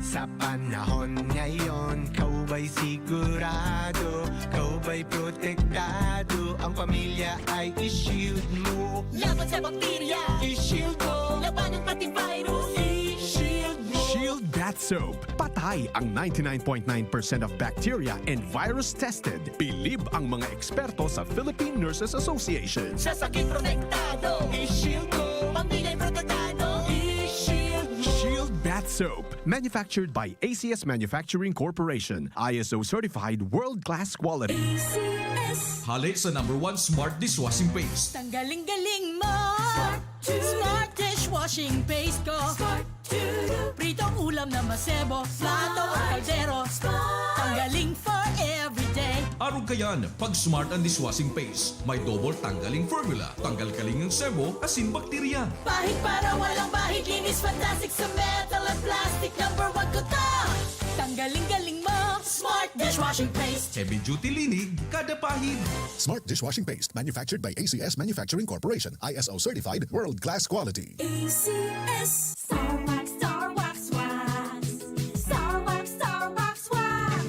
Sa panahon ngayon, kaw ba'y sigurado? Kaw ba'y protektado? Ang pamilya ay i-shield mo. Laban sa bakterya, i-shield mo. Labanan pati virus, i-shield mo. Shield Bath Soap. Patay ang ninety-nine point nine percent of bacteria and virus tested. Bilib ang mga eksperto sa Philippine Nurses Association. Sa sakit protektado, i-shield mo. Pamilya protektado, i-shield mo. Shield Bath Soap. Manufactured by A C S Manufacturing Corporation. I S O certified, world-class quality. A C S. Hale sa number one smart dishwashing paste. Tanggaling-galing mo. Smart to. Smart dishwashing paste ko. Smart to. Pritong ulam na masebo, plato o kaldero. Smart. Tanggaling for everyday. Arog kayan, pag Smart ang dishwashing paste. May double tanggaling formula. Tanggal kaling ang sebo, asin bakterya. Pahid para walang bahid, linis, fantastic sa metal at plastic. Number one ko to. Tanggaling-galing mo, Smart Dishwashing Paste. Heavy duty linig, kada pahid. Smart Dishwashing Paste, manufactured by A C S Manufacturing Corporation, I S O certified, world-class quality. A C S. Star Wax, Star Wax, Wax. Star Wax, Star Wax, Wax.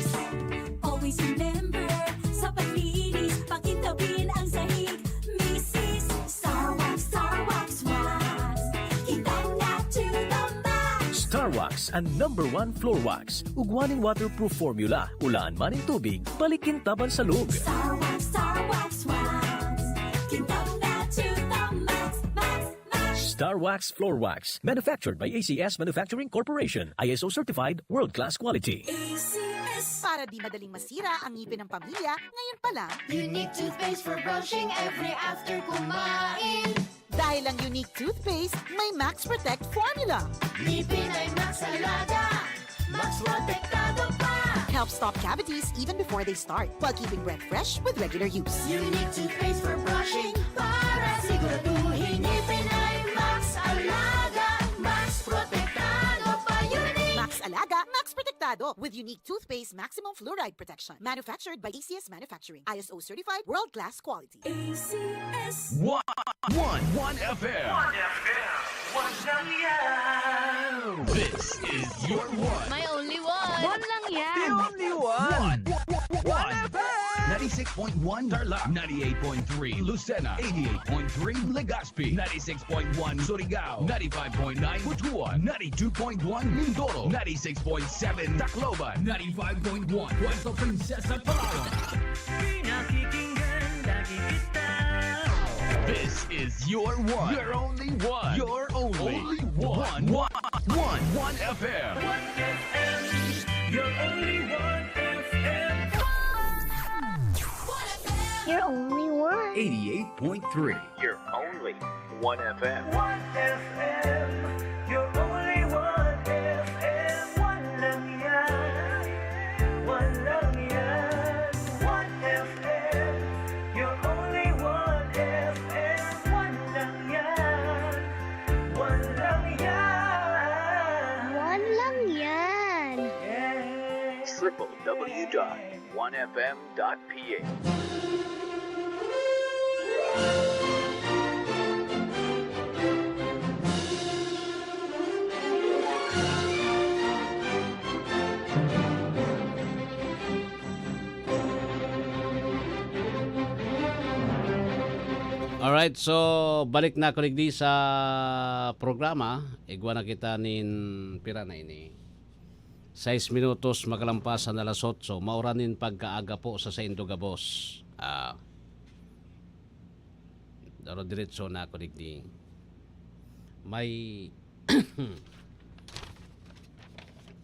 Always remember, sa paglinis, pakintabin ang sahig. Misis, Star Wax, Star Wax, Wax. Kintab na to the max. Star Wax, an number one floor wax. Ugwa nin waterproof formula, ulaan man nin tubig, balik kintab an salog. Star Wax, Star Wax, Wax. Kintab na to the max, max, max. Star Wax Floor Wax, manufactured by A C S Manufacturing Corporation, I S O certified, world-class quality. A C S. Para di madaling masira ang ngipin ng pamilya, ngayon pa lang. Unique toothpaste for brushing every after kumain. Dahil ang Unique Toothpaste may Max Protect Formula. Ngipin ay Max Alaga, Max Protektado pa. Helps stop cavities even before they start, while keeping breath fresh with regular use. Unique Toothpaste for brushing, para siguraduhin ngipin ay Max Alaga, Max Protektado pa. Unique. Max Alaga, Max Protektado with Unique Toothpaste Maximum Fluoride Protection. Manufactured by A C S Manufacturing. I S O certified, world-class quality. A C S. One, one, one F M. One F M. One lang yan. This is your one. My only one. One lang yan. The only one. One. One F M. Ninety-six point one Tarlac, ninety-eight point three Lucena, eighty-eight point three Legazpi, ninety-six point one Surigao, ninety-five point nine Butuan, ninety-two point one Mindoro, ninety-six point seven Tacloban, ninety-five point one Puerto Princesa, Palawan. Pinakikinggan lagi kita. This is your one. Your only one. Your only Only one. One, one, one F M. One F M. Your only one F M. Your only one. Eighty-eight point three. Your only one F M. One F M. Your only one F M. One lang yan. One lang yan. One F M. Your only one F M. One lang yan. One lang yan. One lang yan. Yeah. Triple W dot one F M dot P H. So, balik na ako digdi sa programa. Igwa na kita nin pira na ini. Sais minutos makalampas an alas otso. Maura nin pagkaaga po sa saindo gabos. Ah, daro diretso na ako digdi. May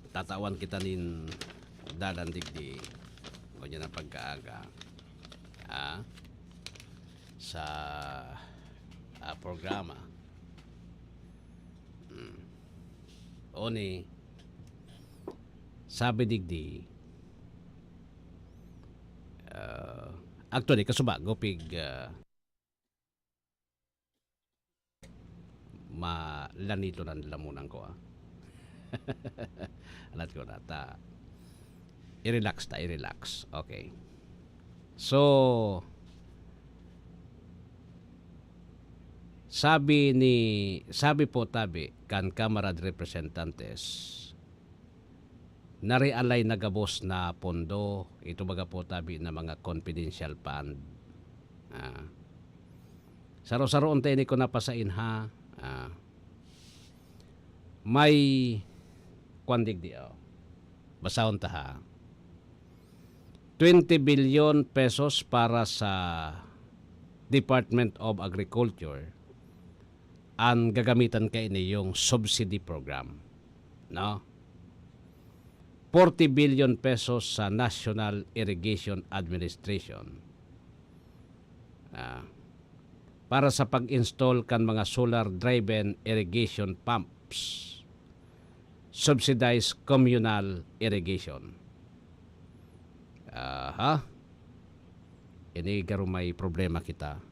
tatawan kita nin dalan digdi. Ngunyan na pagkaaga. Ah, sa, ah, programa. Hmm. Oni, sabi digdi, ah, actually, kasubago pig, ah, malanito nan lamunan ko, ah. Alat ko na, ta, i-relax ta, i-relax. Okay. So, sabi ni, sabi po tabi kan Kamara de Representantes, nare-align na gabos na pondo, ito baga po tabi na mga confidential fund. Ah. Saro-saroon ta ini ko napasain ha. Ah. May kwan digdi, oh. Basahon ta ha. Twenty billion pesos para sa Department of Agriculture. An gagamitan kaini yung subsidy program, no? Forty billion pesos sa National Irrigation Administration. Ah, para sa pag-install kan mga solar-driven irrigation pumps, subsidized communal irrigation. Aha. Ini garo may problema kita.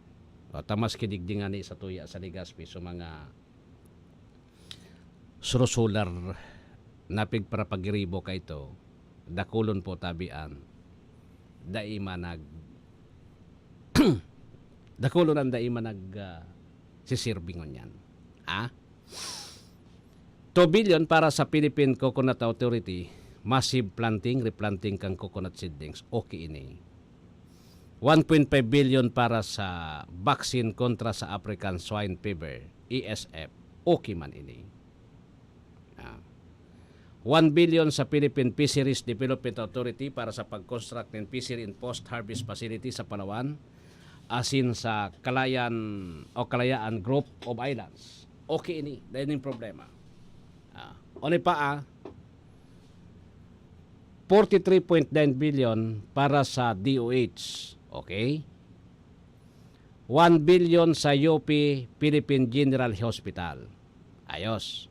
O, ta maski digdi ngani sa tuya sa Legazpi, so mga surusular na pigparapagiribo kaito, dakulon po tabi an dai man nag-, dakulon an dai man nag, ah, sisirbi ngunyan. Ah? Two billion para sa Philippine Coconut Authority, massive planting, replanting kan coconut seedlings. Okay ini. One point five billion para sa vaccine kontra sa African Swine Fever, A S F. Okay man ini. Ah. One billion sa Philippine Fisheries Development Authority para sa pag-construct nin fishery and post-harvest facility sa Palawan, asin sa Kalayan o Kalayaan Group of Islands. Okay ini, dai nin problema. Ah, oni pa, ah, forty-three point nine billion para sa D O H. Okay? One billion sa U P Philippine General Hospital. Ayos.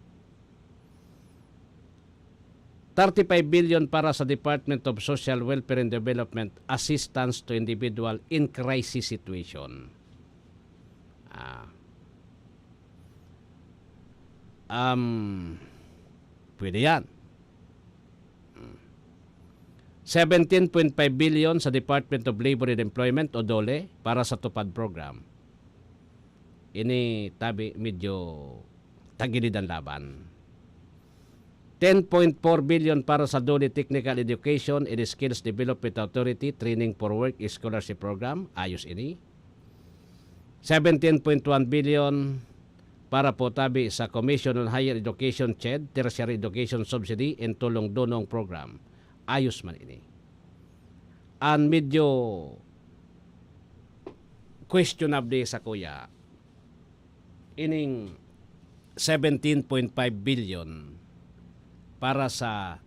Thirty-five billion para sa Department of Social Welfare and Development, assistance to individual in crisis situation. Ah. Um, pwede yan. Hmm. Seventeen point five billion sa Department of Labor and Employment o DOLE para sa TUPAD program. Ini tabi medyo tagilid ang laban. Ten point four billion para sa DOLE Technical Education and Skills Development Authority Training for Work Scholarship Program. Ayos ini. Seventeen point one billion para po tabi sa Commission on Higher Education, CHED, Tertiary Education Subsidy and Tulong Dunong Program. Ayos man ini. An medyo questionable sa kuya, ining seventeen point five billion para sa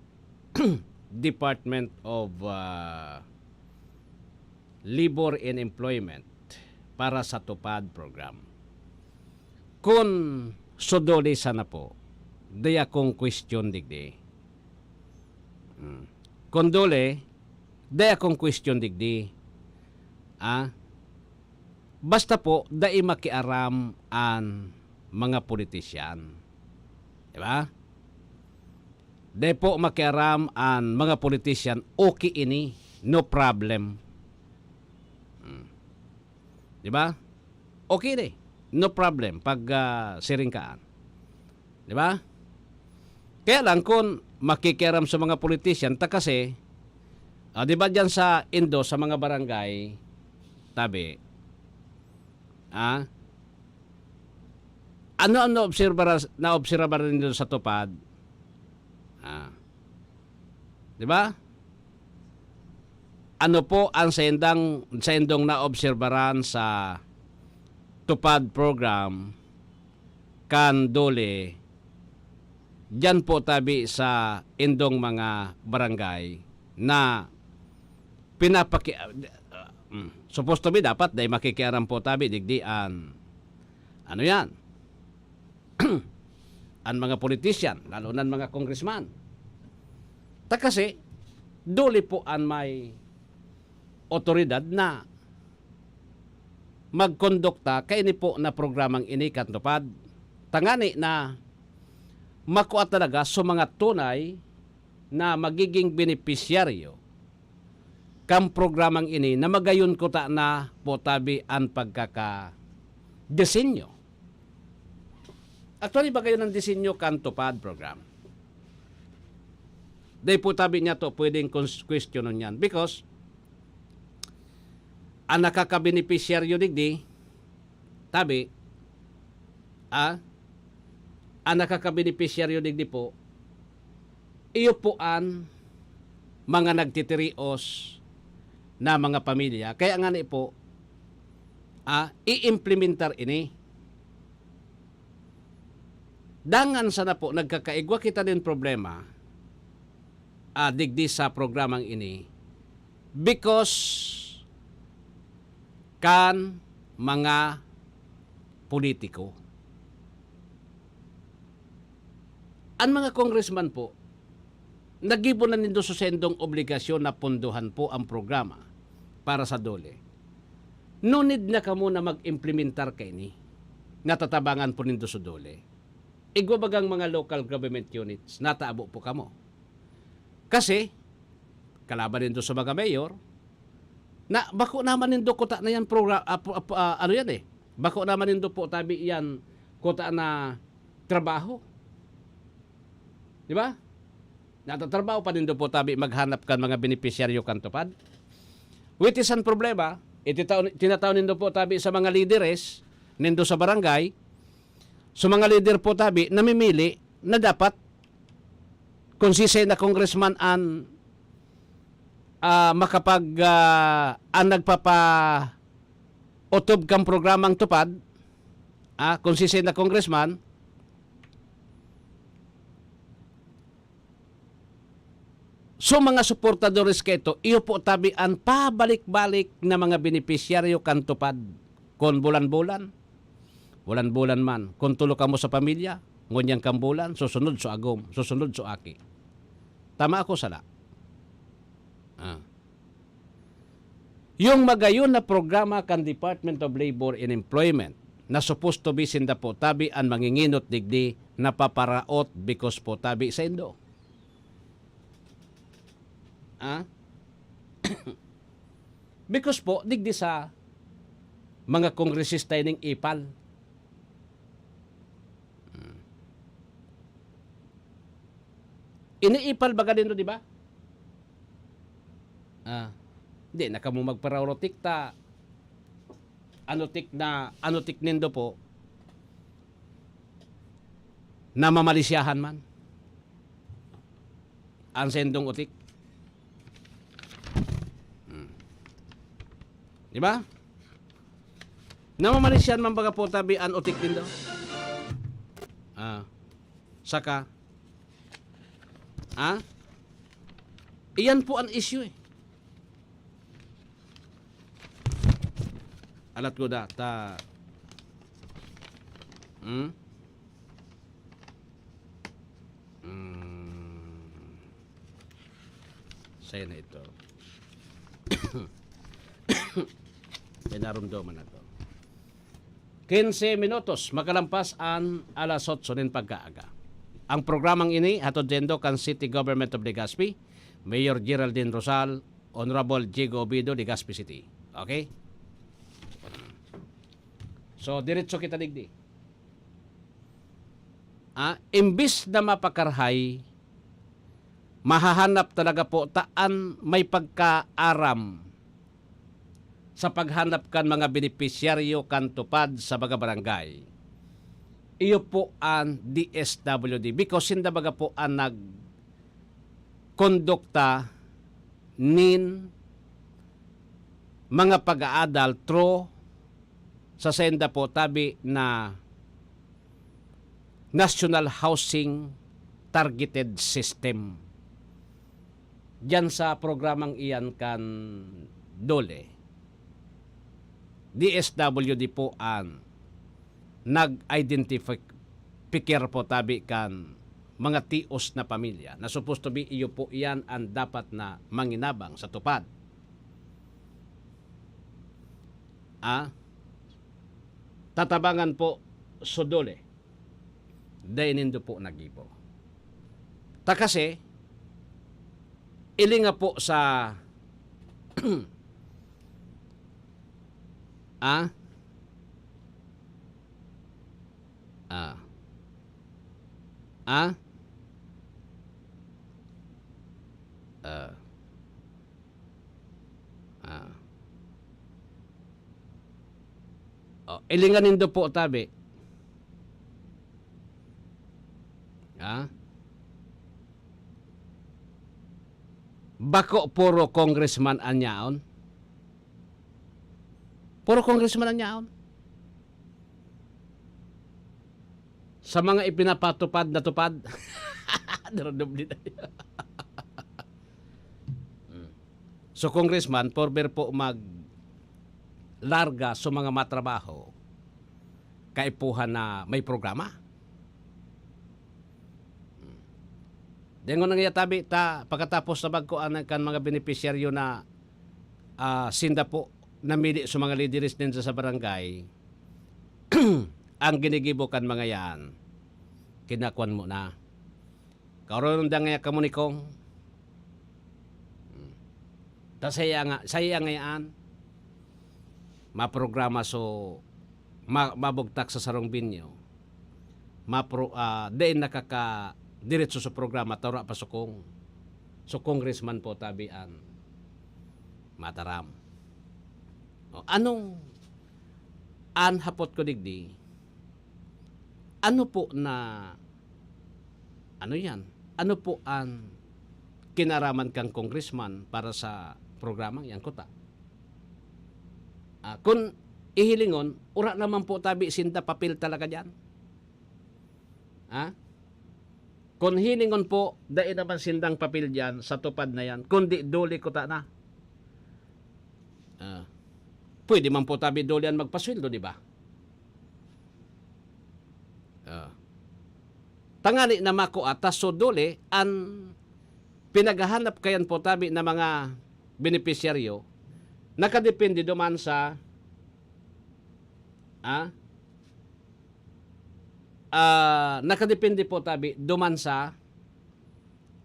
Department of, ah, Labor and Employment para sa TUPAD program. Kun sa DOLE sana po, dai akong question digdi. Hmm. Kun DOLE, dai akong question digdi. Ah? Basta po, dai makiaram an mga politisyan. Di ba? Dai po makiaram an mga politisyan, okay ini, no problem. Hmm. Di ba? Okay ini, no problem pag, ah, siring kaan. Di ba? Kaya lang kung makikiaram sa mga politician, ta kasi, ah, di ba diyan sa Indo, sa mga barangay, tabi, ah, Ano ang naobserbaran, naobserbaran nindo sa TUPAD? Ah. Di ba? Ano po ang saindang, saindong naobserbaran sa TUPAD program kan DOLE, diyan po tabi sa indong mga barangay na pinapaki-, ah, mm, supposed to be dapat dai makikiaram po tabi digdi an, ano yan, an mga politician, lalo na an mga congressman. Ta kasi, DOLE po an may otoridad na magkondukta kaini po na programang ini kan TUPAD, tangani na makua talaga sa mga tunay na magiging benepisyaryo kan programang ini na magayon kuta na po tabi an pagkakadesenyo. Actually, ba gayon ang disenyo kan TUPAD program? Dai po tabi niya to pwedeng kons-, kwestiyonon yan because ang nakakabenepisyaryo digdi, tabi, ah, ang nakakabenepisyaryo digdi po, iyo po an mga nagtitirios na mga pamilya. Kaya ngani po, ah, i-implementar ini. Dangan sana po, nagkakaigwa kita nin problema, ah, digdi sa programang ini because kan mga politiko. An mga congressman po, naggibo na nindo sa saindong obligasyon na pondohan po ang programa para sa DOLE. No need na kamo na mag-implementar kaini. Natatabangan po nindo sa DOLE. Igwa bagang mga local government units, natabo po kamo. Kasi, kalaban nindo sa mga mayor, na bako naman nindo kuta na yan, progra-, ah, pro-, ah, pro-, ah, ano yan eh, bako naman nindo po tabi yan kuta na trabaho. Di ba? Natatrabaho pa nindo po tabi maghanap kan mga benepisyaryo kan TUPAD. Which is an problema, ititao-, tinatao nindo po tabi sa mga lideres nindo sa barangay, sa mga lider po tabi, namimili na dapat kung sisay na congressman an, ah, makapag, ah, an nagpapa-, otob kan programang TUPAD, ah, kung sisay na congressman, so, mga suportadores kaito, iyo po tabi an pabalik-balik na mga benepisyaryo kan TUPAD. Kun bulan-bulan, bulan-bulan man. Kun tulo kamo sa pamilya, ngunyan kan bulan, susunod so agom, susunod so aki. Tama ako, sala? Ah. Yung magayon na programa kan Department of Labor and Employment na supposed to be sinda po tabi an manginginot digdi, napaparaot because po tabi saindo. Ah? Because po, digdi sa mga kongresista ining ipal. Hmm. Iniipal baga nindo, di ba? Ah, di na kamo magparaurotik ta. Ano tik na, ano tik nindo po? Namamalisyahan man ang saindong utik. Hmm. Di ba? Namamalisyahan man baga po tabi an utik nindo. Ah, saka, ah, iyan po ang issue eh. Alat ko da, ta, hmm? Hmm. Sa'yo na ito. May narumdoman ako. Quince minutos makalampas an alas otso nin pagkaaga. Ang programang ini hatod nindo kan City Government of Legazpi, Mayor Geraldine Rosal, Honorable Diego Obido, Legazpi City. Okay? So, diretso kita digdi. Ah, imbis na mapakarahay, mahahanap talaga po ta an may pagkaaram sa paghanap kan mga benepisyaryo kan TUPAD sa mga barangay. iyo po an D S W D, because sinda baga po an nagkondukta nin mga pag-aadal through sa senda po tabi na National Housing Targeted System. Diyan sa programang iyan kan DOLE, D S W D po an nag-identify, pikir po tabi kan mga tios na pamilya na supposed to be iyo po iyan ang dapat na manginabang sa tupad. Ah, tatabangan po so DOLE. Dai nindo po nagibo. Ta kasi, ilinga po sa, ah, ah, ah, ah, ah. Oh, ilingan nindo po tabi. Ha? Bako puro congressman an yaon? Puro congressman an yaon? Sa mga ipinapatupad na tupad. Daradob din tayo. Mm. So, congressman, former po maglarga sa mga matrabaho, kaipuhan na may programa. Mm. Dengon ang iyatabi ta, pagkatapos na bagko ang kan mga benepisyaryo na, ah, sinda po namili sa mga lideres ninda sa barangay, ang ginigibo kan mga yan, kinakuan mo na. Karon da ngaya kamo ni Kong. Hmm. Ta saya nga, saya ngayaan. Maprograma so, ma-, mabugtak sa sarong binyo. Mapro-, ah, dai nakaka-, diretso sa programa, ta wala pa sukong. So, congressman po, tabi an mataram. O, anong, an hapot ko digdi, ano po na, ano yan? Ano po an kinaraman kang congressman para sa programang yan, kuta? Ah, kun ihilingon, ura naman po tabi sinda papel talaga diyan. Ha? Kun hilingon po, dai naman sindang papel diyan sa tupad na yan, kundi DOLE kuta na. Ah, pwede man po tabi DOLE an magpasweldo, di ba? Ah. Tangani na makua ta so DOLE an pinaghahanap kayan po tabi na mga benepisyaryo, nakadepende duman sa, ah, ah, nakadepende po tabi duman sa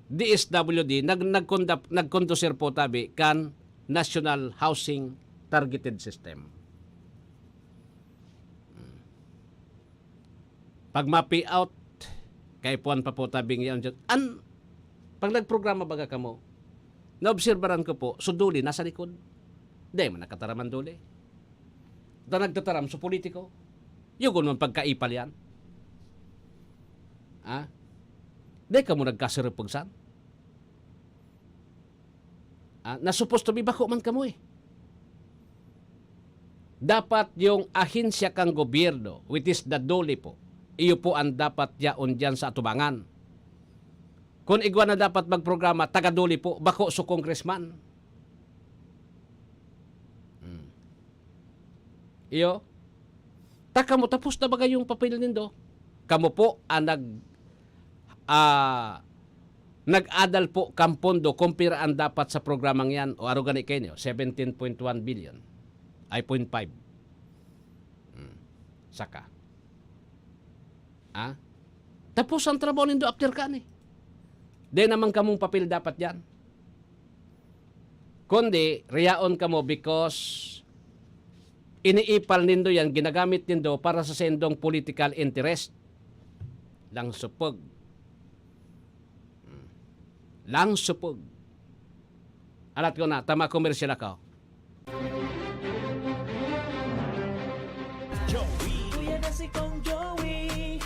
D S W D, nag-, nagkondap-, nagkondusir po tabi kan National Housing Targeted System. Pag ma-pay out, kaipuhan pa po tabi ngayon dyan. An, pag nagprograma baga kamo, naobserbaran ko po, so DOLE nasa likod. Di man nakataram an DOLE. Ta nagtataram so politiko. Yugon man pagkaipal yan. Ha? Di kamo nagkasirupugsan? Ah, na supposed to be bako man kamo eh. Dapat yung ahensya kang gobyerno, which is the DOLE po, iyo po ang dapat yaon diyan sa atubangan. Kung igwa na dapat magprograma, taga-DOLE po, bako so congressman. Hmm. Iyo, ta kamo tapos na bagay yung papel nindo. Kamo po ang nag-, ah, nag-adal po kan pondo kung pira ang dapat sa programang yan o aro gani kayo, seventeen point one billion, ay point five. Hmm. Saka. Ah? Tapos ang trabaho nindo after ka ni. Di naman kamong papel dapat yan. Kundi, riyaon kamo because iniipal nindo yan, ginagamit nindo para sa sendong political interest. Langsupog. Hmm. Langsupog. Alat ko na, tama komersyal ako. Joey. Kuya na si Kong Joey.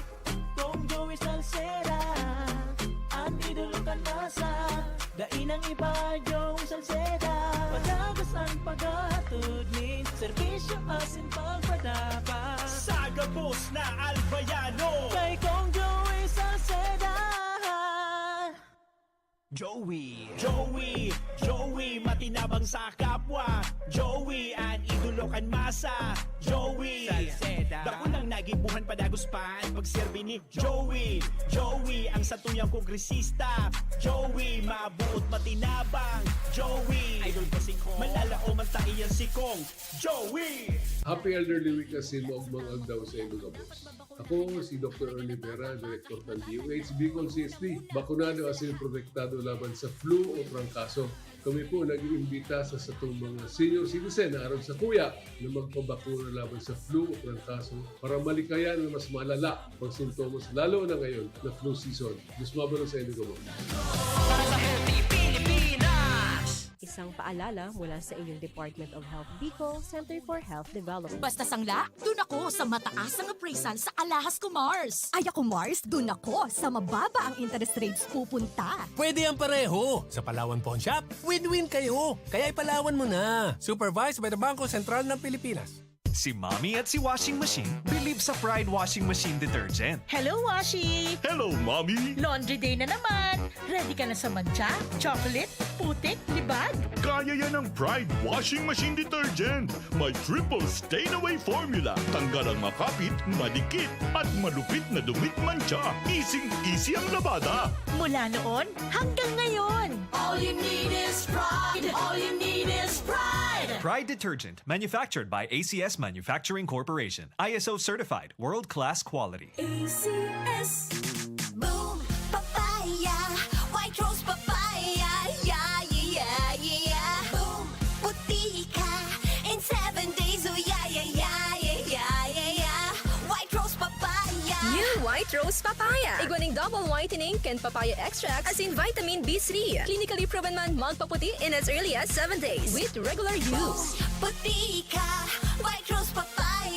Dai nang iba, Joey Salceda. Padagos an paghatod nin serbisyo asin pagpadaba. Sa gabos na albayano, kay Cong Joey Salceda. Joey. Joey, Joey, matinabang sa kapwa. Joey, an idolo kan masa. Joey Salceda. Dakulang nagibuhan, padagos pa an pagserbi ni Joey. Joey, ang satuyang kongresista. Joey, mabuot, matinabang. Joey, idol ko si Cong. Malalaoman ta iyan si Cong Joey. Happy Elderly Week asin maogmang aldaw sa inyo gabos. Ako si Doktor Ernie Vera, Direktor kan D O H Bicol C S D. Bakunado asin protektado laban sa flu o trangkaso. Kami po nag-iimbita sa satong mga senior citizen na aron sakuya na magpabakuna laban sa flu o trangkaso para malikayan na mas malala pang sintomas, lalo na ngayon na flu season. Diyos mabalos sa inyo gabos. Para sa Healthy Pilipinas! Isang paalala mula sa inyong Department of Health Bicol, Center for Health Development. Basta sangla, dun ako sa mataas ang appraisal sa Alahas ko Mars. Ay ako Mars, dun ako sa mababa ang interest rates pupunta. Pwede ang pareho. Sa Palawan Pawn Shop, win-win kayo. Kaya ipalawan mo na. Supervised by the Bangko Sentral ng Pilipinas. Si Mommy at si Washing Machine believe sa Pride Washing Machine Detergent. Hello, Washi! Hello, Mommy! Laundry day na naman! Ready ka na sa mantsa, chocolate, putik, libag? Kaya yan ng Pride Washing Machine Detergent. May triple stain away formula. Tanggal ang makapit, madikit, at malupit na dumit mantsa. Easing-easy ang labada. Mula noon hanggang ngayon! All you need is pride. All you need is pride. Pride Detergent, manufactured by A C S Manufacturing Corporation. I S O certified, world-class quality. A C S. Boom! Papaya! White Rose Papaya! Yeah, yeah, yeah, yeah! Boom! Puti ka in seven days! Oh, yeah, yeah, yeah, yeah, yeah, yeah, yeah! White Rose Papaya! New White Rose Papaya. Igwa ning double whitening kan papaya extract asin vitamin B three. Clinically proven man magpaputi in as early as seven days with regular use. Puti ka! White Rose Papaya!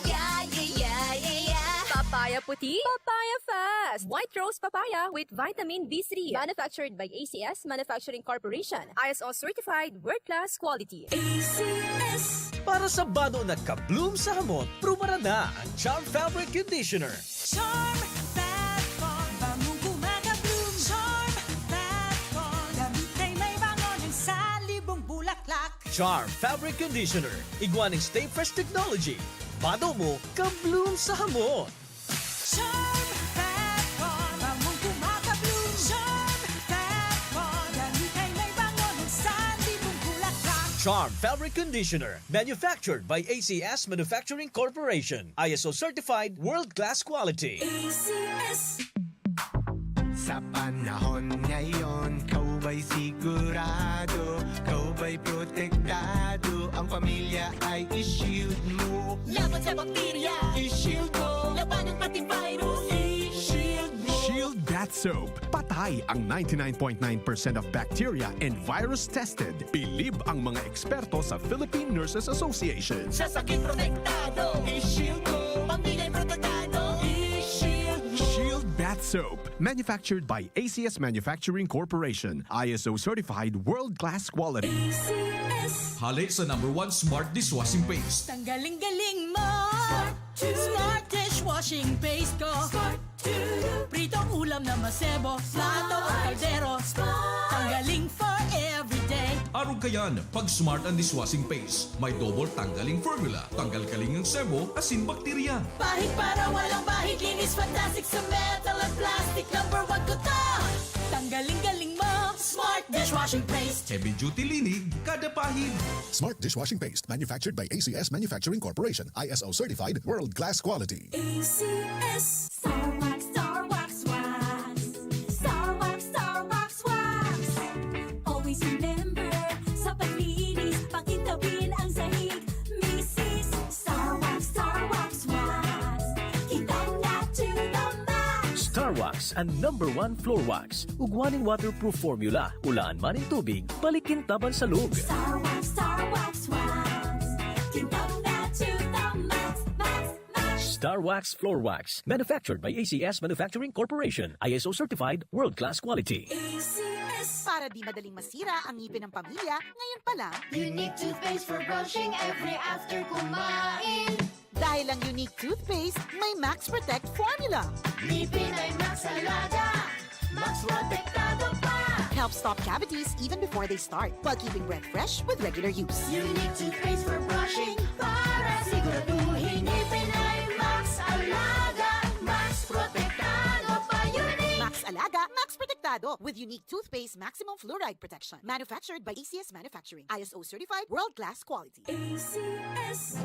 Yeah, yeah, yeah, yeah, yeah! Papaya puti, papaya fast. White Rose Papaya with vitamin B three. Manufactured by A C S Manufacturing Corporation. I S O certified, world-class quality. A C S. Para sa bado na ka-bloom sa hamot, prubaran na ang Charm Fabric Conditioner. Charm Fab Con, bangong kumaka-bloom. Charm Fab Con, damit ay may bango ng salibong bulaklak. Charm Fabric Conditioner, igwa ning Stay Fresh Technology. Bado mo, ka-bloom sa hamot. Charm Fab Con, bangong kumaka-bloom. Charm Fab Con, damit ay may bango ng salibong bulaklak. Charm Fabric Conditioner, manufactured by A C S Manufacturing Corporation. I S O certified, world-class quality. A C S. Sa panahon ngayon, ikaw ba'y sigurado? Ikaw ba'y protektado? Ang pamilya ay i-shield mo. Laban sa bakterya, i-shield mo. Labanan pati virus, i-shield mo. Shield Bath Soap. Patay ang ninety-nine point nine percent of bacteria and virus tested. Bilib ang mga eksperto sa Philippine Nurses Association. Sa sakit protektado, i-shield mo. Pamilya protektado, i-shield mo. Shield Bath Soap. Manufactured by A C S Manufacturing Corporation. I S O certified, world-class quality. A C S. Hale sa number one smart dishwashing paste. Tanggaling-galing mo! Smart dishwashing paste ko! Pritong ulam na masebo, plato o kaldero. Tanggaling for everyday. Arog kayan, pag smart ang dishwashing paste. May double tanggaling formula. Tanggal kaling ang sebo, asin bakterya. Pahid para walang bahid, linis fantastic sa metal at plastic. Number one ko to! Tanggaling-galing mo! Smart dishwashing paste! Heavy duty linig, kada pahid. Smart Dishwashing Paste, manufactured by A C S Manufacturing Corporation, I S O certified, world-class quality. A C S. Star Wax, Star Wax Wax. Star Wax, Star Wax Wax. Always remember, sa paglinis, pakintabin ang sahig. Misis, Star Wax, Star Wax Wax. Kitang na to the max. Star Wax, ang number one floor wax. Ugwa nin waterproof formula, ulaan man nin tubig, balikin taban sa lug. Star Wax, Star Wax Wax. Kitang na to the max, max, max. Star Wax Floor Wax, manufactured by A C S Manufacturing Corporation, I S O certified, world-class quality. A C S. Para di madaling masira ang ngipin ng pamilya, ngayon pa lang. Unique toothpaste for brushing every after kumain. Dahil ang Unique Toothpaste may Max Protect Formula. Ngipin ay Max Alaga, Max Protektado pa. Helps stop cavities even before they start, while keeping breath fresh with regular use. Unique toothpaste for brushing para siguraduhin ngipin ay Max Alaga, Max Protektado pa. Unique. Max Alaga, Max Protektado with Unique Toothpaste Maximum Fluoride Protection. Manufactured by A C S Manufacturing. I S O certified, world-class quality. A C S.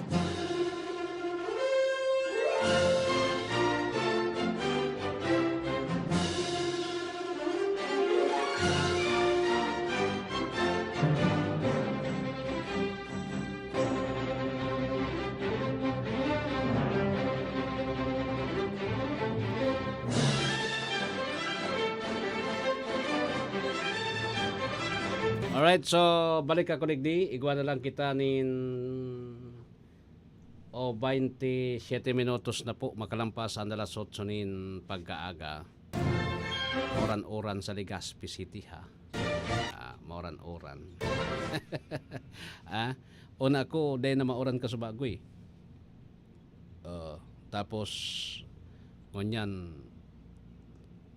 Alright, so balik ako digdi. Igwa na lang kita nin, o, baynte siyete minutos na po makalampas an alas otso nin pagkaaga. Uran-uran sa Legazpi City, ha? Ah, mauran-uran. Ah, una ko, dai na mauran kasubago, eh. Oh, tapos, ngunyan,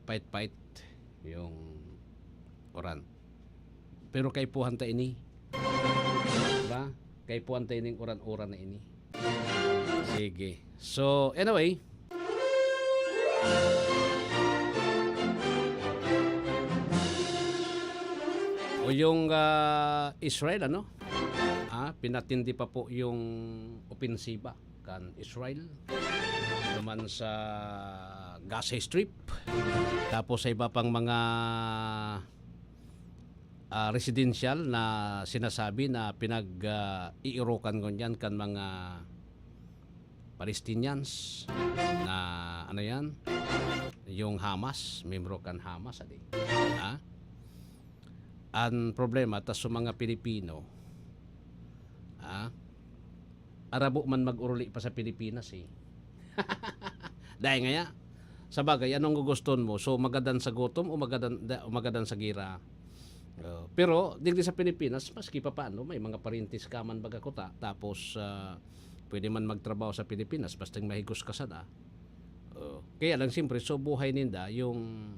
pait-pait yung uran. Pero kaipuhan ta ini. Diba? Kaipuhan ta ining uran-uran na ini. Sige. So, anyway. O yung, ah, Israel, ano? Ah, pinatindi pa po yung opensiba kan Israel duman sa Gaza Strip. Tapos sa iba pang mga, ah, residential na sinasabi na pinag, ah, iirokan ngunyan kan mga Palestinians na, ano yan, yung Hamas, membro kan Hamas, adi. Ha? An problema, ta sa mga Pilipino, ha? Arabo man mag-uruli pa sa Pilipinas, eh. Dai ngaya. Sa bagay, anong guguston mo? So, magadan sa gutom o magadan, da, o magadan sa gira? Oh, pero, digdi sa Pilipinas, maski pa paano, may mga parintis ka man baga kuta. Tapos, ah, pwede man magtrabaho sa Pilipinas, basta mahigos ka sana. Oh, kaya lang, siyempre, so, buhay ninda, yung,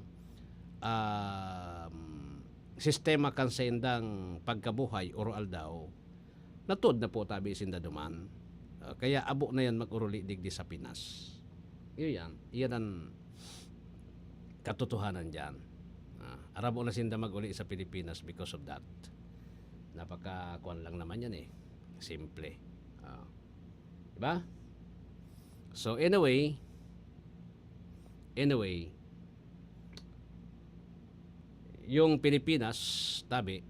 um, sistema kan saindang pagkabuhay, oro-aldaw, natuod na po tabi sinda duman. Ah, kaya abo na yan mag-uruli digdi sa Pinas. Yun yan. Yan ang katotohanan dyan. Ah, arabo na sinda mag-uli sa Pilipinas because of that. Napaka, kuwan lang naman yan eh. Simple. Ah. Diba? So, anyway, anyway, yung Pilipinas, tabi,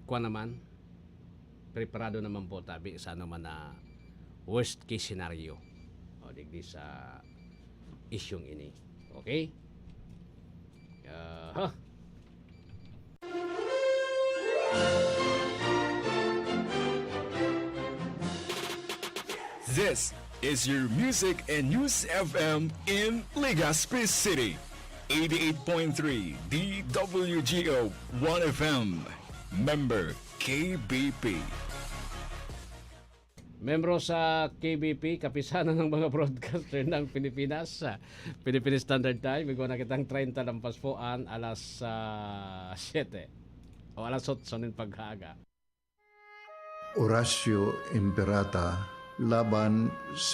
kuwan naman, preparado naman po tabi sa ano man na worst case scenario. O, digdi sa isyung ini. Okay? Aha. This is your music and news F M in Legazpi City. Eighty-eight point three D W G O One F M. Member K B P. Membro sa K B P, Kapisanan ng mga Broadcaster ng Pilipinas, ah, Philippine Standard Time. Igwa na kitang treinta lampas po an alas, ah, siyete o alas otso nin pagkaaga. Oratio Imperata laban